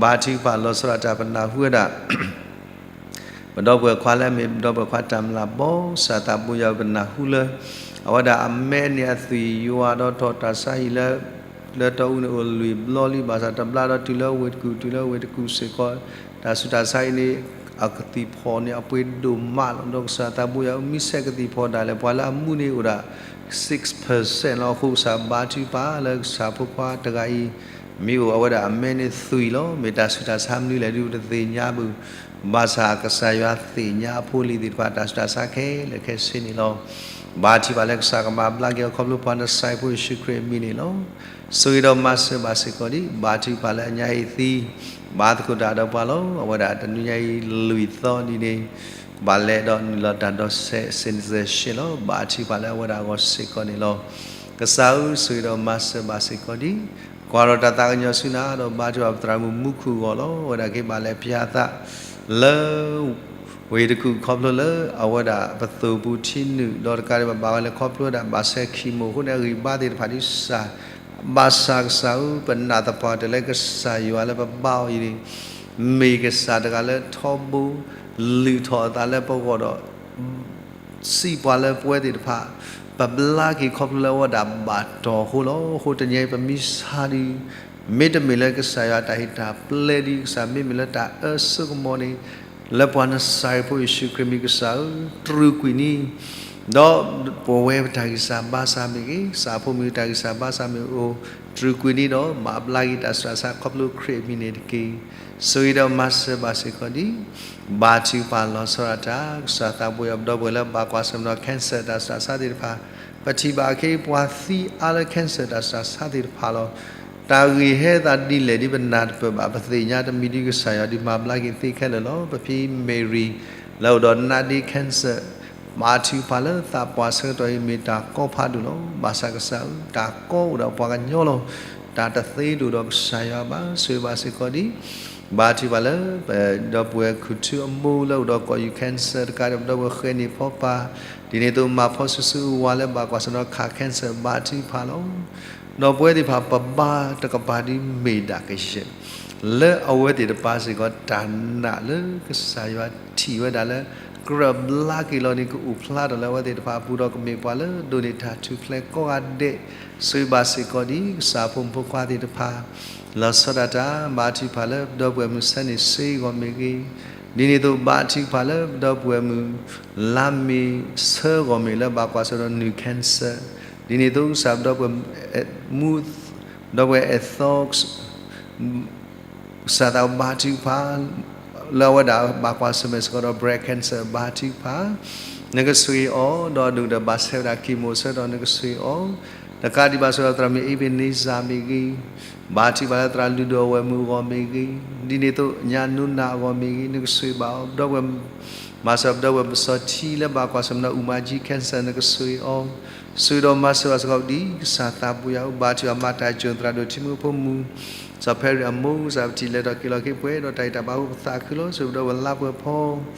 ဘါထုကဖၣ်လီၤဆီဒၣ်တၢ်ပနၢ်ဟူဝဲဒၣ် ပဒီပုၢ်ဝဲၢ်ခွါလၢအမ့ၢ်ပဒီပုၢ်ဝဲၢ်ခွါတၢ်မျၢ်ဘီ ကစၢ်သးဘိယွၤပနၢ်ဟူလၢ အဝဲဒၣ်အမဲန့ၣ်အသွံၣ်ယွၤဒီးထီၣ်တၢ်ဆါဟံၣ်လၢ လၢတီအူန့ၣ်အိၣ်လွံၢ်ဘျီလံ ဘၣ်ဆၣ်တဘျါဒီးတုၤလၢဝ့ၢ်တကူၣ် တုၤလၢဝ့ၢ်တကူၣ်စ့ၢ်ကီး တၢ်ဆူးတၢ်ဆါအံၤန့ၣ် အကသံၣ်ဖီၣ်န့ၣ်အပှ့ၤဒိၣ်မးလီၤ. ဒီးကစၢ်သးဘိယွၤဧၢ မ့ၢ်ဆဲးကသံၣ်ဖီၣ်ဒၣ်လဲာ် ပှၤလၢအမူန့ၣ်အိၣ်ဒၣ် six percent လီၤ. အဃိကစၢ်ဘါထုကဖၣ်လၢကစၢ်ဖိခွါတဂၤအံၤ မ့ၢ်အိၣ်အဝဲဒၣ်အမဲန့ၣ်သွံၣ်လီၤ. မ့ၢ်တၢ်ဆူးတၢ်ဆါမနုၤလဲၣ်ဒ်ပတသ့ၣ်ညါဘၣ် ဘၣ်ဆၣ်ကစၢ်ယွၤသ့ၣ်ညါအဖိအလံၤသ့ၣ်တဖၣ် တၢ်ဆူးတၢ်ဆါခဲလၢာ်ခဲဆ့န့ၣ်လီၤ. ဘါထုကဖၣ်လၢကစၢ်ကမၤဘျါက့ၤအီၤခီဖျိပှၤနစၢ်ဖိယ့ၣ်ၡူးခရံာ်အမံၤန့ၣ်လီၤ. ဆိၣ်ဂ့ၤဒီးမၤစၢၤဘၣ်စ့ၢ်ကီးဒ် ဘါထုကဖၣ်လၢအညါအံၤသံ ဘါသကိးတၢ်ဒီးပှၤလီၤ. အဝဲဒၣ်တနွံညါအံၤလွံၢ်သီဒ်န့ၣ် ကဘၣ်လဲၤဒီးနုာ်လီၤတၢ်ဒီး citizenship လီၤ. ဘါထုကဖၣ်လၢအဝဲဒၣ်အဂီၢ်စ့ၢ်ကီးန့ၣ်လီၤ. ကစၢ်ဧၢ ဆိၣ်ဂ့ၤဒီးမၤစၢၤဘၣ်စ့ၢ်ကီးဒ် ကွၢ်ထီၣ်တၢ်သးကညီၤဆူနၤ ဒီးဘါထုကဖၣ်ပသရၣ်မုၣ်မူခိၣ်အဂီၢ်လီၤ. အဝဲဒၣ်က့ၤဘၣ်လဲၤပၠးသး လၢ ဝ့ၢ်တကူၣ်ခီဖျိလၢ အဝဲဒၣ်ပသိၣ်ပူၤထံနုာ် ဒီးတကးဒံးဘၣ်ဘၣ်ဝဲလၢခီဖျိဝဲဒၣ်ဘၣ်ဆဲးခံမိၢ်အဃိန့ၣ် အဂံၢ်ဘါသ့ၣ်တဖၣ်ဒ်စၢ် ဘၣ်ဆၣ်ကစၢ်ဧၢ ပနာ်သပှၢ်တၢၢ်လၢကစၢ်ယွၤလၢပဘါအီၤအံၤန့ၣ် မ့ၢ်ကစၢ်တဂၤလၢထီဘိ လုၢ်ထီၣ်အသးလၢပဂီၢ်ဒီး စံးပှၤလၢပဝဲသ့ၣ်တဖၣ် ပဘျါက့ၤခီဖျိလၢအဝဲဒၣ်ဘၣ်တီၢ်အဃိလီၤ. အဃိတနံၤအံၤပမ့ၢ်ဆါဒီး မ့တမ့ၢ်လၢကစၢ်ယွၤတၢ်ဟ့ၣ်တၢ်ပျဲဒီး ကစၢ်မ့မ့ၢ်လၢတၢ်အၢစိကမီၤန့ၣ် လၢပှၤနစၤရ့းဖိယ့ၣ်ၡူးခရံာ်မံၤကစၢ်ဧၢ, တြူာ်ကွံာ်န့ၣ် ဒီးပဝဲပတၢ်ဂံၢ်စၢ်ဘါစၢ်မ့ၢ်ဂ့ၤ, ကစၢ်ဖိမုၣ်တၢ်ဂံၢ်စၢ်ဘါစၢ်မ့ၢ်အိၣ်, တြူာ်ကွံာ်န့ၣ်ဒီး မၤဘျါက့ၤတၢ်ဆူးတၢ်ဆါခီဖျိခရံာ်အမံၤန့ၣ်တက့ၢ်. ဆိၣ်ဂ့ၤဒီးမၤစၢၤဘၣ်စ့ၢ်ကီးဒ် ဘါထုကဖၣ်လီၤဆီဒၣ်တၢ် ကစၢ်သးဘိယွၤ ပဒီပုၢ်ဝဲၢ်လၢဘၣ်ကွၢ်ဆၢၣ်မဲာ်ဒီး cancer တၢ်ဆူးတၢ်ဆါသ့ၣ်တဖၣ်, ပထံၣ်ဘၣ်အခ့ပှၤသံအါလၢ cancer တၢ်ဆူးတၢ်ဆါသ့ၣ်တဖၣ်လီၤ. တၢ်ဂ့ၢ်ဟဲသးဒ်လဲၣ်ဒ်ပနၢ်တပၢၢ်ဘၣ် ပသ့ၣ်ညါတမံၤဒ်ကစၢ်ယွၤဒုးမၤဘျါက့ၤသ့ခဲလၢာ်လီၤ. ပဖံမ့ၤရံၤ လၢအိၣ်ဒီးနါဒ့ cancer ဘါထုကဖၣ်လၢသးပှၢ်ဆၢကတီၢ်အံၤမ့ၢ်တၢ်ကီဖးဒိၣ်လီၤ. ဘၣ်ဆၣ်ကစၢ်ဧၢ တၢ်ကီအိၣ်ဒီးပှၤကညီလီၤ. တၢ်တသ့ဒိၣ်ဒီးကစၢ်ယွၤဘၣ်. ဆိၣ်ဂ့ၤဘၣ်စ့ၢ်ကီးဒ် ဘါထုကဖၣ်လၢ ပဒီပုၢ်ဝဲၢ်ခူၣ်ထူအမိၢ်လၢအိၣ်ဒီးကီၢ်ယူၢ် cancer တကးဒီး ပဒီပုၢ်ဝဲၢ်ဃဲၤန့ၢ်ဖီပာ်, ဒ်န့ၣ်အသိးမၤဖီဆူၣ်ဆူၣ်အဝၤလၢဘၣ်ကွၢ်ဆၢၣ်မဲာ်ဒီးခး cancer ဘါထုကဖၣ်လီၤ. ဒီးပဝဲသ့ၣ်တဖၣ်ပဘါတကပၤဒ်မ့ၢ်ဒၣ်ကယဲၢ် လၢအဝဲသ့ၣ်တဖၣ်စ့ၢ်ကီး တၢ်နာ်လၢကစၢ်ယွၤထံၣ်ဝဲဒၣ်လၢ ကြၢးဘျါက့ၤလီၤန့ၣ် ကအိၣ်ဖျါထီၣ်လၢအဝဲသ့ၣ်တဖၣ်အပူၤဒီး ကမ့ၢ်ပှၤလၢဒိးန့ၢ်တၢ်ထူၣ်ဖျဲးကိးဂၤဒဲး, ဆိၣ်ဂ့ၤဘၣ်စ့ၢ်ကီးဒ်ကစၢ်ဖိမုၣ်ဖိခွါသ့ၣ်တဖၣ် လီၤဆီဒၣ်တၢ်, ဘါထုကဖၣ်လၢပဒီပုၢ်ဝဲၢ်မုၣ်ဆၢန့ၣ်စ့ဂီၢ်မ့ၢ်ဂ့ၤ, ဒ်န့ၣ်အသိးဘါထုကဖၣ်လၢပဒီပုၢ်ဝဲၢ်မုၣ် လါမ့ၤဆၢဂီၢ်မ့ၢ်လၢဘၣ်ကွၢ်ဆၢၣ်ဒီး နုၢ် cancer, ဒ်န့ၣ်အသိးကစၢ်ပဒီပုၢ်ဝဲၢ်မူ ဒီပုၢ်ဝဲၢ်အဲၣ်သီ ကစၢ်သးဘါထုကဖၣ် လၢအဝဲဒၣ်ဘၣ်ကွၢ်ဆၢၣ်မဲာ်စ့ၢ်ကီးဒီး breast cancer ဘါထုကဖၣ်, နကဆိၣ်ဂ့ၤအီၤ, ဒီးဒုၣ်ဒီးဘၣ်ဆဲးဝဲဒၣ် chemo ဆၢဒီးနကဆိၣ်ဂ့ၤအီၤ, တကးဒံးဘၣ်ဆိၣ်ဂ့ၤသရၣ်မုၣ် Ebenezer မ့ၢ်ဂ့ၤ, ဘါထုကဖၣ်လၢသရၣ်လုၢ်ဒိၣ်အဝဲၢ်မုၣ်အဂီၢ်မ့ၢ်ဂ့ၤ, ဒ်န့ၣ်အသိးညါနူနၤအဂီၢ်မ့ၢ်ဂ့ၤ, နကဆိၣ်ဂ့ၤဘၣ်အီၤ, ဒီပုၢ်ဝဲၢ် မၤစၢၤပဒီပုၢ်ဝဲၢ်ပစီၤထံလၢဘၣ်ကွၢ်ဆၢၣ်မဲာ်ဒီး အူမၤကၠံ cancer နကဆိၣ်ဂ့ၤအီၤ, ဆိၣ်ဂ့ၤဒီးမၤစၢၤဘၣ်စ့ၢ်ကီးဒ်ကစၢ်သးဘိယွၤအိၣ်, ဘါထုကဖၣ်မၤတၢ်ကၠိၣ်သရၣ်ဒိၣ်ထံမုၢ်ဖိမုၣ် စီၤဖဲရံၣ်အမိၢ် ကစၢ်ပထံၣ်လဲၤထီၣ်က့ၤလီၤက့ၤပှဲၤဒီးတၢ်အံၤတၢ်ဘၣ်အဃိပသးခုလီၤ. ဆိၣ်ဂ့ၤပဒီပုၢ်ဝဲၢ်လါပှဲၤဖီ,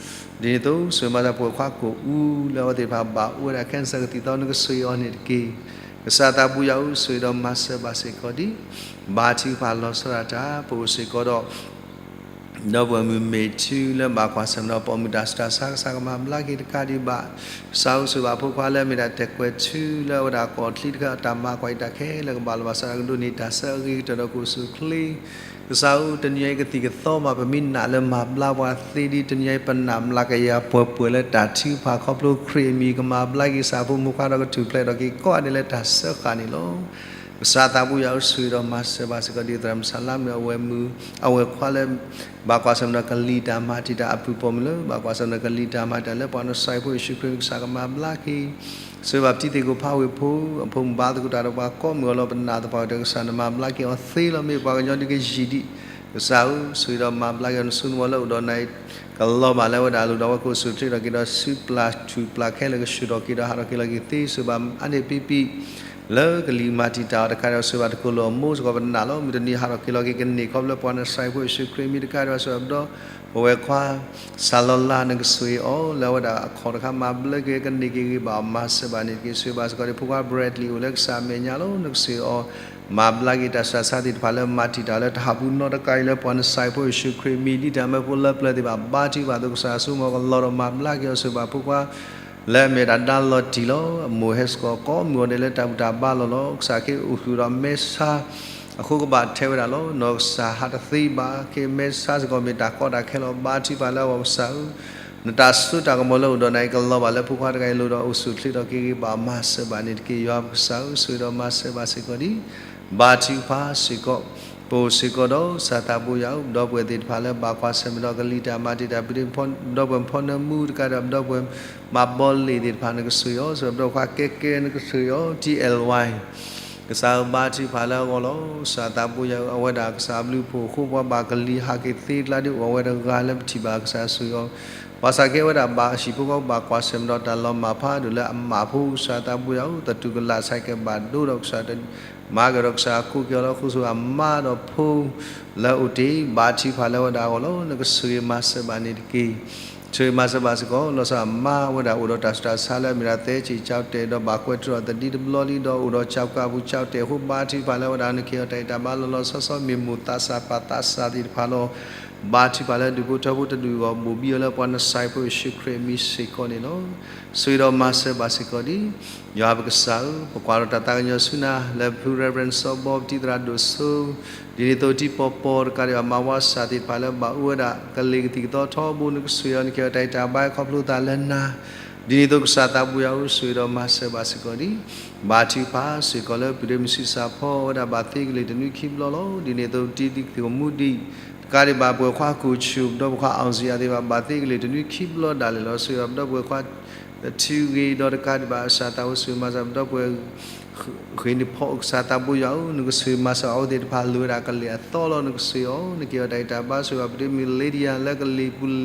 ဒ်န့ၣ်အသိးဆိၣ်ဂ့ၤမၤစၢၤပဝဲၢ်ခွါကိၣ်အူလၢအဝဲသ့ၣ်တဖၣ်ဘၣ်အိၣ်ဝဲဒၣ် cancer ကသံၣ်သီ နကဆိၣ်ဂ့ၤအီၤန့ၣ်တက့ၢ်. ကစၢ်သးဘိယွၤအိၣ်, ဆိၣ်ဂ့ၤဒီးမၤစၢၤဘၣ်စ့ၢ်ကီးဒ် ဘါထုကဖၣ်လီၤဆီဒၣ်တၢ်, ပအိၣ်စ့ၢ်ကီးဒီး ဒီပုၢ်ဝဲၢ်မုၣ်မ့ၢ်ထူလၢဘၣ်ကွၢ်ဆၢၣ်မဲာ်ဒီးပိာ်မုၣ်တၢ်ဆူးတၢ်ဆါ ကစၢ်ကမၤဘျါက့ၤတကးဒံးဘၣ်, ကစၢ်အိၣ်ဆိၣ်ဂ့ၤဘၣ်ဖိခွါလၢအမ့ၢ်ဒၣ်တဲာ်ကွဲးထူလၢအဝဲဒၣ်ကီၢ်ချံတခါ တၢ်မၤကွၢ်အံၤတၢ်ခဲလၢာ်ကဘၣ်လီၤဘၣ်ဆၣ် ကဒိးန့ၢ်တၢ်ဆၢအဂ့ၤကတၢၢ်ဒီးကအိၣ်ဆူၣ်အိၣ်ချ့ ကစၢ်ဧၢ, တနံၤအံၤကသံၣ်ကသီမး ပမ့ၢ်နာ်လၢမၤဘျါပှၤသ့ဒ်တနံၤအံၤ ပနာ်မျးကယၤပှဲၤပှဲၤလၢတၢ်ထုကဖၣ်ခီဖျိခရံာ်အမံၤ ကမၤဘျါက့ၤကစၢ်ဖိမုၣ်ခွါဒီးကထူၣ်ဖျဲးထီၣ်က့ၤကိးဂၤဒဲးလၢတၢ်စၢဃာ်န့ၣ်လီၤ. ကစၢ်သးဘိယွၤအိၣ်, ဆိၣ်ဂ့ၤဒီးမၤစၢၤဘၣ်စ့ၢ်ကီးဒ်သရၣ်မုၣ်ဆၣ်လါမ့ၢ်အဝဲၢ်မုၣ် အဝဲၢ်ခွါလၢ ဘၣ်ကွၢ်ဆၢၣ်မဲာ်ဒီးကလံၤတၢ်မၤတံာ်တာ်အပုၢ်ပိာ်မုၣ်လၢ ဘၣ်ကွၢ်ဆၢၣ်မဲာ်ဒီးကလံၤတၢ်မၤတံာ်တာ်လၢပှၤနစၤရ့းဖိယ့ၣ်ၡူးခရံာ်မံၤ ကစၢ်ကမၤဘျါက့ၤ ဆိၣ်ဂ့ၤဘၣ်ပတံၤသ့ၣ်ကိၣ်ဖးဝ့ၢ်ဖိ အဖိမုၣ်ဘါသကိးတၢ်ဒီးပှၤကိးမုၢ်အီၤလီၤ ပနာ်သပှၢ်ကတၢၢ် ကစၢ်နမၤဘျါက့ၤအီၤသ့လီၤ မ့ၢ်ပှၤကညီဒ်ကယံာ်ဒံး ကစၢ်ဧၢ ဆိၣ်ဂ့ၤဒီးမၤဘျါက့ၤအီၤ နဆိနဝီလၢအိၣ်ဒီးနၤအံၤ ကလီၤဘၣ်လၢအဝဲဒၣ်အလိၤဒီး အဝဲကအိၣ်ဆူၣ်အိၣ်ချ့ထီၣ်က့ၤဒီး စုပျၢ်ထူၣ်ပျၢ်ခဲလၢာ်ကဆူၣ်ထီၣ်က့ၤဒီးဟးထီၣ်က့ၤလီၤက့ၤသ့ ဆိၣ်ဂ့ၤဘၣ်အါန့ၢ်ပံပံ လၢကလံၤမၤတံာ်တာ်အီၤတခါဒီး ဆိၣ်ဂ့ၤဘၣ်တကိးလိာ်အမိၢ်စ့ၢ်ကီး ပနာ်လီၤ မုၢ်တနံၤဟးထီၣ်က့ၤလီၤက့ၤကန့ၢ်ခီဖျိပှၤနစၤရ့းဖိယ့ၣ်ၡူးခရံာ်မံၤတခါဒီး ဆိၣ်ဂ့ၤဘၣ်ပဒီ ပဝဲၢ်ခွါ စၢ်လီၤလါ နကဆိၣ်ဂ့ၤအီၤ လၢအဝဲဒၣ်အခီၣ်တခါမၤဘျါက့ၤကန့ၢ်က့ၤဂ့ၤဘၣ်အီၤ မၤစၢၤဘၣ်န့ၣ်တက့ၢ် ဆိၣ်ဂ့ၤဘၣ်စ့ၢ်ကီးဒ်ဖိခွါ Bradley အိၣ်လၢကစၢ်အမဲာ်ညါလီၤ နကဆိၣ်ဂ့ၤအီၤ မၤဘျါက့ၤတၢ်ဆူးတၢ်ဆါသ့ၣ်တဖၣ်လၢမၤတံာ်တာ်လၢတဟးပူၤနီတကးအံၤလၢပှၤနစၤရ့းဖိယ့ၣ်ၡူးခရံာ်မံၤ ဒ်တၢ်မၢဖိလၢပျၢၤသ့ၣ်တဖၣ် ဘါထုကဖၣ်အသိး ကစၢ်ဆိကမိၣ်ကလီၤဒီးမၤဘျါက့ၤအီၤ ဆိၣ်ဂ့ၤဘၣ်ဖိခွါ လၢအမ့ၢ်ဒၣ်ဒါလီၤတံၢ်လီၤ အမိၢ်ဟဲစ့ၢ်ကီးကိးမုၢ်အီၤဒဲးလၢတၢ်ဘူၣ်တၢ်ဘါလီၢ်လီၤ ကစၢ်ခ့အိၣ်ဃုာ်ဒီးမဲဆါ အဃိကဘၣ်ထဲဝဲဒၣ်လီၤ နီၢ်ကစၢ်ဟးတသ့ဘၣ် က့မဲဆါစ့ၢ်ကီးမ့ၢ်တၢ်ကီတၢ်ခဲလီၤ ဘါထုကဖၣ်လၢအဂီၢ်ကစၢ်ဧၢ နတၢ်စိတၢ်ကမီၤလၢအိၣ်ဒီးနၤအံၤ ကလီၤဘၣ်လၢဖိခွါတဂၤအံၤအလိၤဒီး အိၣ်ဆူၣ်အိၣ်ချ့ထီၣ်က့ၤဂ့ၤဘၣ်အီၤ မၤစၢၤဘၣ်န့ၣ်တက့ၢ် ယွၤပကစၢ်ဧၢ ဆိၣ်ဂ့ၤဒီးမၤစၢၤဘၣ်စ့ၢ်ကီးဒ် ဘါထုကဖၣ်စ့ၢ်ကီး ပအိၣ်စ့ၢ်ကီးဒီး ကစၢ်သးဘိယွၤဧၢ ပဒီပုၢ်ဝဲၢ်သ့ၣ်တဖၣ်လၢဘၣ်ကွၢ်ဆၢၣ်မဲာ်ဒီးကလံၤတၢ်မၤတံာ်တာ် ပဒီပုၢ်ဝဲၢ်ဖီနၢမူတကးဒီး ပဒီပုၢ်ဝဲၢ်မၤဘီလ့ၣ်သ့ၣ်တဖၣ် နကဆိၣ်ဂ့ၤအီၤ ဆိၣ်ဂ့ၤပဒီပုၢ်ဝဲၢ်ခွါကဲကဲ နကဆိၣ်ဂ့ၤအီၤ ထံအဲၣ်ဝဲ ကစၢ်ဧၢ ဘါထုကဖၣ်လၢအဂီၢ်လီၤ ကစၢ်သးဘိယွၤဧၢ အဝဲဒၣ်ကစၢ်အဘျုးအဖှိၣ်အဃိ ပှၤဘၣ်ကလံၤဟးက့ၤသ့ကျါဒ်အိၣ်အဝဲတဂၤလၢပထံၣ်ဘၣ် ကစၢ်ဆိၣ်ဂ့ၤအီၤ ဘၣ်ဆၣ်က့ၤအဝဲဒၣ်ဘၣ်ဟံၣ်ဖိဃီဖိဘၣ်ကွၢ်ဆၢၣ်မဲာ်ဒီးတၢ်လီၤမၢ်ဖးဒိၣ်လၢအမါဖိ ကစၢ်သးဘိယွၤဧၢ သတူၢ်ကလာ်ဆါက့ၤဘၣ်ဒိဒီးကစၢ် မၤကဒီးကစၢ်အကိးက့ၤအီၤလၢ ဃုဆိၣ်ဂ့ၤအမါဒီးဖိ လၢအအိၣ်တ့ၢ် ဘါထုကဖၣ်လၢအဝဲဒၣ်အဂီၢ်လီၤ နကဆိၣ်ဂ့ၤမၤစၢၤဘၣ်န့ၣ်တက့ၢ် ဆိၣ်ဂ့ၤမၤစၢၤဘၣ်စ့ၢ်ကီး လီၤဆီဒၣ်အမါဝဲဒၣ်အိၣ်ဒီးတၢ်ဆူးတၢ်ဆါလၢအမ့ၢ်ဒၣ်သဲစ့ၣ်ကၠီတဲာ်ဒီးဘၣ်ကွဲးထူးထီၣ်သဒံတဘျီလံဒီးအိၣ်ဒီးကၠီကးပူၤကၠီတဲာ်အဃိ ဘါထုကဖၣ်လၢအဝဲဒၣ် နကဟ့ၣ်အီၤတၢ်အံၤတၢ်ဘါလီၤလီၤဆီဆီ မ့ၢ်မိၢ်သးစၢ်ပၢ်သးစၢ်သ့ၣ်တဖၣ်လီၤ ဘါထုကဖၣ်လၢဒူၣ်ဖိထၢဖိတဒူၣ်အဂီၢ် ဘိၣ်ဘံအီၤလၢပှၤနစၤရ့းဖိယ့ၣ်ၡူးခရံာ်အမံၤစ့ၢ်ကီးန့ၣ်လီၤ. ဆိၣ်ဂ့ၤဒီးမၤစၢၤဘၣ်စ့ၢ်ကီးဒံး ယွၤပကစၢ်ဧၢ, ပကွၢ်ဒီးတၢ်သးကညီၤဆူနၤ လၢဖု Reverend စီၤဘီ ပတံၤသရၣ်ဒိၣ်စိ ဒ်န့ၣ်အသိးတံၤပီၤပီၤတကးဒံးဘၣ် မၤဝါစၢ်သ့ၣ်တဖၣ်လၢဘၣ်အူဝဲဒၣ်ကလံၤကသံၣ်ကသီထီဘိ နကဆိၣ်ဂ့ၤအီၤ နကဟ့ၣ်အီၤတၢ်ဂံၢ်တၢ်ဘါခီဖျိသးလၢနၤ ဒ်န့ၣ်အသိးကစၢ်သးဘိယွၤဧၢ ဆိၣ်ဂ့ၤဒီးမၤစၢၤဘၣ်စ့ၢ်ကီးဒံး ဘါထုကဖၣ်စ့ၢ်ကီးလၢပုၢ်ဒ့မုၢ်ဆံးစၢ်ဖီ အဝဲဒၣ်ဘၣ်သ့ကလံၤတနွံခံဘျီလီၤ. ဒ်န့ၣ်အသိးတံၤသကိးမူဒံး တကးဒံးဘၣ် ပဝဲၢ်ခွါကူၣ်ဆူၣ် ပဒီပုၢ်ခွါအီၣ်စံၣ်အသ့ၣ်တဖၣ် ဘၣ်သ့ကလံၤတနွံခံဘျီဒၣ်လဲာ်လီၤ. ဆိၣ်ဂ့ၤဒီးပဒီပုၢ်ဝဲၢ်ခွါ ထံဂ့ၤဒီးတကးဒံးဘၣ် ကစၢ်သးဘိဆိၣ်ဂ့ၤမၤစၢၤ ပဒီပုၢ်ဝဲၢ် ဃ့ၢ်န့ၣ်ဖီၣ် ကစၢ်သးဘိယွၤဧၢ နကဆိၣ်ဂ့ၤမၤစၢၤအဝဲသ့ၣ်တဖၣ် လိၣ်ဝဲဒၣ်ကလံၤအသီလီၤ နကဆိၣ်ဂ့ၤအီၤ နကဟ့ၣ်အီၤတၢ်ဂံၢ်တၢ်ဘါ ဆိၣ်ဂ့ၤဘၣ်ပုၢ်ဒ့မုၣ် Lydia လၢကလံၤပူၤ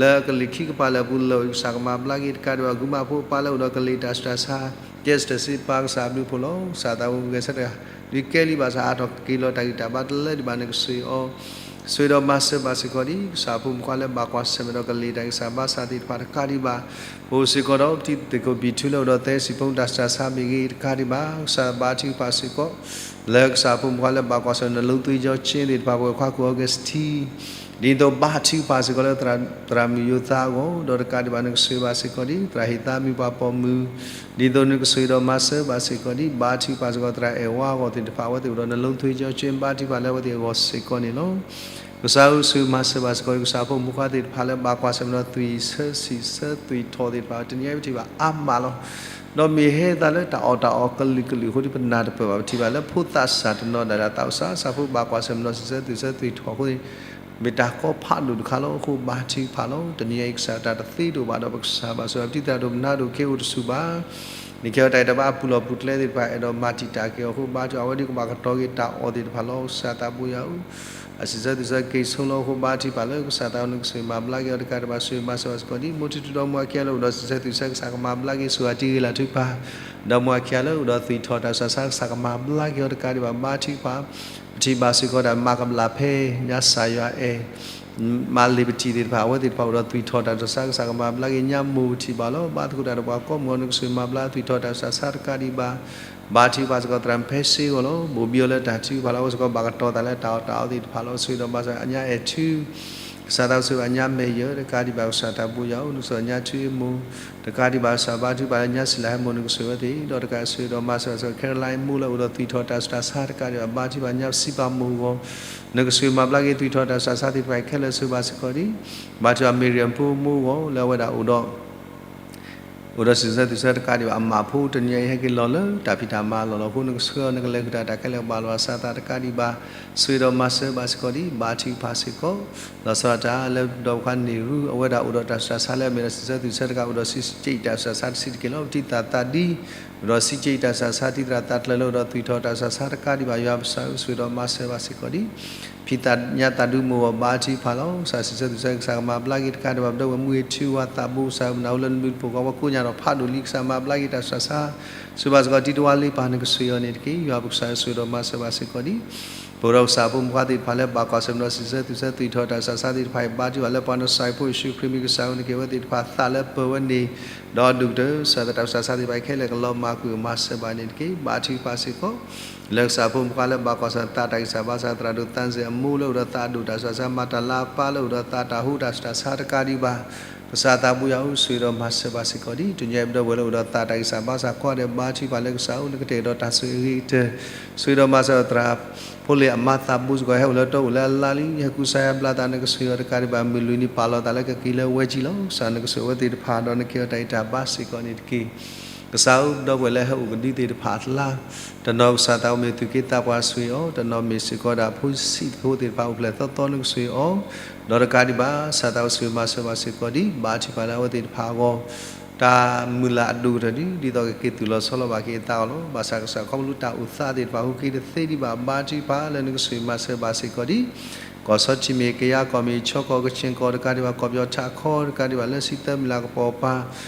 လၢကလံၤခံကပၤလၢာ်ပူၤလီၤ ကစၢ်ကမၤဘျါက့ၤတကးဒံးဘၣ် ကုမၤဖိပၢ်လၢအိၣ်ဒီးကလံၤတၢ်ဆူးတၢ်ဆါ ကဲစတၢၢ်စ့ပၢ် ကစၢ်အဘျုးအဖှိၣ်လီၤ. ကစၢ်သးဘိဂဲၤဆၢထၢၣ် ဒုးကဲလံဘၣ်ဆၣ် အါထီၣ်က့ၤလီၤတၢ်ဂံၢ်တၢ်ဘါတလၢဒံးဘၣ် နကဆိၣ်ဂ့ၤအီၤ ဆိၣ်ဂ့ၤဒီးမၤစၢၤဘၣ်စ့ၢ်ကီးဒံး ကစၢ်ဖိမုၣ်ဖိခွါလၢဘၣ်ကွၢ်ဆၢၣ်မဲာ်ဒီးကလံၤတၢ်ဂံၢ်စၢ်ဘါစၢ်သ့ၣ်တဖၣ်တကးဒံးဘၣ် ပအိၣ်စ့ၢ်ကီးဒီးပတံၤသကိးဘံၣ်ထူလၢအိၣ်ဒီးသဲစံာ်ဖိတၢ်ဆူးတၢ်ဆါမ့ၢ်ဂ့ၤတကးဒံးဘၣ် ကစၢ်ဘါထုကဖၣ်စ့ၢ်ကီး လၢကစၢ်ဖိမုၣ်ဖိခွါလၢဘၣ်ကွၢ်ဆၢၣ်မဲာ် နလူသွံၣ်ယီၤကၠ့သ့ၣ်တဖၣ် ပဝဲၢ်ခွါကူၣ်အီကူးစတံ ဒ်သိးဘါထုကဖၣ်စ့ၢ်ကီးလၢသရၣ်မုၣ်ယိၤသးအဂီၢ် ဒီးတကးဒံးဘၣ် နကဆိၣ်ဂ့ၤဘၣ်စ့ၢ်ကီးဒံး သရၣ်ဟ့ၣ်သါမုၣ်ပှၤပိာ်မုၣ် ဒ်သိးနကဆိၣ်ဂ့ၤဒီးမၤစၢၤဘၣ်စ့ၢ်ကီးဒံး ဘါထုကဖၣ်စ့ၢ်ကီးသရၣ်အဲၣ်ဝါအဂီၢ်သ့ၣ်တဖၣ် အဝဲသ့ၣ်အိၣ်ဒီးနလူသွံၣ်ယီၤကၠ့ ဘါထုကဖၣ်လၢအဝဲသ့ၣ်အဂီၢ်စ့ၢ်ကီးန့ၣ်လီၤ. ကစၢ်ဧၢ ဆိၣ်ဂ့ၤမၤစၢၤဘၣ်စ့ၢ်ကီး ကစၢ်ဖိမုၣ်ဖိခွါသ့ၣ်တဖၣ်လၢဘၣ်ကွၢ်ဆၢၣ်မဲာ်ဒီးသွံၣ်ဆၢစံာ်ဆၢသွံၣ်ထီၣ်သ့ၣ်တဖၣ် တနံၤအံၤပထံၣ်ဘၣ်အါမးလီၤ. ဒီးမ့ၢ်ဟဲသးလၢတၢ်အီၣ်တၢ်အီကလုာ်ကလုာ်အဃိဒီး ပနၢ်တပၢၢ်ဘၣ် ပထံၣ်ဘၣ်လၢဖိသၣ်စၢ်တနီၤဒၣ်ဒၣ်သးအိၣ်စၢ် ကစၢ်ဖိဘၣ်ကွၢ်ဆၢၣ်မဲာ်ဒီးသွံၣ်ဆၢသွံၣ်ထီၣ်အဃိန့ၣ် မ့ၢ်တၢ်ကီဖးဒိၣ်တခါလီၤ. အဃိဘါထုကဖၣ်လီၤ. တနံၤအံၤကစၢ်တၢ်တသ့တအိၣ်ဘၣ်ဒီး ပကစၢ်ဘၣ်ဆိၣ်ဂ့ၤပတံၤသရၣ်ဒိၣ် ပနၢ်ဒိၣ်က့ၤအိၣ်တဆူၣ်ဘၣ် နကဟ့ၣ်အီၤတၢ်ဂံၢ်တၢ်ဘါအပူၤလီၢ်ပူၤကျဲသ့ၣ်တဖၣ် အဲၣ်ဒိးမၤတံာ်တာ်က့ၤအီၤအဃိ ဘါထုကဖၣ်အဝဲဒၣ်ကဘၣ်ကတီၤက့ၤတၢ်အီၣ်သ့ၣ်တဖၣ်လီၤ. ကစၢ်သးဘိယွၤဧၢ, အစံးဆၢသွံၣ်ဆၢက့ၤဆိလီၤအဃိ ဘါထုကဖၣ်လၢကစၢ်သးဘိနကဆိၣ်ဂ့ၤမၤဘျါက့ၤအီၤတကးဒံးဘၣ် ဆိၣ်ဂ့ၤမၤစၢၤဘၣ်စ့ၢ်ကီးဒံး မိၢ်ထံၣ်ထူဒီးမိၢ်အခံဂၤလၢအိၣ်ဒီးစံးဆၢသွံၣ်ဆၢကစၢ်ကမၤဘျါက့ၤ ဆိၣ်ဂ့ၤတံၤဂ့ၤလၢ်ထုကဖၣ် ဒီးမိၢ်အခံဂၤလၢအိၣ်ဒီးသွံၣ်ထီၣ်တၢ်ဆူးတၢ်ဆါ ကစၢ်ကမၤဘျါက့ၤအီၤတကးဒံးဘၣ် ဘါထုကဖၣ် ပထံၣ်ဘၣ်စ့ၢ်ကီးဒၣ်မၤကဘျၣ်ဖဲ ညါစၢ်ယွၤအဲၣ် မၤလ့ၤပထံၣ်သ့ၣ်တဖၣ် အဝဲသ့ၣ်တဖၣ်အိၣ်ဒီးသွံၣ်ထီၣ်တၢ်ဆူးတၢ်ဆါ ကစၢ်ကမၤဘျါက့ၤ ညါမိၢ်ပထံၣ်ဘၣ်လီၤ. ဘါသကိးတၢ်ဒီးပှၤကိးမုၢ်ဂီၤ နကဆိၣ်ဂ့ၤမၤဘျါသွံၣ်ထီၣ်တၢ်ဆူးတၢ်ဆါတကးဒံးဘၣ် ဘါထုကဖၣ်စ့ၢ်ကီးသရၣ်ဖဲစ့အဂီၢ်လီၤ. ဘိၣ်ဘံအီၤလၢတၢ်ထုကဖၣ်လၢအဝဲစ့ၢ်ကီးဘၣ်ကတီၤသးလၢတၢ်အီၣ်တၢ်အီသ့ၣ်တဖၣ်လီၤ. ဆိၣ်ဂ့ၤဒီးမၤစၢၤအညါအဲၣ်ထူ ကစၢ်သးဘိဆိၣ်ဂ့ၤအညါမဲာ်ယၢၤတကးဒံးဘၣ် ကစၢ်သးဘိယွၤဧၢ နကဆိၣ်ဂ့ၤအညါထူအမိၢ် တကးဒံးဘၣ် ကစၢ်ဘါထုကဖၣ်လၢညါစံလၤဟဲမိၢ် နကဆိၣ်ဂ့ၤအဝဲသ့ၣ် ဒီးတကးဆိၣ်ဂ့ၤဒီးမၤစၢၤဘၣ်စ့ၢ်ကီး Caroline မိၢ်လၢအိၣ်ဒီးသွံၣ်ထီၣ်တၢ်ဆူးတၢ်ဆါတကးဒံးဘၣ် ဘါထုကဖၣ်ညါစံးပာ်မိၢ်အဂီၢ် နကဆိၣ်ဂ့ၤမၤဘျါက့ၤသွံၣ်ထီၣ်တၢ်ဆူးတၢ်ဆါသ့ၣ်တဖၣ်အံၤခဲလၢာ်ဆိၣ်ဂ့ၤဘၣ်စ့ၢ်ကီးဒံး ဘါထုကဖၣ် Miriam ဖိမိၢ်အဂီၢ် လၢအဝဲဒၣ်အိၣ်ဒီး အိၣ်ဒီးစံးဆၢသွံၣ်ဆၢတကးဒံးဘၣ် အမးဖိတနံၤအံၤဟဲက့ၤလီၤလၢတၢ်ဖံးတၢ်မၤအလီၢ်လီၤ. အဃိနကဆှၢအီၤ နကလဲၤဃုာ်တၢ်တၢ်ခဲလၢာ်ကဘၣ်လီၤအသးတကးဒံးဘၣ် ဆိၣ်ဂ့ၤဒီးမၤစၢၤဘၣ်စ့ၢ်ကီးဒံး ဘါထုကဖၣ်စ့ၢ်ကီး လီၤဆီဒၣ်တၢ်လၢဒီပုၢ်ဝဲၢ်ခွါန့ၣ်ရူ အဝဲဒၣ်အိၣ်ဒီးတၢ်ဆူးတၢ်ဆါလၢအမ့ၢ်ဒီးစံးဆၢသွံၣ်ဆၢတကး အိၣ်ဒီးစံးက့တၢ်ဆူးတၢ်ဆါတဆံးတက့ၢ်လီၤ. ပတံၤသရၣ်သးဒံ အိၣ်ဒီးစံးက့တၢ်ဆူးတၢ်ဆါ တံၤသရၣ်သးကျၢၤလၢအိၣ်ဒီးသွံၣ်ထီၣ်တၢ်ဆူးတၢ်ဆါတကးဒံးဘၣ် ယွၤပကစၢ်ဧၢ ဆိၣ်ဂ့ၤဒီးမၤစၢၤဘၣ်စ့ၢ်ကီးဒံး ဖံသးညါသးဒူမိၢ်ဂီၢ် ဘါထုကဖၣ်လီၤ. ကစၢ်စံးဆၢသွံၣ်ဆၢ ကစၢ်ကမၤဘျါက့ၤတကးဒံးဘၣ် ပဒီပုၢ်ဝဲၢ်မူဂ့ၤထူဝါသးဘိ ကစၢ်မနုၤအိၣ်လၢနဘျုးတဖိး ကိးပှၤကိးညါဒီးဖးဒိၣ်လံ ကစၢ်မၤဘျါက့ၤတၢ်ဆူးတၢ်ဆါ ဆိၣ်ဂ့ၤဘၣ်စ့ၢ်ကီး တံၤတဝါလ့ပၢ် နကဆိၣ်ဂ့ၤအီၤန့ၣ်တက့ၢ်. ယွၤပကစၢ်ဧၢ ဆိၣ်ဂ့ၤဒီးမၤစၢၤဘၣ်စ့ၢ်ကီးဒံး ပဝဲဒီးကစၢ်ဖိမုၣ်ဖိခွါသ့ၣ်တဖၣ်လၢဘၣ်ကွၢ်ဆၢၣ်မဲာ်ဒီးစံးဆၢသွံၣ်ဆၢ သွံၣ်ထီၣ်တၢ်ဆူးတၢ်ဆါသ့ၣ်တဖၣ်အံၤ ဘါထုကဖၣ်လၢပှၤနစၤရ့းဖိယ့ၣ်ၡူးခရံာ်မံၤ ကစၢ်ဧၢ နကဟ့ၣ်အဝဲသ့ၣ်တဖၣ်သးလၢပၢၤဝဲန့ၣ် ဒီးအဒိၣ်ကတၢၢ် ကစၢ်သးတၢ်ဆူးတၢ်ဆါသ့ၣ်တဖၣ်အံၤခဲလၢာ်ကလီၤမၢ်ကွံာ် မၤစၢၤဘၣ်န့ၣ်တက့ၢ်. ဘါထုကဖၣ်စ့ၢ်ကီး လၢကစၢ်ဖိမုၣ်ဖိခွါလၢဘၣ်ကွၢ်ဆၢၣ်မဲာ်သးတၢ်ဂံၢ်စၢ်ဘါစၢ် သရၣ်ဒိၣ်သးစဲၣ်အမိၢ်လၢအိၣ်ဒီးသးအဒိၣ်တၢ်ဆူးတၢ်ဆါ မၤတၢ်လၤအပၢ်လၢအိၣ်ဒီးသးတၢ်ဟူတၢ်ဆူးတၢ်ဆါတကးဒံးဘၣ် ကစၢ်သးဘိယွၤဧၢ ဆိၣ်ဂ့ၤဒီးမၤစၢၤဘၣ်စ့ၢ်ကီးဒံး တနံၤအံၤပဒီပုၢ်ဝဲၢ်လၢအိၣ်ဒီးသးတၢ်ဂံၢ်စၢ်ဘါစၢ်ကိးဂၤဒဲး ဘါထုကဖၣ်လၢကစၢ်ဧၢ နကတဲာ်ကတီၤတၢ်ဆိၣ်ဂ့ၤအဂ့ၤကတၢၢ် ဆိၣ်ဂ့ၤဒီးမၤစၢၤသရၣ်ဖိလ့ၣ်အမါသးဘိစ့ၢ်ကီး ဟဲအိၣ်လၢတၢ်အိၣ်လၢအလါလံ ဟဲကူစါယါဘျါသး နကဆိၣ်ဂ့ၤအီၤတကးဒံးဘၣ် မုၢ်လွံၢ်နံၤပာ်လီၤသးလၢကက့ၤလၢဝဲကၠံလီၤ. ကစၢ်နကဆိၣ်ဂ့ၤအဝဲသ့ၣ်တဖၣ်ဒီးနကဟ့ၣ်အီၤတၢ်ဂံၢ်တၢ်ဘါစ့ၢ်ကီးန့ၣ်တက့ၢ်. ကစၢ်ဧၢ ပဒီပုၢ်ဝဲၢ်လၢဟဲအိၣ်ကဒုသ့ၣ်တဖၣ်အကျါ တနီၤကစၢ်သးအိၣ်မ့ၢ်သူၣ်က့သးပှၢ်ဆိၣ်ဂ့ၤအီၤ တနီၤမ့ၢ်စ့ၢ်ကီးဒၣ်ဖိဆံးဖိသ့ၣ်တဖၣ်အိၣ်ဖျဲၣ်သီသီ နကဆိၣ်ဂ့ၤအီၤ ဒီးတကးဒံးဘၣ် ကစၢ်သးအိၣ်ဆိၣ်ဂ့ၤမၤစၢၤဘၣ်စ့ၢ်ကီးဒံး ဘါထုကဖၣ်လၢအဝဲသ့ၣ်တဖၣ်အဂီၢ် တၢ်မုၢ်လၢ်အဒိၣ်ကတၢၢ်ဒံး ဒ်သိးကက့ၤသူၣ်လီၤဆီလီၤဘၣ်က့ၤအသးအီၤလီၤ. ဘၣ်ဆၣ်ကစၢ်ခီဖျိတၢ်အိၣ်သးသ့ၣ်တဖၣ် ဟူးက့ၤတသ့ဒံးဘၣ် ဘါထုကဖၣ်လၢနကဆိၣ်ဂ့ၤမၤစၢၤဘၣ်စ့ၢ်ကီးဒံး ကီၢ်ဆီထံးမ့ၢ်ဂ့ၤ ကယၤကီၢ်မ့ၢ်ဂ့ၤ ခၠ့ၣ်ကီၢ် ကခ့ၣ်ကီၢ်တကးဒံးဘၣ် ကီၢ်ပယီၤထးခီတကးဒံးဘၣ် လၢဆံသၢမုၢ်လၢ်ကပီၤပၤ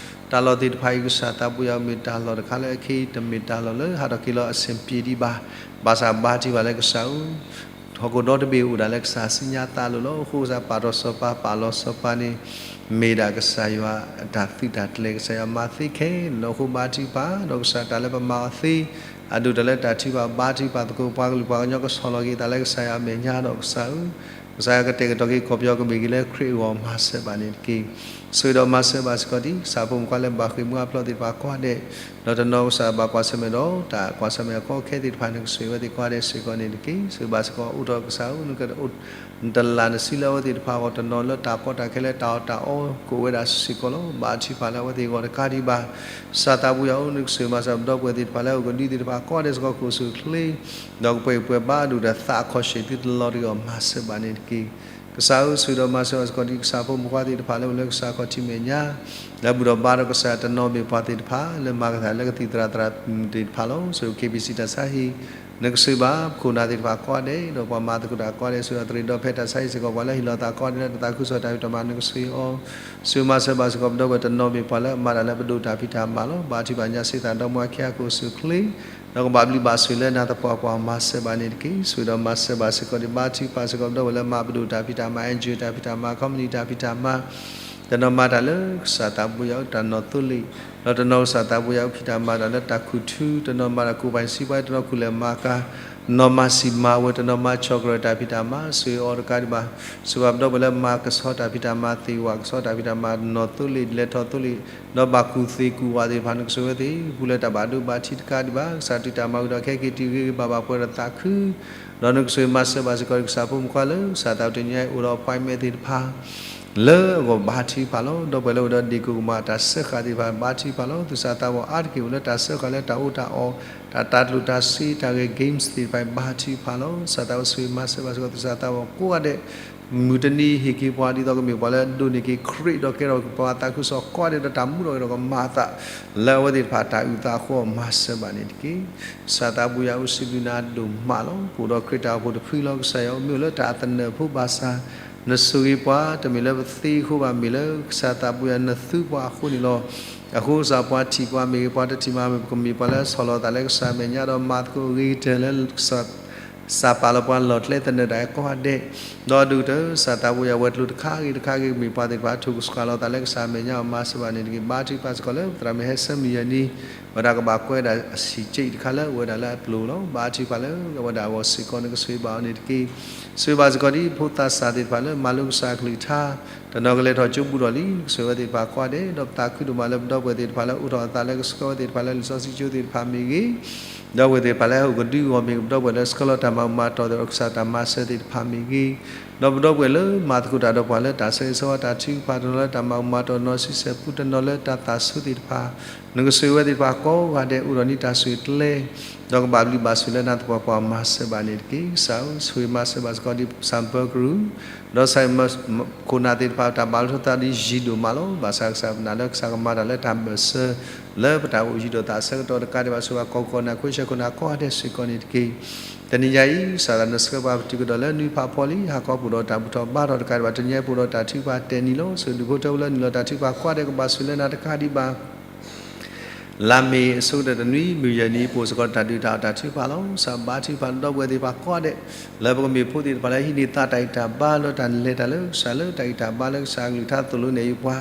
တၢ်လီၢ်သ့ၣ်တဖၣ်အံၤ ကစၢ်သးဘိယွၤမ့ၢ်တၢ်လီၢ်တခါလၢအခဲအံၤ တမ့ၢ်တၢ်လီၢ်လၢဟးထီၣ်က့ၤလီၤအဆင်ပြေဒံးဘၣ်. ဘၣ်ဆၣ်ဘါထုကဖၣ်လၢကစၢ်ဧၢ ဟီၣ်ခိၣ်ဒီတဘ့ၣ်အိၣ်ဒၣ်လၢကစၢ်စံညါသးလိၤလီၤ. အဃိကစၢ်ပာ်ထီၣ်စီၤပၤ ပာ်လီၤစီၤပၤန့ၣ် မ့ၢ်ဒၣ်ကစၢ်ယွၤအတၢ်သုးတၢ်ကျဲၤ ကစၢ်ယွၤမၤသ့ခဲလၢာ်လီၤ. အဃိဘါထုကဖၣ် ဒီးကစၢ်တၢ်လၢပမၤအီၤသ့ အဒိၣ်တၢ်လၢတၢ်ထုကဖၣ် ဘါထုကဖၣ်သကိး ပှၤကလုာ်ပှၤကညီကဆီၣ်လီၤက့ၤသးလၢကစၢ်ယွၤအမဲာ်ညါဒီးကစၢ်ဧၢ ကစၢ်ယွၤကတဲာ်ကတီၤက့ၤကီၢ်ပယီၤကဘ့ၣ်က့ၤလၢခရံာ်အဂီၢ် မၤစၢၤဘၣ်န့ၣ်တက့ၢ်. ဆိၣ်ဂ့ၤဒီးမၤစၢၤဘၣ်စ့ၢ်ကီးဒ် ကစၢ်ဖိမုၣ်ခွါလၢဘၣ်ဃ့ၢ်မှံဟးဖျိးသ့ၣ်တဖၣ်ကိးဂၤဒဲး, ဒီးတနီၤကစၢ်ဘၣ်ကွၢ်ဆၢၣ်မဲာ်ဒီး တၢ်ကွၢ်ဆၢၣ်မဲာ်ကီခဲသ့ၣ်တဖၣ် နကဆိၣ်ဂ့ၤဝဲသ့ၣ်ကိးဂၤဒဲးစ့ၢ်ကီးန့ၣ်တက့ၢ်. ဆိၣ်ဂ့ၤဘၣ်စ့ၢ်ကီး အိၣ်ထီၣ်ကစၢ်ဧၢ နကအိၣ် နတလၢ်နစုလၢအဝဲသ့ၣ်တဖၣ်အဂီၢ် တနီၤလၢတၢ်ကီတၢ်ခဲလၢတၢ်အီၣ်တၢ်အီ ကအိၣ်ဝဲဒၣ်စ့ၢ်ကီးလီၤ. ဘါထုကဖၣ်လၢအဝဲသ့ၣ်အဂီၢ်တကးဒံးဘၣ် ကစၢ်သးပူၤယွၤဧၢ နကဆိၣ်ဂ့ၤမၤစၢၤပဒီပုၢ်ဝဲၢ်သ့ၣ်တဖၣ်လၢအအိၣ်ကဒုသ့ၣ်တဖၣ်ကိးဂၤဒဲးစ့ၢ်ကီး ကအိၣ်ဆူၣ်အိၣ်ချ့ ဒီးကပှဲၤကပှဲၤဘါဒိၣ်ဒီးသးအခီၣ်ဆၢၣ်သုတလီၤတဂ့ၤအီၤ မၤစၢၤဘၣ်န့ၣ်တက့ၢ်. ကစၢ်ဧၢ ဆိၣ်ဂ့ၤဒီးမၤစၢၤဘၣ်စ့ၢ်ကီးဒ် ကစၢ်ဖိမုၣ်ခွါသ့ၣ်တဖၣ်လၢအိၣ်လၢကစၢ်ခီၣ်ထံးမဲာ်ညါ လၢဘူၣ်ဒီးဘါဒီးကစၢ်တနီၤမ့ၢ်ပှၤသ့ၣ်တဖၣ် လၢမၤကသးလၢကသံၣ်သရၣ်သရၣ်မုၣ်သ့ၣ်တဖၣ်လီၤ. ဆိၣ်ဂ့ၤ KBC တၢ်ဆါဟံၣ် နကဆိၣ်ဂ့ၤဘၣ်ပခိၣ်နၢ်သ့ၣ်တဖၣ်ကိးဂၤဒဲး ဒီးပှၤမၤသကိးတၢ်ကိးဂၤဒဲး ဆိၣ်ဂ့ၤဒီးသရၣ်ဒီဖဲတၢ်ဆါဟံၣ်စ့ၢ်ကီး ပှၤလၢဟ့ၣ်လီၤသးကိးဂၤဒဲးလၢတၢ်သးခုကစီၣ်တၢ်ဖံးတၢ်မၤ နကဆိၣ်ဂ့ၤအီၤ ဆိၣ်ဂ့ၤမၤစၢၤဘၣ်စ့ၢ်ကီးပဒီပုၢ်ဝဲၢ်တနီၤမ့ၢ်ပှၤလၢအမၤတၢ်လၢပဒိၣ်တၢ်ဖံးတၢ်မၤလီၤ. ဘါထုကဖၣ်ညါစ့သးဒီမါဝၤခံဂၤ ကအိၣ်ဆူၣ်အိၣ်ချ့ ဒီးကဘၣ်ဘျုးဘၣ်ဆိၣ်လၢနၤသပှၢ်ပှၢ် မၤစၢၤဘၣ်န့ၣ်တက့ၢ်. ဆိၣ်ဂ့ၤဒီးမၤစၢၤဘၣ်စ့ၢ်ကီးဒ် ဘါထုကဖၣ်စ့ၢ်ကီးပဒီပုၢ်ဝဲၢ်လၢမၤပဒိၣ်တၢ်ဖံးတၢ်မၤ NGO တၢ်ဖံးတၢ်မၤ company တၢ်ဖံးတၢ်မၤ တနီၤမၤတၢ်လၢကစၢ်သးပူၤယွၤတၢ်နီၣ်သိလ့ၣ် ဒီးတနီၤကစၢ်သးပူၤယွၤဖံးတၢ်မၤတၢ်လၢတၢ်ခူၣ်ထူ တနီၤမၤတၢ် ကိုယ်ပိုင်စီးပွားရေး တနီၤခူၣ်လဲၤမၤကၤ တနီၤမၤစံာ်မၤဝဲ တနီၤမၤဆီၣ်ကရၢၢ်တၢ်ဖံးတၢ်မၤ ဆိၣ်ဂ့ၤအီၤတကးဒံးဘၣ် ဆိၣ်ဂ့ၤဘၣ်ပဒီပုၢ်ဝဲၢ်လၢမၤကဆှီတၢ်ဖံးတၢ်မၤ သ့ၣ်ဝးကဆှီတၢ်ဖံးတၢ်မၤ နီၣ်သိလ့ၣ် လဲၤထီၣ်သိလ့ၣ် ဒီးဘၣ်ကူၣ်သ့ၣ်ကူၣ်ဝးသ့ၣ်တဖၣ် နကဆိၣ်ဂ့ၤဝဲသ့ၣ် ပူၤလၢတၢ်ဘၣ်ဒိဘၣ်ထံးတကးဒံးဘၣ် ကစၢ်တုၤတၢ်မၤဝံၤဒီး ခဲက့ၤတုၤဂ့ၤဂ့ၤဘၣ်ဘၣ်ပှဲၤဒီးသးခု ဒီးနကဆိၣ်ဂ့ၤမၤစၢၤဘၣ်စ့ၢ်ကီး ကစၢ်ဖိမုၣ်ခွါလၢ ကစၢ်သးပူၤတနံၤညါအံၤ အိၣ်ဒီး appointment သ့ၣ်တဖၣ် လၢအဂီၢ်ဘါထုကဖၣ်လီၤ. ဒီပုၢ်ဝဲၢ်လၢအိၣ်ဒီးဒ့ၣ်ကိၣ်ကမၣ်တၢ်စၢဃာ်သ့ၣ်တဖၣ် ဘါထုကဖၣ်လီၤ. သူၣ်စၢ်သးဘီၣ်အါတက့ၢ်အိၣ်လၢတၢ်စၢဃာ်လၢတၢ်အီၣ်တၢ်အီ တၢ်တၤကျိၣ်တၤစ့တၢ်ဂဲၤ games သ့ၣ်တဖၣ် ဘါထုကဖၣ်လီၤ. ကစၢ်သးဘီၣ်ဆိၣ်ဂ့ၤမၤစၢၤဘၣ်စ့ၢ်ကီး သူၣ်စၢ်သးဘီၣ်ကိးဂၤဒဲး မုၢ်တနံၤဟ့ၣ်က့ၤပှၤဒ်သိးကမ့ၢ်ပှၤလၢအဒိးန့ၢ်က့ၤခရံာ် ဒီးကဲထီၣ်ပှၤသးခုကစီၣ်ကိးဂၤဒဲးဒီးတၢ်မူထီၣ်ဂဲၤထီၣ်ကမၤအသး လၢအဝဲသ့ၣ်တဖၣ်တၢ်အုၣ်သးအဃိ မၤစၢၤဘၣ်န့ၣ်တက့ၢ်. ကစၢ်သးပူၤယွၤဧၢ စံးဘျုးနၤဒိၣ်မးလီၤ. ပအိၣ်ဒီးခရံာ်တၢ်အိၣ်ဖှိၣ်တဖုလီၤ. ကစၢ်ယွၤဧၢ မ့ၢ်အိၣ်လၢတၢ်အသနၢၣ်ဖိဘၣ်ဆၣ် နဆိၣ်ဂ့ၤပှၤ တမ့ၢ်လၢပသ့အဃိဘၣ် မ့ၢ်လၢကစၢ်သးပူၤယွၤနသူပှၤအဃိန့ၣ်လီၤ. အဃိကစၢ်ပှၤထံၣ်ပှၤမ့ၢ်ဂ့ၤ ပှၤတထံၣ်မ့ၢ်ဂ့ၤ ပကမ့ၢ်ပှၤလၢအဆီၣ်လီၤသးလၢကစၢ်မဲာ်ညါဒီးမၤသကိးအဂ့ၤကတၢၢ်လၢကစၢ် စၢ်ပာ်လီၤပှၤလီၢ်ကျဲသနၢၣ်တၢ်အံၤကိးဂၤဒဲး, ဒီးဒိၣ်ကတၢၢ် ကစၢ်သးပူၤယွၤဝဲၤကျိၤတခါဂ့ၤတခါဂ့ၤ မ့ၢ်ပှၤသ့ၣ်တဖၣ်ထိၣ်ကဆှီလီၤသးလၢကစၢ်မဲာ်ညါအီၤ မၤစၢၤဘၣ်န့ၣ်တက့ၢ်. ဘါထုကဖၣ်စ့ၢ်ကီးလၢ သရၣ်မုၣ်ဟဲဆၢမုၢ်ယဲၢ်နံၤ ဝဲဒၣ်ကဘၣ်ကွဲးဒၣ်အဆံးက့တခါလၢအဝဲဒၣ်လၢအပျိာ်လီၤ. ဘါထုကဖၣ်လၢအဝဲဒၣ်အဂီၢ်စ့ၢ်ကီး နကဆိၣ်ဂ့ၤဘၣ်အီၤန့ၣ်တက့ၢ်. ဆိၣ်ဂ့ၤဘၣ်စ့ၢ်ကီးဒ် ဖိသးစၢ်သ့ၣ်တဖၣ်လၢမၤလိကစၢ်အကလုၢ်ကထါ တနီၤကလဲၤထီၣ်ကၠိဘူးထီၣ်လံ ကဆိၣ်ဂ့ၤဝဲသ့ၣ်တဖၣ်ကိးဂၤဒဲး, ဒီးပသးခုဒိၣ်မးလၢပဒီပုၢ်ဝဲၢ်သ့ၣ်တဖၣ်လၢအိးထီၣ်အသးလၢကဆှၢဝဲသ့ၣ်တဖၣ်လၢလံာ်စီဆှံကၠိသ့ၣ်တဖၣ်မ့ၢ်ဂ့ၤ, ဒီပုၢ်ဝဲၢ်သ့ၣ်တဖၣ်လၢဟဲအိၣ်ကဒုအဂီၢ်မ့ၢ်ဂ့ၤ, ပဒီပုၢ်ဝဲၢ်လၢဆှၢလီၤတၢ်မၤအုၣ်မၤတီၢ်ဒီးကစၢ်တၢ်မၤစၢၤသ့ၣ်တဖၣ်မ့ၢ်ဂ့ၤ, ဒီးပဒီပုၢ်ဝဲၢ်လၢမၤသကိးတၢ်ဒီးပှၤလၢတၢ်ဆၢဂ့ၤဆၢဝါတၢ်ထုကဖၣ် တနီၤလၢတၢ်မၤအုၣ်မၤတီၢ် တနီၤဆံဆဲၣ်ပူ တနီၤလၢတၢ်သးဆူသ့ၣ်တဖၣ်, နကဆိၣ်ဂ့ၤဝဲသ့ၣ်တဖၣ်ကိးဂၤဒဲး အိၣ်ဒီးန့ၢ်တၢ်ဆိၣ်ဂ့ၤကျဲ ဒီးကဘၣ်ဘျုးဘၣ်ဆိၣ်လၢနၤသပှၢ်ပှၢ် မၤစၢၤဘၣ်န့ၣ်တက့ၢ်. ကစၢ်ဧၢ ဆိၣ်ဂ့ၤမၤစၢၤဘၣ်စ့ၢ်ကီးဒ် စၢ်ပၢကရူၢ် ဒီးကစၢ်ယွၤ ခိၣ်နၢ်သ့ၣ်တဖၣ် တၢ်ဘၣ်လိာ်ထူသးဒ်ယံၤဒိၣ်မးလီၤ. ဘၣ်ဆၣ်ကစၢ်ပနာ်လၢကစၢ်ကမၤတၢ်လၢတၢ်ဘၢၣ်စၢၤ လၢပတၢ်အိၣ်ယံၤဒိၣ်သးဆၢကတီၢ်တကးဒံးဘၣ် ဆိၣ်ဂ့ၤဘၣ်ကီၢ်ခိၣ်နၢ် ခွဲးဆၢခိၣ်နၢ်ကိးဂၤဒဲးစ့ၢ်ကီးန့ၣ်တက့ၢ်. တနံၤညါအံၤ ကစၢ်သးနဆှၢပှၤပတုာ်ကဒီးလၢနွံဖးဖီလံ ဟးခီပူၤဒီးတၢ်ဘူၣ်ထီၣ်ဘါထီၣ်တကးဒံးဘၣ် တနံၤညါအံၤပအိၣ်ဒီးတၢ်ထုကဖၣ်တဲာ်နံၤလီၤ. ဆိၣ်ဂ့ၤဒူၣ်ဖိထၢဖိလၢနုာ်လီၤတၢ်ထုကဖၣ်ကိးဂၤဒဲး ကဘၣ်ဆိၣ်လၢနၤတကးဒံးဘၣ် လါမ့ၤအဆိကတၢၢ်တနွံ မုၢ်ယဲၢ်နံၤ ပအိၣ်စ့ၢ်ကီးတၢ်ဒုးတၢ်အီၣ်တၢ်ထုကဖၣ်လီၤ. ကစၢ်ဘါထုကဖၣ်ဒီပုၢ်ဝဲၢ်သ့ၣ်တဖၣ်ကိးဂၤဒဲး လၢပကမ့ၢ်ဖိသ့ၣ်တဖၣ်လၢဟံးန့ၢ်သးတၢ်ဂံၢ်တၢ်ဘါလၢတၢ်လဲၤတၢ်လၢကစၢ်လၢတၢ်ဂံၢ်တၢ်ဘါလၢကစၢ်အကလုၢ်ကထါသိၣ်လိနဲၣ်ယုာ်ပှၤ,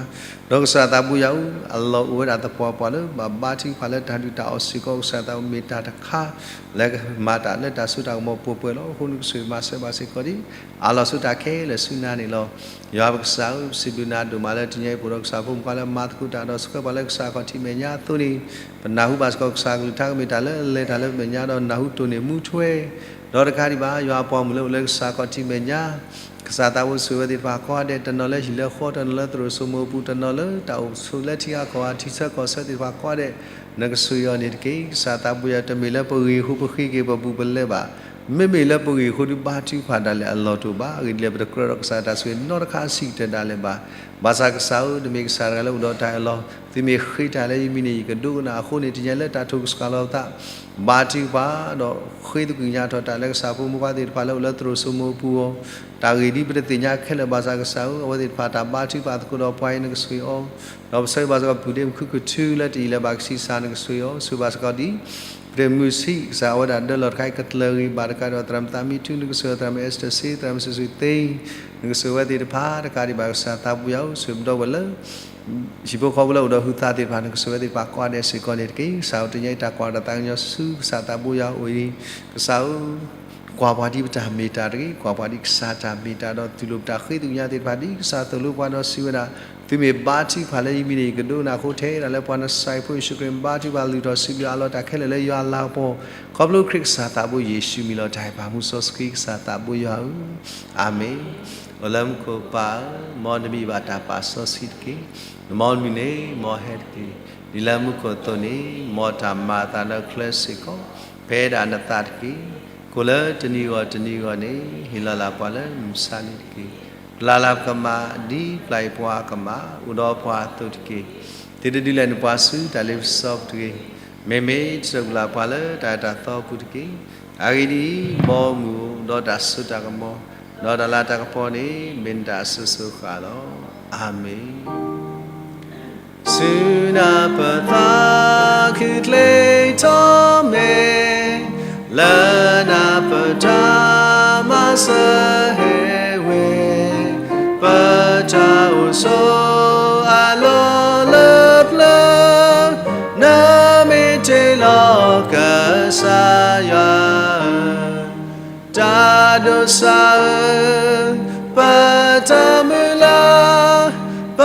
ဒီးကစၢ်သးပူၤယွၤဧၢ အလီၢ်အိၣ်ဝဲဒၣ်သပှၢ်ပှၢ်လၢဘၣ်ဘါထုကဖၣ်လၢတၢ်ဒုးတၢ်အီၣ်စ့ၢ်ကီး ကစၢ်သးပူၤမ့ၢ်တၢ်တခါ လၢကမၤတၢ်လၢတၢ်စိတၢ်ကမီၤပှဲၤပှဲၤလီၤ. အဃိနကဆိၣ်ဂ့ၤမၤစၢၤဘၣ်စ့ၢ်ကီးဒ် အလီၢ်ဆူတၢ်ခဲလၢာ်ဆူနၤန့ၣ်လီၤ. ယွၤပကစၢ်ဧၢ ပစံးဘျုးနၤဒိၣ်မးလၢတနံၤညါအံၤ ပအိၣ်ဒီးကစၢ်ဖိမုၣ်ခွါလၢမၤသကိးတၢ်ဒီးဆှၢပှၤလၢကစၢ်ခီၣ်ထံးမဲာ်ညါအသိးန့ၣ်, ပနၢ်ဟူဘၣ်စ့ၢ်ကီးကစၢ်အကလုၢ်ကထါကမ့ၢ်တၢ်လၢအလဲၤတၢ်လၢပမဲာ်ညါဒီးနၢ်ဟူတိၢ်န့ၢ်မူထွဲ, ဒီးတကးဒံးဘၣ် ယွၤအပှၤမုၣ်လၢအိၣ်လၢကစၢ်ခီၣ်ထံးမဲာ်ညါ ကစၢ်သးပူၤဆိၣ်ဂ့ၤဝဲသ့ၣ်တဖၣ်ကိးဂၤဒဲး, တနီၤလၢဟံၣ်လၢဃီ, တနီၤလၢသရိာ်စိမိၤပူၤ, တနီၤလၢတၢ်အိၣ်ဆူၣ်လၢထံဂၤကီၢ်ဂၤ ထံဆၢကီၢ်ဆၢသ့ၣ်တဖၣ်ကိးဂၤဒဲး, နကဆိၣ်ဂ့ၤအီၤန့ၣ်တက့ၢ်. ကစၢ်သးပူၤယွၤ တမ့ၢ်လၢပဂ့ၢ်အဃိပဃ့က့ၤပဘူးပလဲဘၣ်. မ့မ့ၢ်လၢပဂ့ၢ်အဃိဒီးဘါထုကဖၣ်ဒၣ်လဲာ်အလီၢ်တအိၣ်ဘၣ်. အဂ့ၢ်ဒ်လဲၣ် ပတကြၢးဒီးကစၢ်တၢ်ဆိၣ်ဂ့ၤနီတခါစံးကတၢၢ်ဒၣ်လဲာ်ဘၣ်. ဘၣ်ဆၣ်ကစၢ်ဧၢ, နမ့ၢ်ကစၢ်တဂၤလၢအိၣ်ဒီးတၢ်အၢၣ်လီၤ, သုမ့ၢ်ဃ့တၢ်လၢယမံၤန့ၣ် ယကဒိကနၣ်အဃိန့ၣ် တနံၤညါလၢတၢ်ထိၣ်ကစှၤလီၤသး ဘါထုကဖၣ်ဒီးဃ့သကွံာ်ညါထီၣ်တၢ်လၢကစၢ်ဖိမုၣ်ခွါသ့ၣ်တဖၣ်လၢအိၣ်လၢသရိာ်စိမိၤပူၤအီၤ, တၢ်ဂ့ၢ်ဒ်ပတသ့ၣ်ညါခဲလၢာ်ဘၣ်ဆၣ်ကစၢ်ဧၢ, အဝဲသ့ၣ်တဖၣ်တၢ်ဘါထုကဖၣ်သကိးဒီးပှၤအံၤ နကဆိၣ်ဂ့ၤအီၤ, ဒီးပဆၢဂ့ၤဘၣ်စ့ၢ်ကီး ပုၢ်ဒ့မုၣ်ခုၣ်ကထူလၢတယံာ်လၢၤဘၣ်ကဆံးစၢ် နကဆိၣ်ဂ့ၤအီၤ, ဆိၣ်ဂ့ၤဘၣ်စ့ၢ်ကီးဒ် ပတမုာ်ဆံး ကစၢ်အဝဲဒၣ်ဒၢလီၢ်တခါအံၤ ကတၢၢ်ဂ့ၤဘၣ်တကးဒီး သရၣ်မုၣ်သးမံထူ နကဆိၣ်ဂ့ၤ သရၣ်မုၣ်အ့စတၢၢ်စ့ သရၣ်မုၣ်စုာ်စုာ်သ့ နကဆိၣ်ဂ့ၤဝဲသ့ၣ်တဖၣ်တကးဒံးဘၣ် ကစၢ်သးပူၤယွၤဧၢ, ဆိၣ်ဂ့ၤပဒီပုၢ်ဝဲၢ်လၢ ဟံၣ်ဖိဃီဖိလၢအိၣ်ဒီးဟုသးသ့ၣ်တဖၣ် နကဆိၣ်ဂ့ၤဝဲသ့ၣ်တဖၣ်ကိးဂၤဒဲးစ့ၢ်ကီးန့ၣ်တက့ၢ်. ကစၢ်ဧၢ, တနံၤညါအံၤတၢ်ကွၢ်တၢ်သးကညီၤဆူကစၢ်သးပူၤယွၤအအိၣ်အံၤ, ကစၢ်ဧၢ, ကွၢ်ပှၤဒ်ပတၢ်မ့ၢ်တၢ်တဂ့ၤ, ကွၢ်ပှၤဒ်ကစၢ်တၢ်မ့ၢ်တၢ်ဒီး တူၢ်လိာ်ပတၢ်ဃ့သ့ၣ်ညါသ့ၣ်တဖၣ် ဒ်ကစၢ်သိၣ်လိပှၤဒီးစံးဝဲဒၣ်, သုမ့ၢ်ဘါထုကဖၣ်လၢယမံၤန့ၣ် ယကဒိကနၣ်အဃိ ထဲဒၣ်လၢပှၤနစၤရ့းဖိယ့ၣ်ၡူးခရံာ် ဘါထုကဖၣ်လုၢ်ထီၣ်စံးဘျုးအါလီၤ တၢ်ခဲလၢာ်လၢယွၤအလၤကပီၤ, ခီဖျိခရံာ်ကစၢ်သးဘိယ့ၣ်ၡူးမံၤလီၤတၢ်အံၤ ပၢ်မူစီဆှံကစၢ်သးဘိယွၤဧၢ, အၤမ့ၣ်. အိၣ်လၢမူခိၣ်ပၢ်ဧၢ, မ်နမံၤဘၣ်တၢ်ပာ်စီဆှံတက့ၢ်. မ်နမုၢ်န့ၣ်မ်ဟဲတက့ၢ်. ဒ်လၢမူခိၣ်အသိးန့ၣ် မ်တၢ်မၤအသးလၢချၢစ့ၢ်ကီး ဖဲဒၣ်နသးတက့ၢ်. ကိၣ်လၢတနံၤဂီၢ်တနံၤဂီၢ်န့ၣ် ဟ့ၣ်လီၤလၢ်ပှၤလၢမုၢ်ဆါနံၤတက့ၢ်. ပျၢ်လၢ်ပကမၣ် ဒ်ပျၢ်ယပှၤကမၣ် အိၣ်ဒီးပှၤအသိးတက့ၢ်. သုတဒုးလဲၤနပှၤဆူတၢ်လ့ပစီပူၤတဂ့ၤ. မ့မ့ၢ်တၢ်ဘူၣ်လၢ်ပှၤလၢတၢ်အဲၣ်တၢ်သီပူၤတက့ၢ်. အဂ့ၢ်ဒ်အံၤ, မ်မုၢ်အိၣ်ဒီးတၢ်စိတၢ်ကမီၤ, ဒီးတၢ်လၤတၢ်ကပီၤန့ၣ် မ့ၢ်နတၢ်အစိၤစိၤအဃၣ်လီၤ. အၤမ့ၣ်. ဆူနၢ်ပၢၢ်သးခုချ့ထီၣ်မ့ၢ်, လၢနၢ်ပၢၢ်တၢ်မၤစၢၤဟဲဝဲ, ပတၢ်အိၣ်ဆိးအလီၢ်လၢပျၢၤ, နမ့ၢ်တ့လီၤကစၢ်ယွၤ တၢ်ဒိးစၢ်ဧၢ, ပတၢ်မုၢ်လၢ်, ပ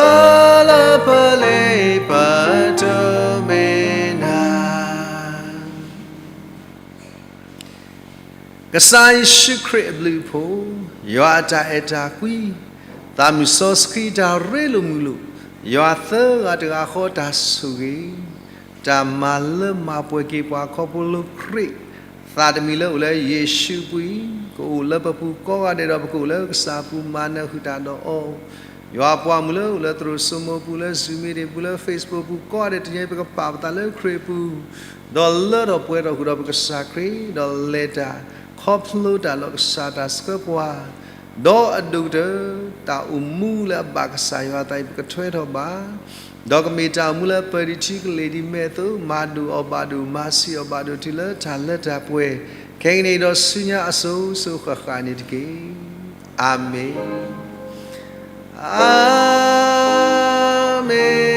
လၢပလ့ပတိၢ်မ့ၢ်နၤ. ကစၢ်ယ့ၣ်ၡူးခရံာ်အဘျုးအဖှိၣ်, ယွၤအတၢ်အဲၣ်တၢ်ကွံ, သးမုၢ်စီဆှံတၢ်ရ့လိာ်မုာ်လိာ်, ယွၤသၢဂၤတဂၤဃီတၢ်ဆိၣ်ဂ့ၤ, တၢ်မၤလၢမၤပှဲၤက့ၤပှၤခီဖျိခရံာ် သးတမံၤလၢအိၣ်လၢယ့ၣ်ၡူးအပူၤအံၤ ကအိၣ်လၢပပူၤကိးဂၤဒဲးဒီး ပကအိၣ်လၢကစၢ်အပူၤမၤနၢၤဃုာ်တၢ်ဒီးအီၤ, ယွၤအပှၤမုၣ်လၢအိၣ်လၢသရိာ်စိမိၤပူၤ လၢ Zoom meeting ပူၤ လၢ Facebook ပူၤ ကိးဂၤဒဲးတနံၤ ပကပာ်ပသးလၢခရံာ်အပူၤ, ဒီးလၢထီၣ်ပှဲၤထီၣ်ဃုာ်ဒီးပကစၢ်ခရံာ် ဒီးလဲၤတၢ်ခီဖျိတၢ်လီၤကစၢ်တၢ်ဆှၢပှၤ ဒီးအဒိၣ်ကတၢၢ် တၢ်အိၣ်မူလၢအဘၣ်ကစၢ်ယွၤအသးအံၤ ပကထွဲထီၣ်ဘၣ်, ဒီးကမ့ၢ်တၢ်အိၣ်မူလၢပၢၤဒံးထံကလ့ၢ်ဒံးမဲာ်အသိး မၤဒိၣ်အီၤဘၣ်ဒိၣ် မၤဆံးအီၤဘၣ်ဒိၣ်တုၤလၢတၢ်လၢတၢ်ပှဲၤ ခဲကနံၣ်အံၤဒီးဆူညါအစိၤစိၤဃၣ်ဃၣ်န့ၣ်တက့ၢ်. အၤမ့ၣ်, အၤမ့ၣ်.